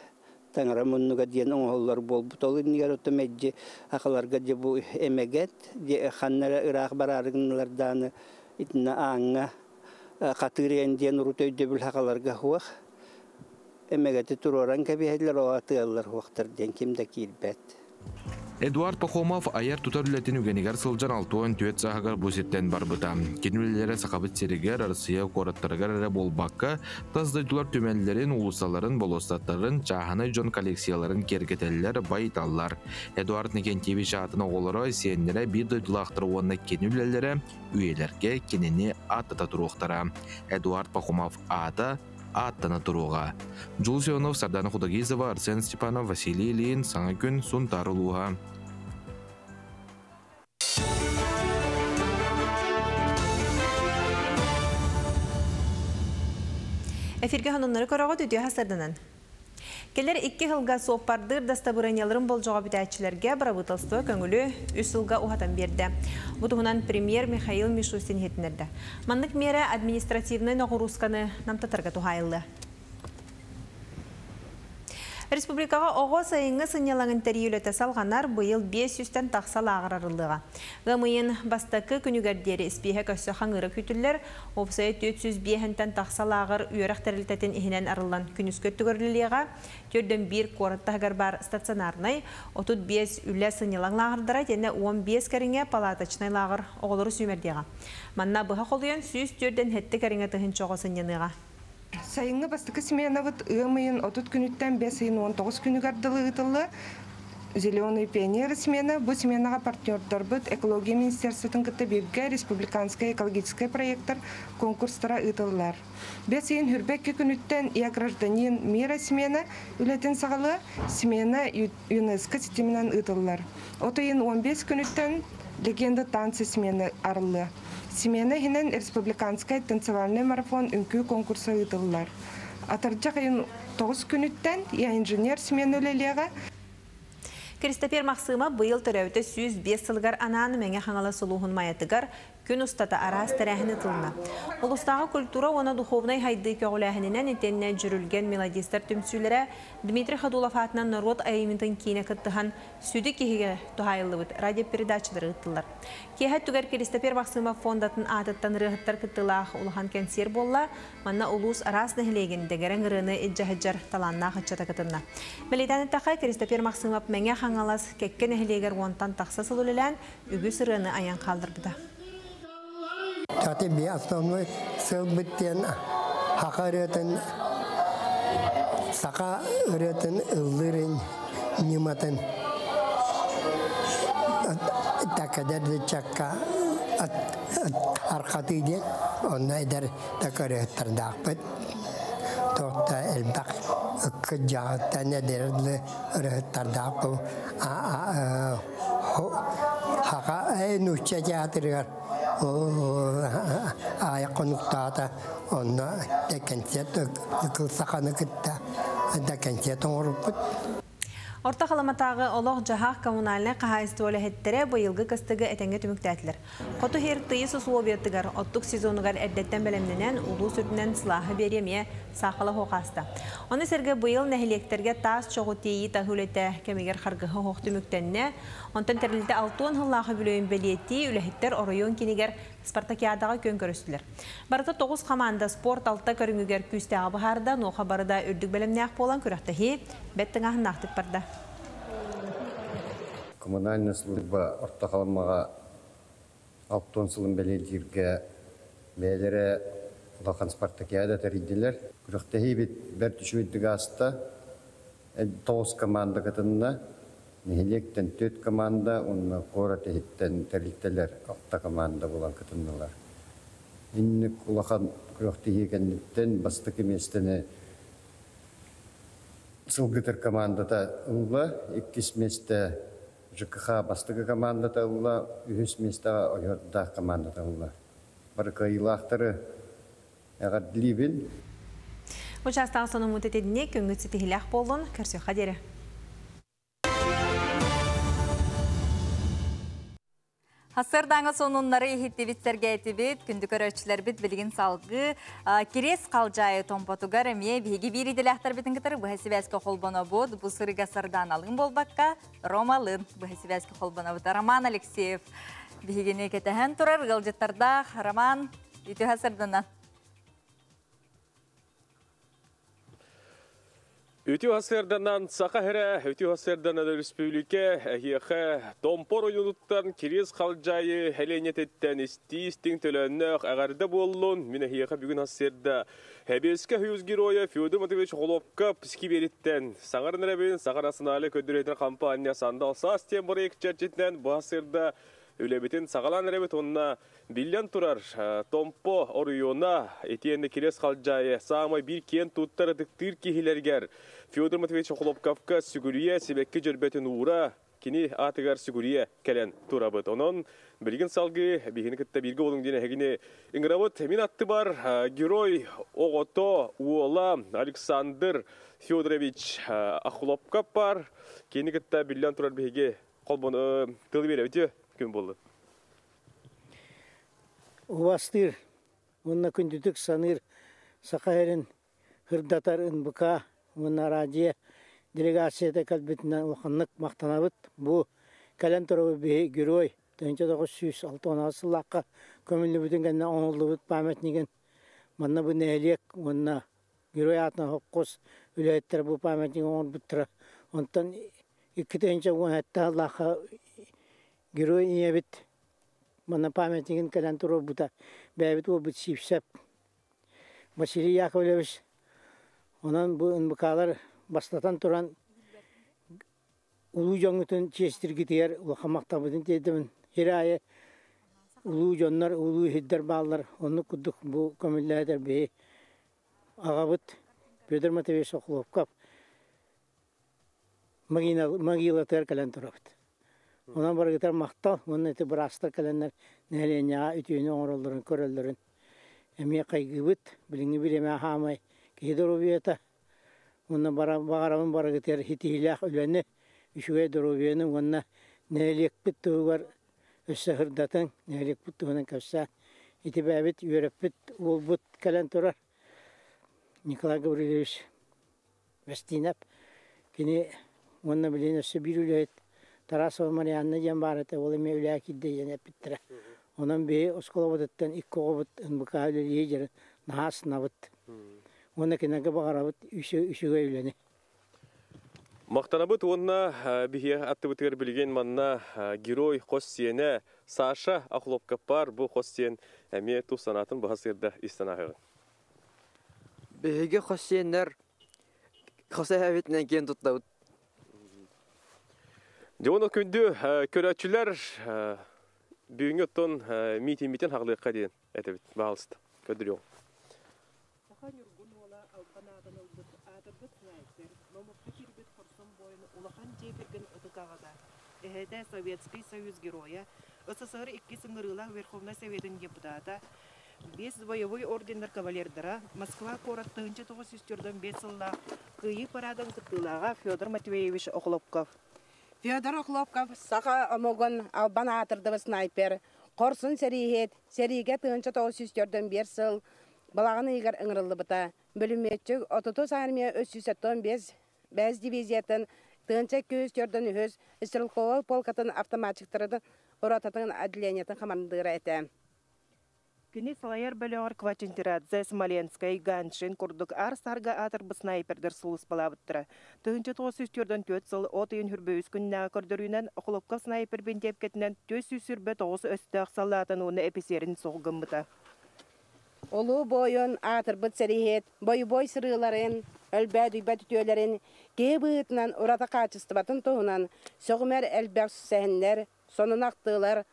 таҥара муннуга диэн оҥоһуллар буолбут ол иннигэр отто мэддьи ахаларга дьэ бу эмэгэт ханнара ыраах бараарыгыналардааны итиннэ ааҥҥа хатыырыан диэн урут өйдөбүл хахаларга хуах эмэгэти туруоран кэбиһэллэр оҕа тыаллар хуахтар диэн ким да киирбэт. Эдуард Пахомов айар-тутар үлэтин үгэнигэр сылдьан 64 сааһыгар бу сиртэн барбыта. Кини үлэлэрэ Сахабыт сиригэр, Арассыыйа куораттарыгар эрэ буолбакка, тас дойдулар түмэллэрин, уулуссаларын, болуоссаттарын, чааһынай дьон коллекцияларын киэргэтэллэр, байыталлар. Эдуард Никентьевич аатын оҕолоро, сиэннэрэ, биир дойдулаахтара уонна кини үлэлэрэ үйэлэргэ кинини ааттата туруохтара. Эдуард Пахомов аата ааттана туруоҕа. Дьулус Иванов, Сардана Худогизова, Арсен Степанов, Василий Ильин, Саҥа күн, Сунтаар улууһа. Эфиргэ хонуннары көрөҕүт үтүө хасарданан. Келер икки сылга суоппардыыр дастабырыанньаларын болдьоҕо бүтээччилэргэ бырабыыталыстыба көҥүлү үс сылга уһатан биэрдэ. Бу туһунан премьер Михаил Мишустин иһитиннэрдэ. Маннык миэрэ административнай ноҕуруусканы намтатарга туһаайыллыа. Республикаҕа оҕо сайыҥҥы сынньалаҥын тэрийии үлэтэ салҕанар, быйыл 500-тэн тахса лааҕыр арыллыаҕа. Ыам ыйын бастакы күнүгэр диэри испииһэк өссө хаҥыыра күүтүллэр. Уопсайа 405-тэн тахса лааҕыр үөрэх тэрилтэтин иһинэн арыллан күнүскү өттүгэр үлэлиэҕэ. 41 куорат таһыгар баар стационарнай, 35 үлэ сынньалаҥ лааҕырдара итиэннэ 15 кэриҥэ палаточнай лааҕыр оҕолору сүүмэрдиэҕэ. Манна быһа холуйан 147 кэриҥэ тыһыынча оҕо сынньаныаҕа. Сайыҥҥы бастакы сменабыт ыам ыйын 30 күнүттэн бэс ыйын 19 күнүгэр дылы ыытыллыа. Зеленый пионер смена. Бу сменаҕа партнердарбыт экология министерствотын кытта бииргэ республиканскай экологическай проектар конкурстара ыытыллар. Бэс ыйын хүрбэкки күнүттэн Я гражданин мира смена үлэтин саҕалыа. Смена ЮНЕСКО ситиминэн ыытыллар. От ыйын 15 күнүттэн Легенда танцы смена арыллыа. Смена иһинэн республиканскай танцевальный марафон үҥкүү конкурса ыытыллар. Атырдьах ыйын 9 күнүттэн Я инженер смена үлэлиэҕэ. Кристопер Махсыма быйыл төрөөбүтэ 105 сылыгар анаан Мэҥэ Хаҥалас улууһун Майатыгар күн устата араас тэрээһин ыытылынна. Улуустааҕы культура уонна духовнай хайдыы көҕүлээһининэн итиэннэ Дьүрүлгэн мелодистар түмсүүлэрэ Дмитрий Ходулов аатынан норуот айымньытын киинэ кыттыһан сүдү киһигэ туһаайыллыбыт радиопередачалары ыыттылар. Киэһэ өттүгэр Киристопер Махсымов фондатын аатыттан ырыаһыттар кыттыылаах улахан кэнсиэр буолла. Манна улуус араас нэһилиэгин дэгэрэҥ ырыаны илдьэ сылдьар талааннаах ыччата кытынна. Бэлиэтээн эттэххэ, Киристопер Махсымов Мэҥэ Хаҥалас кэккэ нэһилиэгэр уонтан тахса сыл үлэлээн, үгүс ырыаны айан хаалларбыта. Ати би основной сылбыт диэн хака ырыатын саха ырыатын ыллыырын ньыматын такадар чакка архатыы диэн онно эдэр такырыһыттардаахпыт туохта элбэх кыдьаҕыттан эдэр ырыһыттардаах хака нуучча театрыгар аайа хонуктаата онно да концерт саханы кытта да концерт оҥоруппут. Орто Халыматааҕы олох-дьаһах коммунальнай хаһаайыстыба үлэһиттэрэ быйылгы кыстыгы этэҥҥэ түмүктээтилэр. Хоту сир тыйыс усулуобуйатыгар оттук сезонугар эрдэттэн бэлэмнэнэн, улуус үрдүнэн сылааһы биэрии эмиэ саахала суох ааста. Ону сэргэ быйыл нэһилиэктэргэ таас чоҕу тиэйии таһыы үлэтэ кэмигэр харгыһы оһох түмүктэннэ. Онтон тэрилтэ 60 сыллаах үбүлүөйүн бэлиэтии үлэһиттэр оройуон киинигэр Спартакиадаҕа күөн көрүстүлэр. Барыта тоҕус хамаанда спорт алта көрүҥүгэр күүстээҕи быһаарда, онуоха бары да үрдүк бэлэмнээх буолан күрэхтэһии бэрт тыҥааһыннаахтык барда. Коммунальная служба Орто Халымаҕа 60 сылын бэлиэтииргэ бэйэлэрэ улахан спартакиада тэрийдилэр. Күрэхтэһиибит бэрт үчүгэйдик ааста. Тоҕус команда кытынна. Нэһилиэктэн түөрт команда уонна куорат иһиттэн тэрилтэлэр алта команда буолан кытыннылар. Инник улахан күрэхтэһии кэнниттэн бастакы миэстэни Сылгытыр командата ылла, иккис миэстэ ЖКХ бастакы командата ылла, үһүс миэстэҕэ Ойуурдаах командата ылла. Бары кыайыылаахтары Эҕэрдэлиибин. Учаастагы сонуммут итинник күҥҥүт ситиһилээх буоллун, көрсүөххэ диэри. Сарсыардааҥы сонуннары иһиттибит, сэргээтибит. Күндү көрөөччүлэрбит билигин салгыы Кириэс Халдьаайы Томпотугар эмиэ биһиги биир идэлээхтэрбитин кытары быһа сибээскэ холбонобут. Бу сырыга Сарданалыын буолбакка, Ромалыын быһа сибээскэ холбонобут. Роман Алексеев биһигини кэтэһэн турар ыалдьыттардаах. Роман, үтүө сардана. Үтүө сарсыарданан Саха сирэ, үтүө сарсыарданан өрөспүүбүлүкэ, эһиэхэ Томпо оройуонуттан Кириэс Халдьаайы сэлиэнньэтиттэн истии-истиҥ төлөөннөөх эҕэрдэ буоллун. Мин эһиэхэ бүгүн сарсыарда Сэбиэскэй Союз Геройа Федор Матвеевич Охлопков скибиэриттэн саҥаран эрэбин. Саха национальнай көрдөрүүтүн хампаанньа Сандал саас диэн бырайыак чэрчитинэн бу сарсыарда үлэбитин саҕалаан эрэбит уонна биллэн турар, Томпо оройуона итиэннэ Кириэс Халдьаайы саамай биир киэн туттар ытыктыыр киһилэригэр Федор Матвеевич Охлопковка сүгүрүйэ сибэкки дьөрбөтүн уура, кини аатыгар сүгүрүйэ кэлэн турабыт. Онон билигин салгыы биһигини кытта бииргэ буолуҥ диэн эһигини ыҥырабыт. Мин аттыбар герой оҕото уола Александр Федорович Охлопков бар. Кини кытта биллэн турар биһиги холбон тыл биэрэбит күн буоллун. Убастыыр уонна күндүтүк саныыр Саха сирин сырдатар НБК уонна радио делегацията кэлбитинэн улаханнык махтанабыт. Бу кэлэн турабыт биһи герой 1968 сыллаахха көмүллүбүтүн кэннэ оҥоһуллубут памятнигын манна бу нэһилиэк уонна герой аатынан холкуос үлэһиттэрэ бу памятнигы оҥорбуттара. Онтон 2017 сыллаахха герой ийэбит манна памятнигын кэлэн туруорбута. Бэйэбит уолбут Сивцев Василий Яковлевич. Онон бу НБКлар бастатан туран улуу дьоҥҥутун чиэстиргитигэр улахан махталбытын тиэрдэбин. Сир аайы улуу дьоннор, улуу иһирдэр бааллар. Оннук курдук бу көмүллээтэр биһи аҕабыт Петр Матвеевич Охлопков могилатыгар кэлэн турабыт. Онон барыгытар махтал уонна ити быраастар кэлэннэр нэһилиэнньэҕэ үтүөнү оҥороллорун көрөллөрүн эмиэ хайгыыбыт. Билиҥҥи бириэмэ хаамай киһи доруобуйата уонна баҕарабын барыгытыгар ситиһиилээх үлэни, үчүгэй доруобуйаны уонна нэһилиэкпит туһугар өссө сырдатыҥ, нэһилиэкпит туһунан кэпсээ. Ити бэйэбит үөрэппит уолбут кэлэн турар Николай Гаврильевич Бэстиинэп. Кини уонна билигин өссө биир үлэһит Тарасова Марианна диэн баар этэ, ол эмиэ үлэҕэ киирдэ диэн эппиттэрэ. Онон биһи оскуолабытыттан икки оҕобут НБК үлэлии дьэрин наһаа астынабыт. Уонна кинилэргэ баҕарабыт үчүгэй үлэни. Махтанабыт уонна биһиэхэ аттыбытыгар билигин манна герой хос сиэнэ Саша Охлопков баар. Бу хос сиэн эмиэ тус санаатын быһа сыырда ис санааһыгын. Биһиги хос сиэннэр хос эһэбитинэн киэн туттабыт. Дьэ уонна күндү көрөөччүлэр бүгүҥҥү оттон миитиммитин хаҕылыахха диэн этэбит. Баалыста. Көрдөрүөҕүҥ. Саха ньургун уола албан аатын ылбыт аатырбыт снайпер, номоххо киирбит хорсун буойун улахан дьиэ кэргэн ытык аҕата, эһэтэ Советский Союз Геройа, СССР иккис ыҥырыылаах Верховнай Советын депутата, биэс боевой орденнар кавалердара, Москва куорат 1945 сыллаах Кыайыы парадын кыттыылааҕа Федор Матвеевич Охлопков. Федор Охлопков саха омугун албан аатырдыбыт снайпер, хорсун сэрииһит, сэриигэ 1945 сыл балаҕан ыйыгар ыҥырыллыбыта. Бөлүмүөтчүк 30 армия 375 бэс дивизиятын 1243 стрелковай полкатын автоматчиктарын ротатын отделениетын хамандыыра этэ. Кини салайар бөлөҕөр Квачинтирадзе, Смоленскай, Ганшин курдук аар-саарга аатырбыт снайпердар сулууспалаабыттара. 1944 сыл от ыйын хүрбэ үс күннээҕи көрдөрүүнэн Охлопков снайпер бинтиэпкэтинэн 429 өстөөх саллаатын уонна эписиэрин суох гыммыта. Улуу буойун аатырбыт сэрииһит бойобуой сырыыларын, өлбөөдүйбэт үтүөлэрин киһи быһыытынан ураты хаачыстыбатын туһунан сөҕүмэр элбэх сэһэннэр, сонун ахтыылар,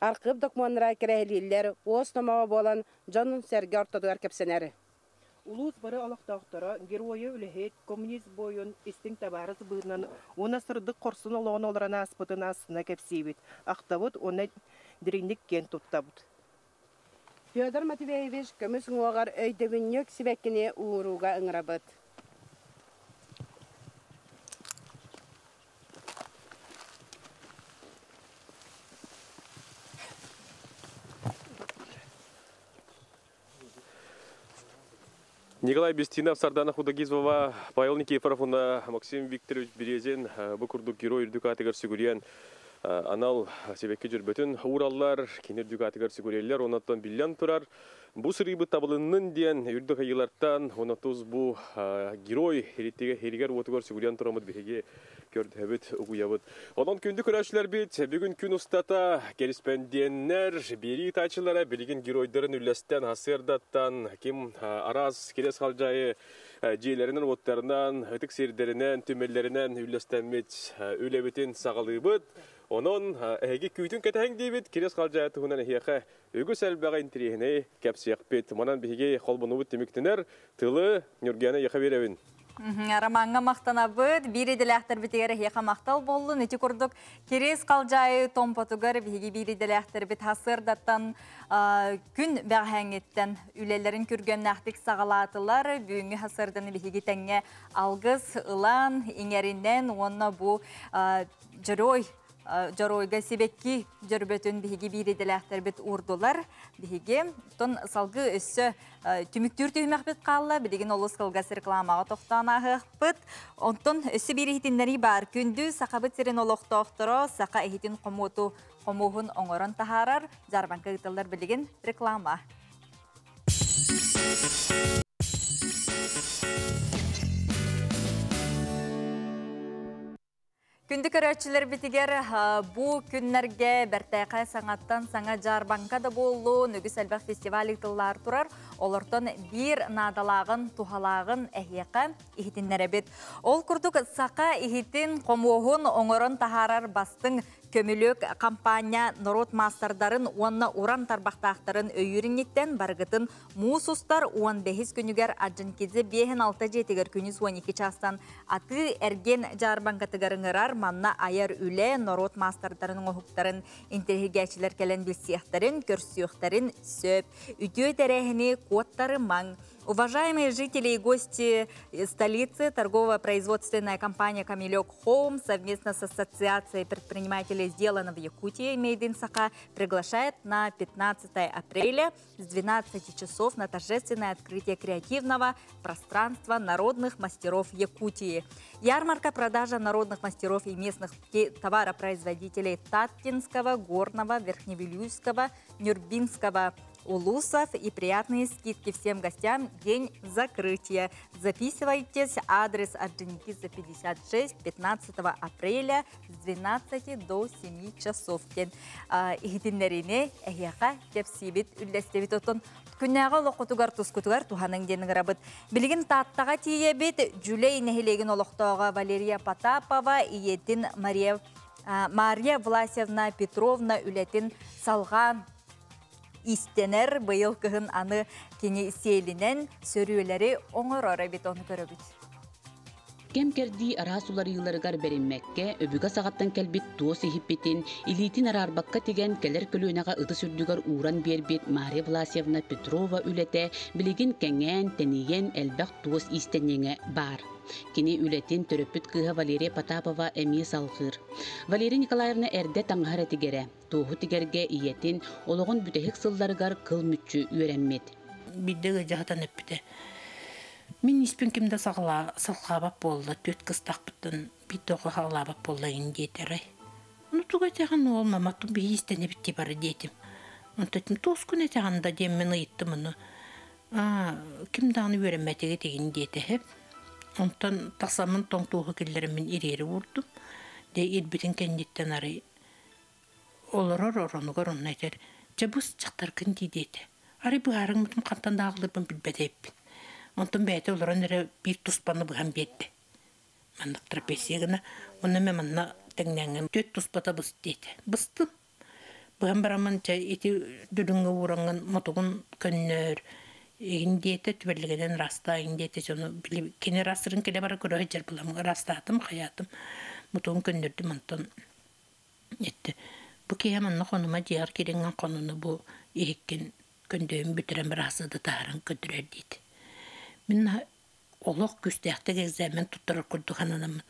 архыып докумуоннара кэрэһилииллэр, уос номоҕо буолан дьон-сэргэ ортотугар кэпсэнэр. Улуус бары олохтоохторо геройу үлэһит, коммунист буойун истиҥ табаарыс быһыытынан уонна сырдык хорсун олоҕун олорон ааспытын астына кэпсиибит, ахтабыт уонна дириҥник киэн туттабыт. Федор Матвеевич көмүс уҥуоҕар өйдөбүнньүк сибэккини уурууга ыҥырабыт. Николай Бестинов, Сардана Худогизова, Павел Никифоров уонна Максим Викторович Березин бу курдук герой үрдүк аатыгар сүгүрүйэн анал сибэкки дьөрбөтүн уураллар, кини үрдүк аатыгар сүгүрүйэллэр, онон биллэн турар. Бу сырыыбыт табылыннын диэн үрдүк айыылартан уонна тус бу герой хиригэр уотугар сүгүрүйэн тураммыт биһиги көрдөһөбүт, угуйабыт. Онон күндү көрөөччүлэрбит, бүгүн күн устата кэриспэндиэннэр, биэрии ыытааччылара билигин геройдарын үллэстэн, сарсыардаттан ким араас кириэс халдьаайы дьиэлэринэн, уоттарынан, ытык сирдэринэн, түмэллэринэн үллэстэммит үлэбитин саҕалыыбыт. Онон эһиги күүтүн кэтэһиҥ диибит, кириэс халдьаайы туһунан эһиэхэ үгүс элбэҕи интириэһинэй кэпсиэхпит. Манан биһиги холбонубут түмүктэнэр. Тылы Ньургуяна эйиэхэ биэрэбин. Ромаҥҥа махтанабыт, биир идэлээхтэрбитигэр эһиэхэ махтал буоллун. Ити курдук Кириэс Халдьаайы Томпотугар биһиги биир идэлээхтэрбит сарсыардаттан күн бэҕэһээҥҥиттэн үлэлэрин күргүөмнээхтик саҕалаатылар. Бүгүҥҥү сарсыарданы биһиги тэҥҥэ алгыс ылан, иҥэринэн уонна бу дьоруой дьоруойга сибэкки дьөрбөтүн биһиги биир идэлээхтэрбит уурдулар. Биһиги тон салгыы өссө түмүктүүр түһүмэхпит хаалла. Билигин олус кылгас рекламаҕа тохтоон ааһыахпыт. Онтон өссө биир иһитиннэрии баар. Күндү Сахабыт сирин олохтоохторо саха иһитин хомуоту хомуоһун оҥорон таһаарар дьаарбаҥка ыытыллар билигин реклама. Күндү көрөөччүлэрбитигэр бу күннэргэ бэртээхэй саҥаттан саҥа дьаарбаҥка да буоллун, үгүс элбэх фестиваль ыытыллаар турар. Олортон биир наадалааҕын, туһалааҕын эһиэхэ иһитиннэрэбит. Ол курдук саха иһитин, хомуоһун оҥорон таһаарар бастыҥ Көмүлүөк хампаанньа норуот маастардарын уонна уран тарбахтаахтарын өйүүр инниттэн барыгытын муус устар 15 күнүгэр Орджоникидзе 56 дьиэтигэр күнүс 12 чаастан атыы-эргиэн дьаарбаҥкатыгар ыҥырар. Манна айар үлэ, норуот маастардарын оҥоһуктарын интэриэһиргээччилэр кэлэн билсиэхтэрин, көрсүөхтэрин сөп. Үтүө тэрээһини куоттарымаҥ. Уважаемые жители и гости столицы, торгово-производственная компания «Камелек Хоум» совместно с Ассоциацией предпринимателей «Сделано в Якутии» Made in Саха приглашает на 15 апреля с 12 часов на торжественное открытие креативного пространства народных мастеров Якутии. Ярмарка продажа народных мастеров и местных товаропроизводителей Таткинского, Горного, Верхневилюйского, Нюрбинского улусов и приятные скидки всем гостям день закрытия. Записывайтесь. Адрес Орджоникидзе 56, 15 апреля с 12 до 7 часов. Иһитиннэриини эһиэхэ кэпсиибит, үллэстибит отон күннээҕи олоххутугар тускутугар туһаныҥ диэн ыҥырабыт. Билигин Тааттаҕа тиийэбит. Дьүлэй нэһилиэгин олохтооҕо Валерия Потапова ийэтин Мария Мария Власьевна Петровна үлэтин салҕаан истэнэр. Быйыл кыһын аны кини сиэлинэн сөрүөлэри оҥорор эбит, ону көрөбүт. Кэм-кэрдии араас уларыйыыларыгар бэриммэккэ, өбүгэ саҕаттан кэлбит туос иһиппитин, илиитин араарбакка тигэн, кэлэр көлүөнэҕэ ытыс үрдүгэр ууран биэрбит Мария Власьевна Петрова үлэтэ билигин кэҥээн, тэнийэн, элбэх туос иистэнньэҥэ баар. Кини үлэтин төрөппүт кыыһа Валерия Потапова эмиэ салҕыыр. Валерия Николаевна эрдэ таҥаһар этигэрэ, туоһу тигэргэ ийэтин олоҕун бүтэһик сылларыгар кыл мүччү үөрэммит. Биирдэ ыалдьаһытан эппитэ. Мин испин ким да салҕаабат буолла, түөрт кыстахпыттан биир да оҕо хаалаабат буолла ин диэтэрэй. Ну тугу этэҕин уол маматын биһи истэнэбит дии бары диэтим. Онтон туоскун этэҕин да диэммин ыйыттым ону. Аа, ким даҕаны үөрэммэтигэ тигин диэтэһэп. Онтон тахсаммын тоҥ туоһу киллэриммин ириэри уурдум. Дэ ирбитин кэнниттэн арай олорор оронугар онно этэр, «Дьэ бу дьахтаргын дии» диэтэ. Арай быһаарыҥмытын хантан да аҕалырбын билбэт эбиппин. Онтон бэйэтэ олорон эрэ биир туспаны быһан биэрдэ. Маннык трапеция гына. Онно мин манна тэҥнээҥҥин түөрт туспата быс диэтэ. Быстым. Быһан бараммын чэ ити дүлүҥҥэ уураҥҥын мотугун көннөр игин диэтэ, түбэллигинэн ыраастаа игин диэтэ. Дьону били кини ыраастырын кэлэ бара көрө сылдьар буолам ыраастаатым, хайаатым. Мотугун көннөрдүм онтон Эттэ, бу киһи манна хонума дьиэҕэр кириҥҥин хонуну бу иһиккин көндөйүн бүтэрэн быраасыда таһааран көрдөрөр диэт. Мин олох күүстээхтик экзамен туттарар курдук сананаммын.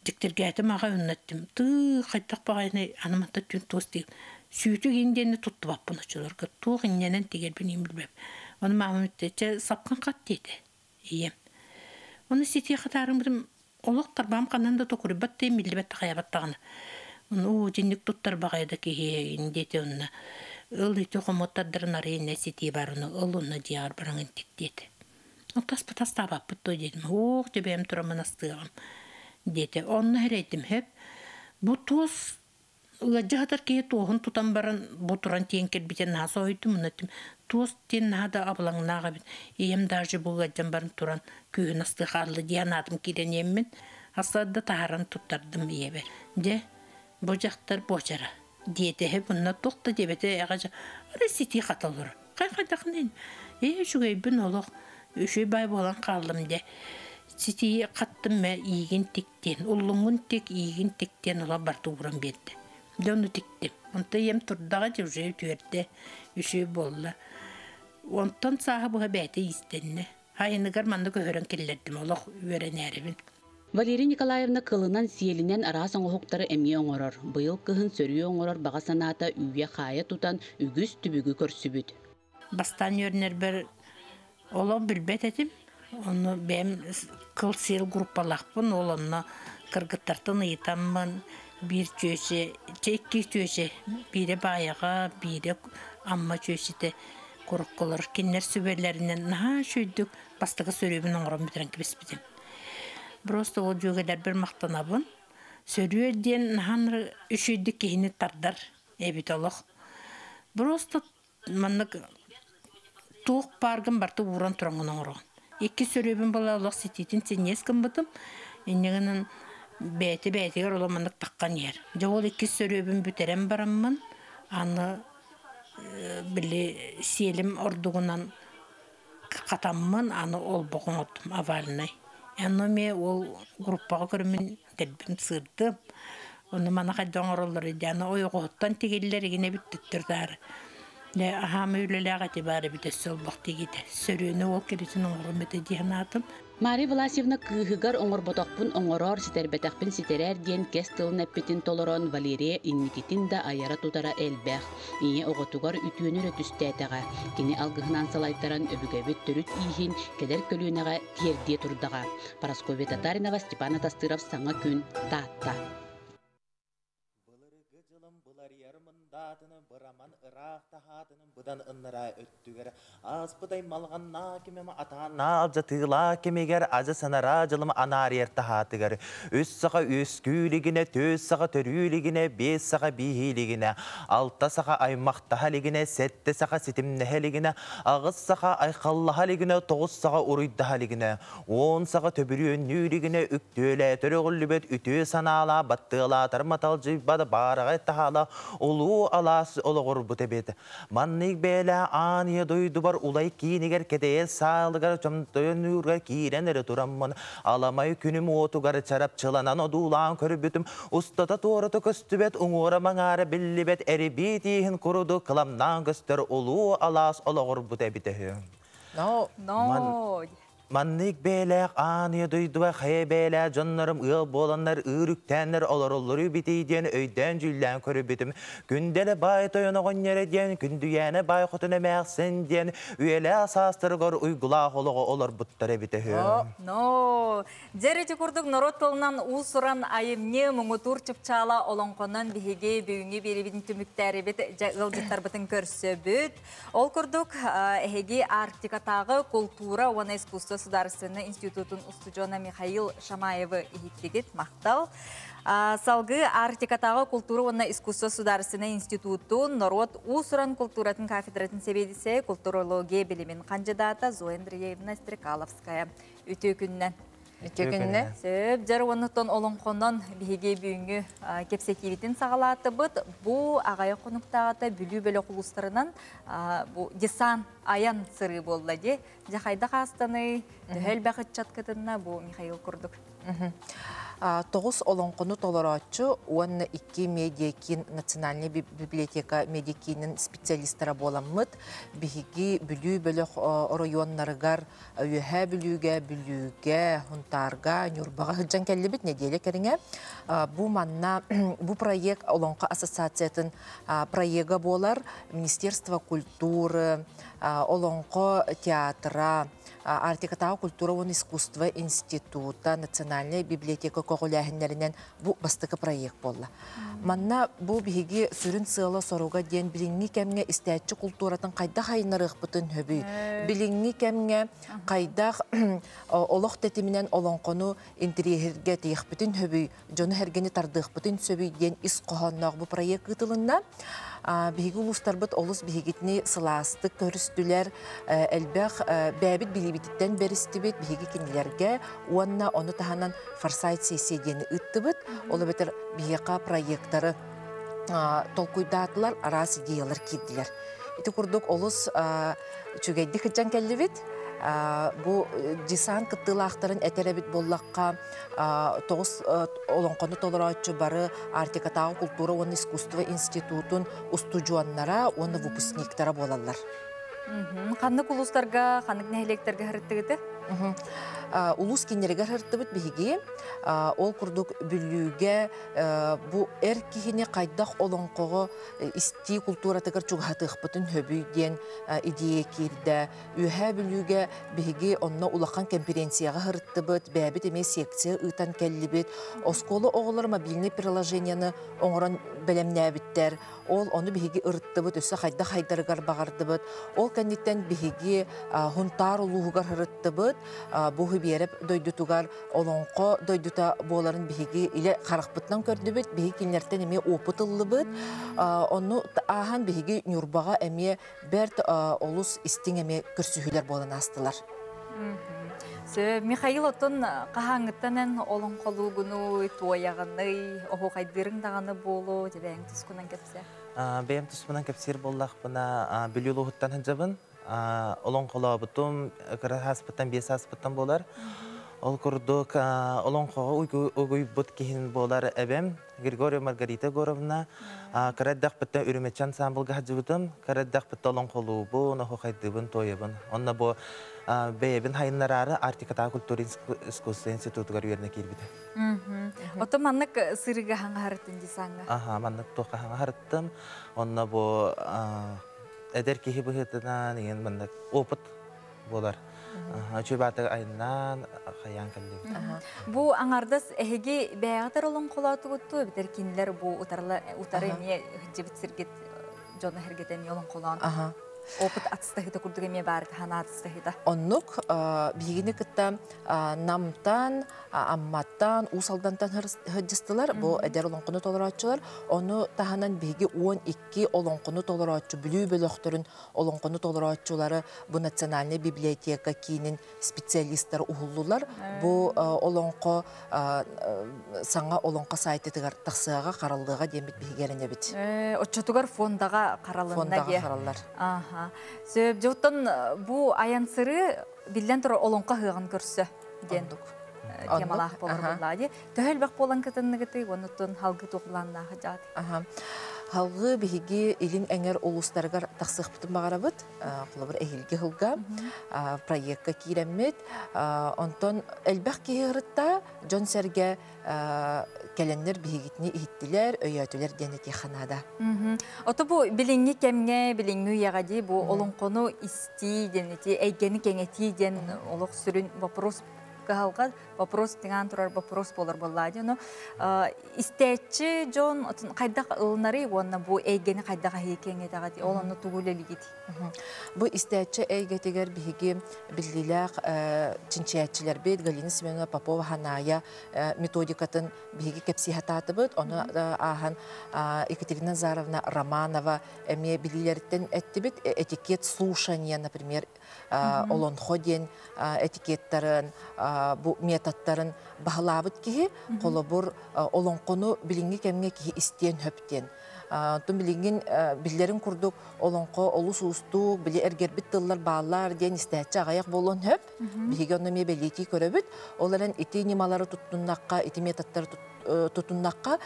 Дьиктиргээтим аҕай онно эттим, тыы хайдах баҕайыный аны манта түн туос диэн сүүтүк иин диэни туттубаппын оччолорго туох инньэнэн тигэрбин иин билбэп. Ону маамам эттэ, чэ сапкын хат диэтэ ийэм. Ону ситии хатаарыммытым олох тарбаам ханан да токуруйбат да миллибэт да хайабат даҕаны. Ону дьинник туттар баҕайы да киһи диэтэ онно. Ыл ити хомуттардарын арыйна ситии барыны ыл онно дьиэҕэр бараҥын тик диэтэ. Тас тастаабаппыт дуо диэтим. Ох, дьэ тураммын астыаҕым диэтэ. Онно эрэйдим хөп. Бу туос ыалдьа сытар киһи туоһун тутан баран бу туран тиэн кэлбитин наһаа соһуйдум. Онно туос диэн наһаа да абылаҥнаах эбит. Ийэм даже бу ыалдьан баран туран күүһүн астыы хаалла диэн аатым киирэн иэммин. Астарда таһааран туттардым ийэбэр. Дьэ, бу дьахтар буочара диэтэһэ bunна туох да диэбэтэ эҕэ ары ситии хаталыр. Хай хайдахнын ээ үчүгэйбин олох үчүгэй бай буолан хааллым де. Ситии хаттым мэ иигин тиктен, уллуҥун тик иигин тиктен ола барты ууран биэрдэ. Дьэ ону тиктим. Онто ийэм турдаҕа дьэ уже үтүөрдэ, үчүгэй буолла. Онтон сааһы быһа бэйэтэ иистэннэ. Айыныгар манна көһөрөн киллэрдим, олох үөрэнээрибин. Валерия Николаевна кылынан сиэлинэн араас оҥоһуктары эмиэ оҥорор. Быйыл кыһын сөрүө оҥорор баҕа санаата үүйэ-хаайа тутан үгүс түбүгү көрсүбүт. Бастаан үөрэнэрбэр олох билбэт этим. Онно бэйэм кыл сиэл группалаахпын, ол онно кыргыттартан ыйытаммын биир чүөчэ, икки чүөчэ, биирэ баайаҕа, биирэ Амма чүөчэтэ куруккулар. Кинилэр сүбэлэринэн наһаа үчүгэйдик бастакы сөрүөбүн оҥорон бүтэрэн кэбиспитим. Просто ол дьүөгэлэрбэр махтанабын. Сөрүө диэн наһаа үчүгэйдик киһини тардар эбит олох. Просто маннык туох бааргын барыта ууран тураҥҥын оҥороҕун. Икки сөрүөбүн була олох ситиитин синньиэс гыммытым. Инньэ бэйэтэ бэйэтигэр олох маннык таххан иһэр. Дьэ ол иккис сөрүөбүн бүтэрэн бараммын, аны били сиэлим ордугунан хатаммын, аны олбох оҥордум овальнай. Онно эмиэ ол группаҕа көрөммүн дэлбим сыырдым. Ону маны хайдах оҥороллор дии, аны ойоҕоһуттан тигиллэр игинэ бүттүттэр даары. Дьэ аһаама үлэлээх эти баар эбит өссө олбох тигиитэ. Сөрүөнү ол киритин оҥорум этэ дии санаатым. Мария Власьевна кыыһыгар оҥорботохпун оҥороор, ситэрбэтэхпин ситэрээр диэн кэс тылын эппитин толорон Валерия инникитин да айара-тутара элбэх. Ийэ оҕотугар үтүөнү эрэ түстээтэҕэ. Кини алгыһынан салайтаран өбүгэбит төрүт ииһин кэлэр көлүөнэҕэ тиэрдиэ турдаҕа. Парасковья Татаринова, Степан Атастыров Саҥа күн, Таатта. Быларыйар мындаатыны быраман ыраах таһаатыны быдан ыннараа өттүгэр ааспыт аймалҕаннаа кимим атааннаа алдьатыылаа кэмигэр аза санараа дьылым анаарыйар таһаатыгар үс саха үөскүүлигинэ, түөс саха төрүүлигинэ, биэс саха бииһиилигинэ, алта саха аймахтаһа илигинэ, сэттэ саха ситимнэһэ илигинэ, аҕыс саха айхаллаһа илигинэ, тоҕус саха уруйдаһа илигинэ, 10 саха төбүрүөннүү илигинэ үктүөлээтэр өҕүллүбэт үтүө санаалаа баттыалаатар маталдьыйбат баараҕай таһаала улуу алаас олоҕурбут эбит. Маннык бэйэлээх аан ийэ дойдубар улай киинигэр кэтэйэ саалыгар чомтойонуурга киирэн эрэ тураммын аламай күнүм уотугар чарапчыланан одуулаан көрбүтүм устата туората көстүбэт уҥуора маҥаара биллибэт эрибии тииһин курдук кыламнаан көстөр улуу алаас олоҕурбут эбит үһү. Но. Маннык бэйэлээх аан ийэ дойдуга хайа бэйэлээх дьоннорум ыал буоланнар ыыр үктэннэр олороллору битий диэн өйдөөн дьүүллээн көрбүтүм. Күндэлэ баай тойон оҕонньоро диэн, күндүйээнэ баай хотун эмээхсин диэн үйэлээх саастарыгар уйгулаах олоҕу олорбуттар эбит үһү. Но, дьэ курдук норуот тылынан уус-уран айымньы муҥутуур чыпчаала олоҥхонон биһиги бүгүҥҥү биэрибитин түмүктээрибит дьэ ыалдьыттарбытын көрсөбүт. Ол курдук эһиги Арктикатааҕы култуура уонна искусство судаарыстыбаннай институтун устудьуона Михаил Шамаевы иһиттигит, махтал. Салгыы Арктикатааҕы култуура уонна искусство судаарыстыбаннай институтун норуот уус-уран култууратын кафедратын сэбиэдиссэйэ, культурология билимин хандьыдаата Зоя Андреевна Стрекаловская. Үтүө күнүнэн. Үтүө күнүнэн. Сөп, дьэр уоннуттан олоҥхонон биһиги бүгүҥҥү кэпсэтиибитин саҕалаатыбыт. Бу аҕыйах хонуктааҕыта Бүлүү бөлөх улуустарынан бу десант айан сырыы буолла дии. Дьэ хайдах аастаный, төһө элбэх ыччат кытынна бу Михаил курдук? Тоҕус олоҥхону толорооччу уонна икки медиакиин национальнай библиотека медиакиинин специалистара буоламмыт биһиги Бүлүү бөлөх оройуоннарыгар Үөһээ Бүлүүгэ, Бүлүүгэ, Һунтаарга, Ньурбаҕа сылдьан кэллибит нэдиэлэ кэриҥэ. Бу манна бу проект Олоҥхо ассоциациятын проега буолар. Министерство культуры, Олоҥхо театра, Арктикатааҕы культура уонна искусство института, Национальнай библиотека көҕүлээһиннэринэн бу бастакы проект буолла. Манна бу биһиги сүрүн сыала-соруга диэн билиҥҥи кэмҥэ истээччи култууратын хайдах айыннарыахпытын сөбүй? Билиҥҥи кэмҥэ хайдах олох тэтиминэн олоҥхону интириэһиргэтиэхпитин сөбүй, дьону-сэргэни тардыахпытын сөбүй диэн ис хоһоонноох бу проект ыытылынна. Биһиги улуустарбыт олус биһигитини сылаастык көрүстүлэр, элбэх бэйэбит билиибититтэн бэристибит биһиги кинилэргэ уонна ону таһынан форсайт сессия диэни ыыттыбыт. Ол эбэтэр биһиэхэ проекттары толкуйдаатылар, араас идеялар киирдилэр. Ити курдук олус үчүгэйдик сылдьан кэллибит. Бу десант кыттыылаахтарын этэр эбит буоллахха, тоҕус олоҥхону толорооччу бары Арктикатааҕы култуура уонна искусство институтун устудьуоннара уонна выпускниктара буолаллар. Ханнык улуустарга, ханнык нэһилиэктэргэ сырыттыгыты? Улуус кинилэригэр сырыттыбыт биһиги. Ол курдук Бүлүүгэ бу эр киһини хайдах олоҥхоҕо истии култууратыгар чугаһатыахпытын сөбүй диэн идея киирдэ. Үөһээ Бүлүүгэ биһиги онно улахан конференцияҕа сырыттыбыт, бэйэбит эмиэ секция ыытан кэллибит. Оскуола оҕолоро мобильнай приложениены оҥорон бэлэмнээбиттэр. Ол ону биһиги ырыттыбыт, өссө хайдах хайдарыгар баҕардыбыт. Ол кэнниттэн биһиги Хунтаар улууһугар сырыттыбыт. Бу Хибиэрэп дойдутугар олоҥхо дойдута буоларын биһиги илэ харахпытынан көрдүбүт. Биһиги кинилэртэн эмиэ опыт ыллыбыт. Ону ааһан биһиги Ньурбаҕа эмиэ бэрт олус истиҥ эмиэ көрсүһүүлэр буолан аастылар. Михаил, оттон хаһааҥҥыттан эн олоҥхолуугунуй, туойаҕыный, оһуохайдыырыҥ даҕаны буолуо, дьэ бэйэҥ тускунан кэпсээ. Бэйэм туспунан кэпсиир буоллахпына, Бүлүү улууһуттан сылдьабын. Олоҥхолообутум кыра сааспыттан, 5 сааспыттан буолар. Ол курдук олоҥхоҕо угуйбут киһин буолар эбэм Григорьева Маргарита Егоровна. Кыра эрдэхпиттэн үрүмэччи ансаамбылга сылдьыбытым. Кыра эрдэхпиттэн олоҥхолуубун, оһуохайдыыбын, туойабын. Онно бу бэйэбин хайыннараары Арктикатааҕы культура искусство институтугар үөрэнэ киирбитим. Оттон маннык сырыыга хаҥаһарыттын дии сааҥҥа? Аха, маннык туохха хаҥаһарыттым. Онно бу эдэр киһи быһыытынан иҥин маннык опыт буолар. Үчүгэй баатыгы айаннаан, хайаан кэллибит. Бу аҥардас эһиги бэйэҕитэр олоҥхолоотугуттуу эбэтэр кинилэр бу утары эмиэ сылдьыбыт сиргит дьоно сэргэтэ эмиэ олоҥхолоон опыт атыстаһыыта курдук эмиэ баар ханаат атыстаһыыта. Оннук биһигини кытта Намтан, Амматтан, Уус Алдантан сылдьыстылар. Бу эдэр олоҥхону толорооччулар. Ону таһынан биһиги 12 олоҥхону толорооччу Бүлүү бөлөхтөрүн олоҥхону толорооччулары бу Национальнай библиотека киинин специалистара уһуллулар. Бу олоҥхо саҥа олоҥхо сайтытыгар тахсыаҕа, хараллыаҕа диэммит биһиги эрэнэбит. Оччотугар фондаҕа харалынна Фондаҕа хараллар. Аха. Сөп. Дьоттон бу айан сырыы биллэн турар олоҥхо ыһыаҕын көрсө диэн темалаах буолар буоллаа дии. Төһө элбэх буолан кытынныгытый уонна халгы туох былааннаах дьаат? Халгы биһиги илин эҥэр улуустарыгар тахсыахпытын баҕарабыт. Холобур, эһиилги сылга проекка киирэммит. Онтон элбэх киһи ырытта, дьон-сэргэ кэлэннэр биһигитини иһиттилэр, өйөөтүлэр диэн этиэххэ наада. Ото бу билиҥҥи кэмҥэ, билиҥҥи үйэҕэ дии бу олоҥхону истии диэн ити эйгэни кэҥэтии диэн олох сүрүн вопрос кыһалҕа вопрос тыҥаан турар вопрос буолар буоллаа дии. Ону истээччи дьон хайдах ылынарый уонна бу эйгэни хайдах аһыы кэҥэтэҕит ол онно тугу үлэлиигит? Бу истээччи эйгэтигэр биһиги биллиилээх чинчийээччилэрбит Галина Семеновна Попова-Ханаайа методикатын биһиги кэпсии сатаатыбыт. Ону ааһан Екатерина Назаровна Романова эмиэ билиилэриттэн эттибит. Этикет слушания, например, олонхо диэн этикеттарын, бу методтарын баһылаабыт киһи, холобур, олоҥхону билиҥҥи кэмҥэ киһи истиэн сөп диэн. Оттон билигин биллэрин курдук олоҥхо олус уустук, били эргэрбит тыллар бааллар диэн истээччи аҕыйах буолуон сөп. Биһиги онно эмиэ бэлиэтии көрөбүт. Ол эрэн ити ньымалары туттуннахха, ити методтары тутуннахха,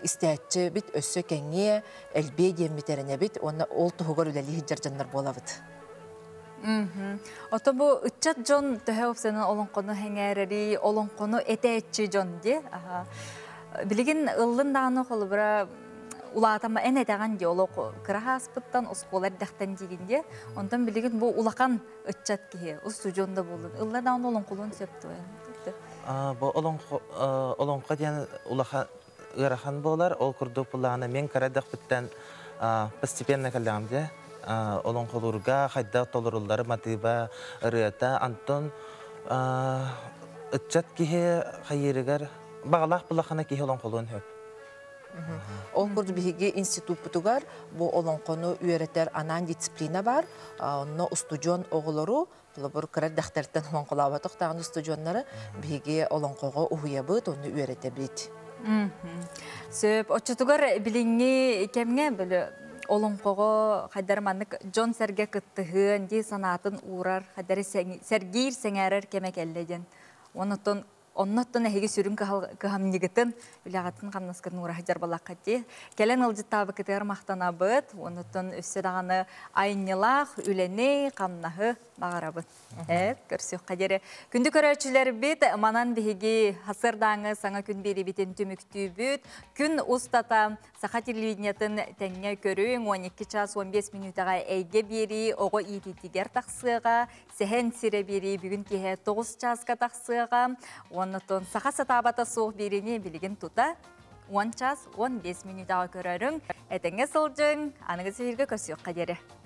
истээччибит өссө кэҥиэ, элбиэ диэммит эрэнэбит уонна ол туһугар үлэлии сылдьар дьоннор буолабыт. Ото бу ыччат дьон төһө опсанан олоҥхону сэҥээрэри, олоҥхону этээччи дьон дии. Билигин ыллын даҕаны холобура улаатама эн этэҕин дии олох кыра ааспыттан оскуола эрдэхтэн диигин дии. Онтон билигин бу улахан ыччат киһи устудьуон да буоллун ылла даҕаны олоҥхолуон сөп дуо? Бу олоҥхо олоҥхо диэн улахан ыарахан буолар. Ол курдук буллаҕына мен кыра эрдэхпиттэн постепенно кэллэҕим дьэ. Олоҥхолуурга хайдах толоруллары матыыба ырыата. Антон ыччат киһи хайыырыгар баҕалаах буллахына киһи олоҥхолуон сөп. Ол курдук биһиги институппутугар бу олоҥхону үөрэтэр анаан дисциплина бар. Онно устудьуон оҕолору, холобур, кыра эрдэхтэртэн олоҥхолооботох даҕаны устудьуоннары биһиги олоҥхоҕо уһуйабыт, онну үөрэтэбит. Сөп. Оччотугар билиҥҥи кэмҥэ били олоҥхоҕо хайдары маннык дьон-сэргэ кыттыһыан дии санаатын уурар, хайдары сэргиир, сэҥээрэр кэмэ кэллэ диэн. Оннуттан Оннуттан эһиги сүрүн кыһамньыгытын, үлэҕитин-хамнаскытын уураһа дьарбалаххыт дии. Кэлэн ыалдьыттаабыкытыгар махтанабыт. Оннуттан өссө даҕаны айымньылаах үлэни, хамнаһы баҕарабыт. Э, көрсүөххэ диэри. Күндү көрөөччүлэрбит, манан биһиги сарсыардааҥы саҥа күн биэриибитин түмүктүүбүт. Күн устата Саха телевидениетын тэҥҥэ көрүҥ 12 час 15 мүнүүтэҕэ эйгэ биэрии оҕо иитиитигэр тахсыаҕа. Сэһэн сирэ биэрии бүгүн киэһэ 9 чааска тахсыаҕа. Уонна саха сатаабата суох биэриини билигин тута 10 час 15 мүнүүтэҕэ көрөрүҥ. Этэҥҥэ сылдьыҥ, аныгы сиһиргэ көрсүөххэ диэри.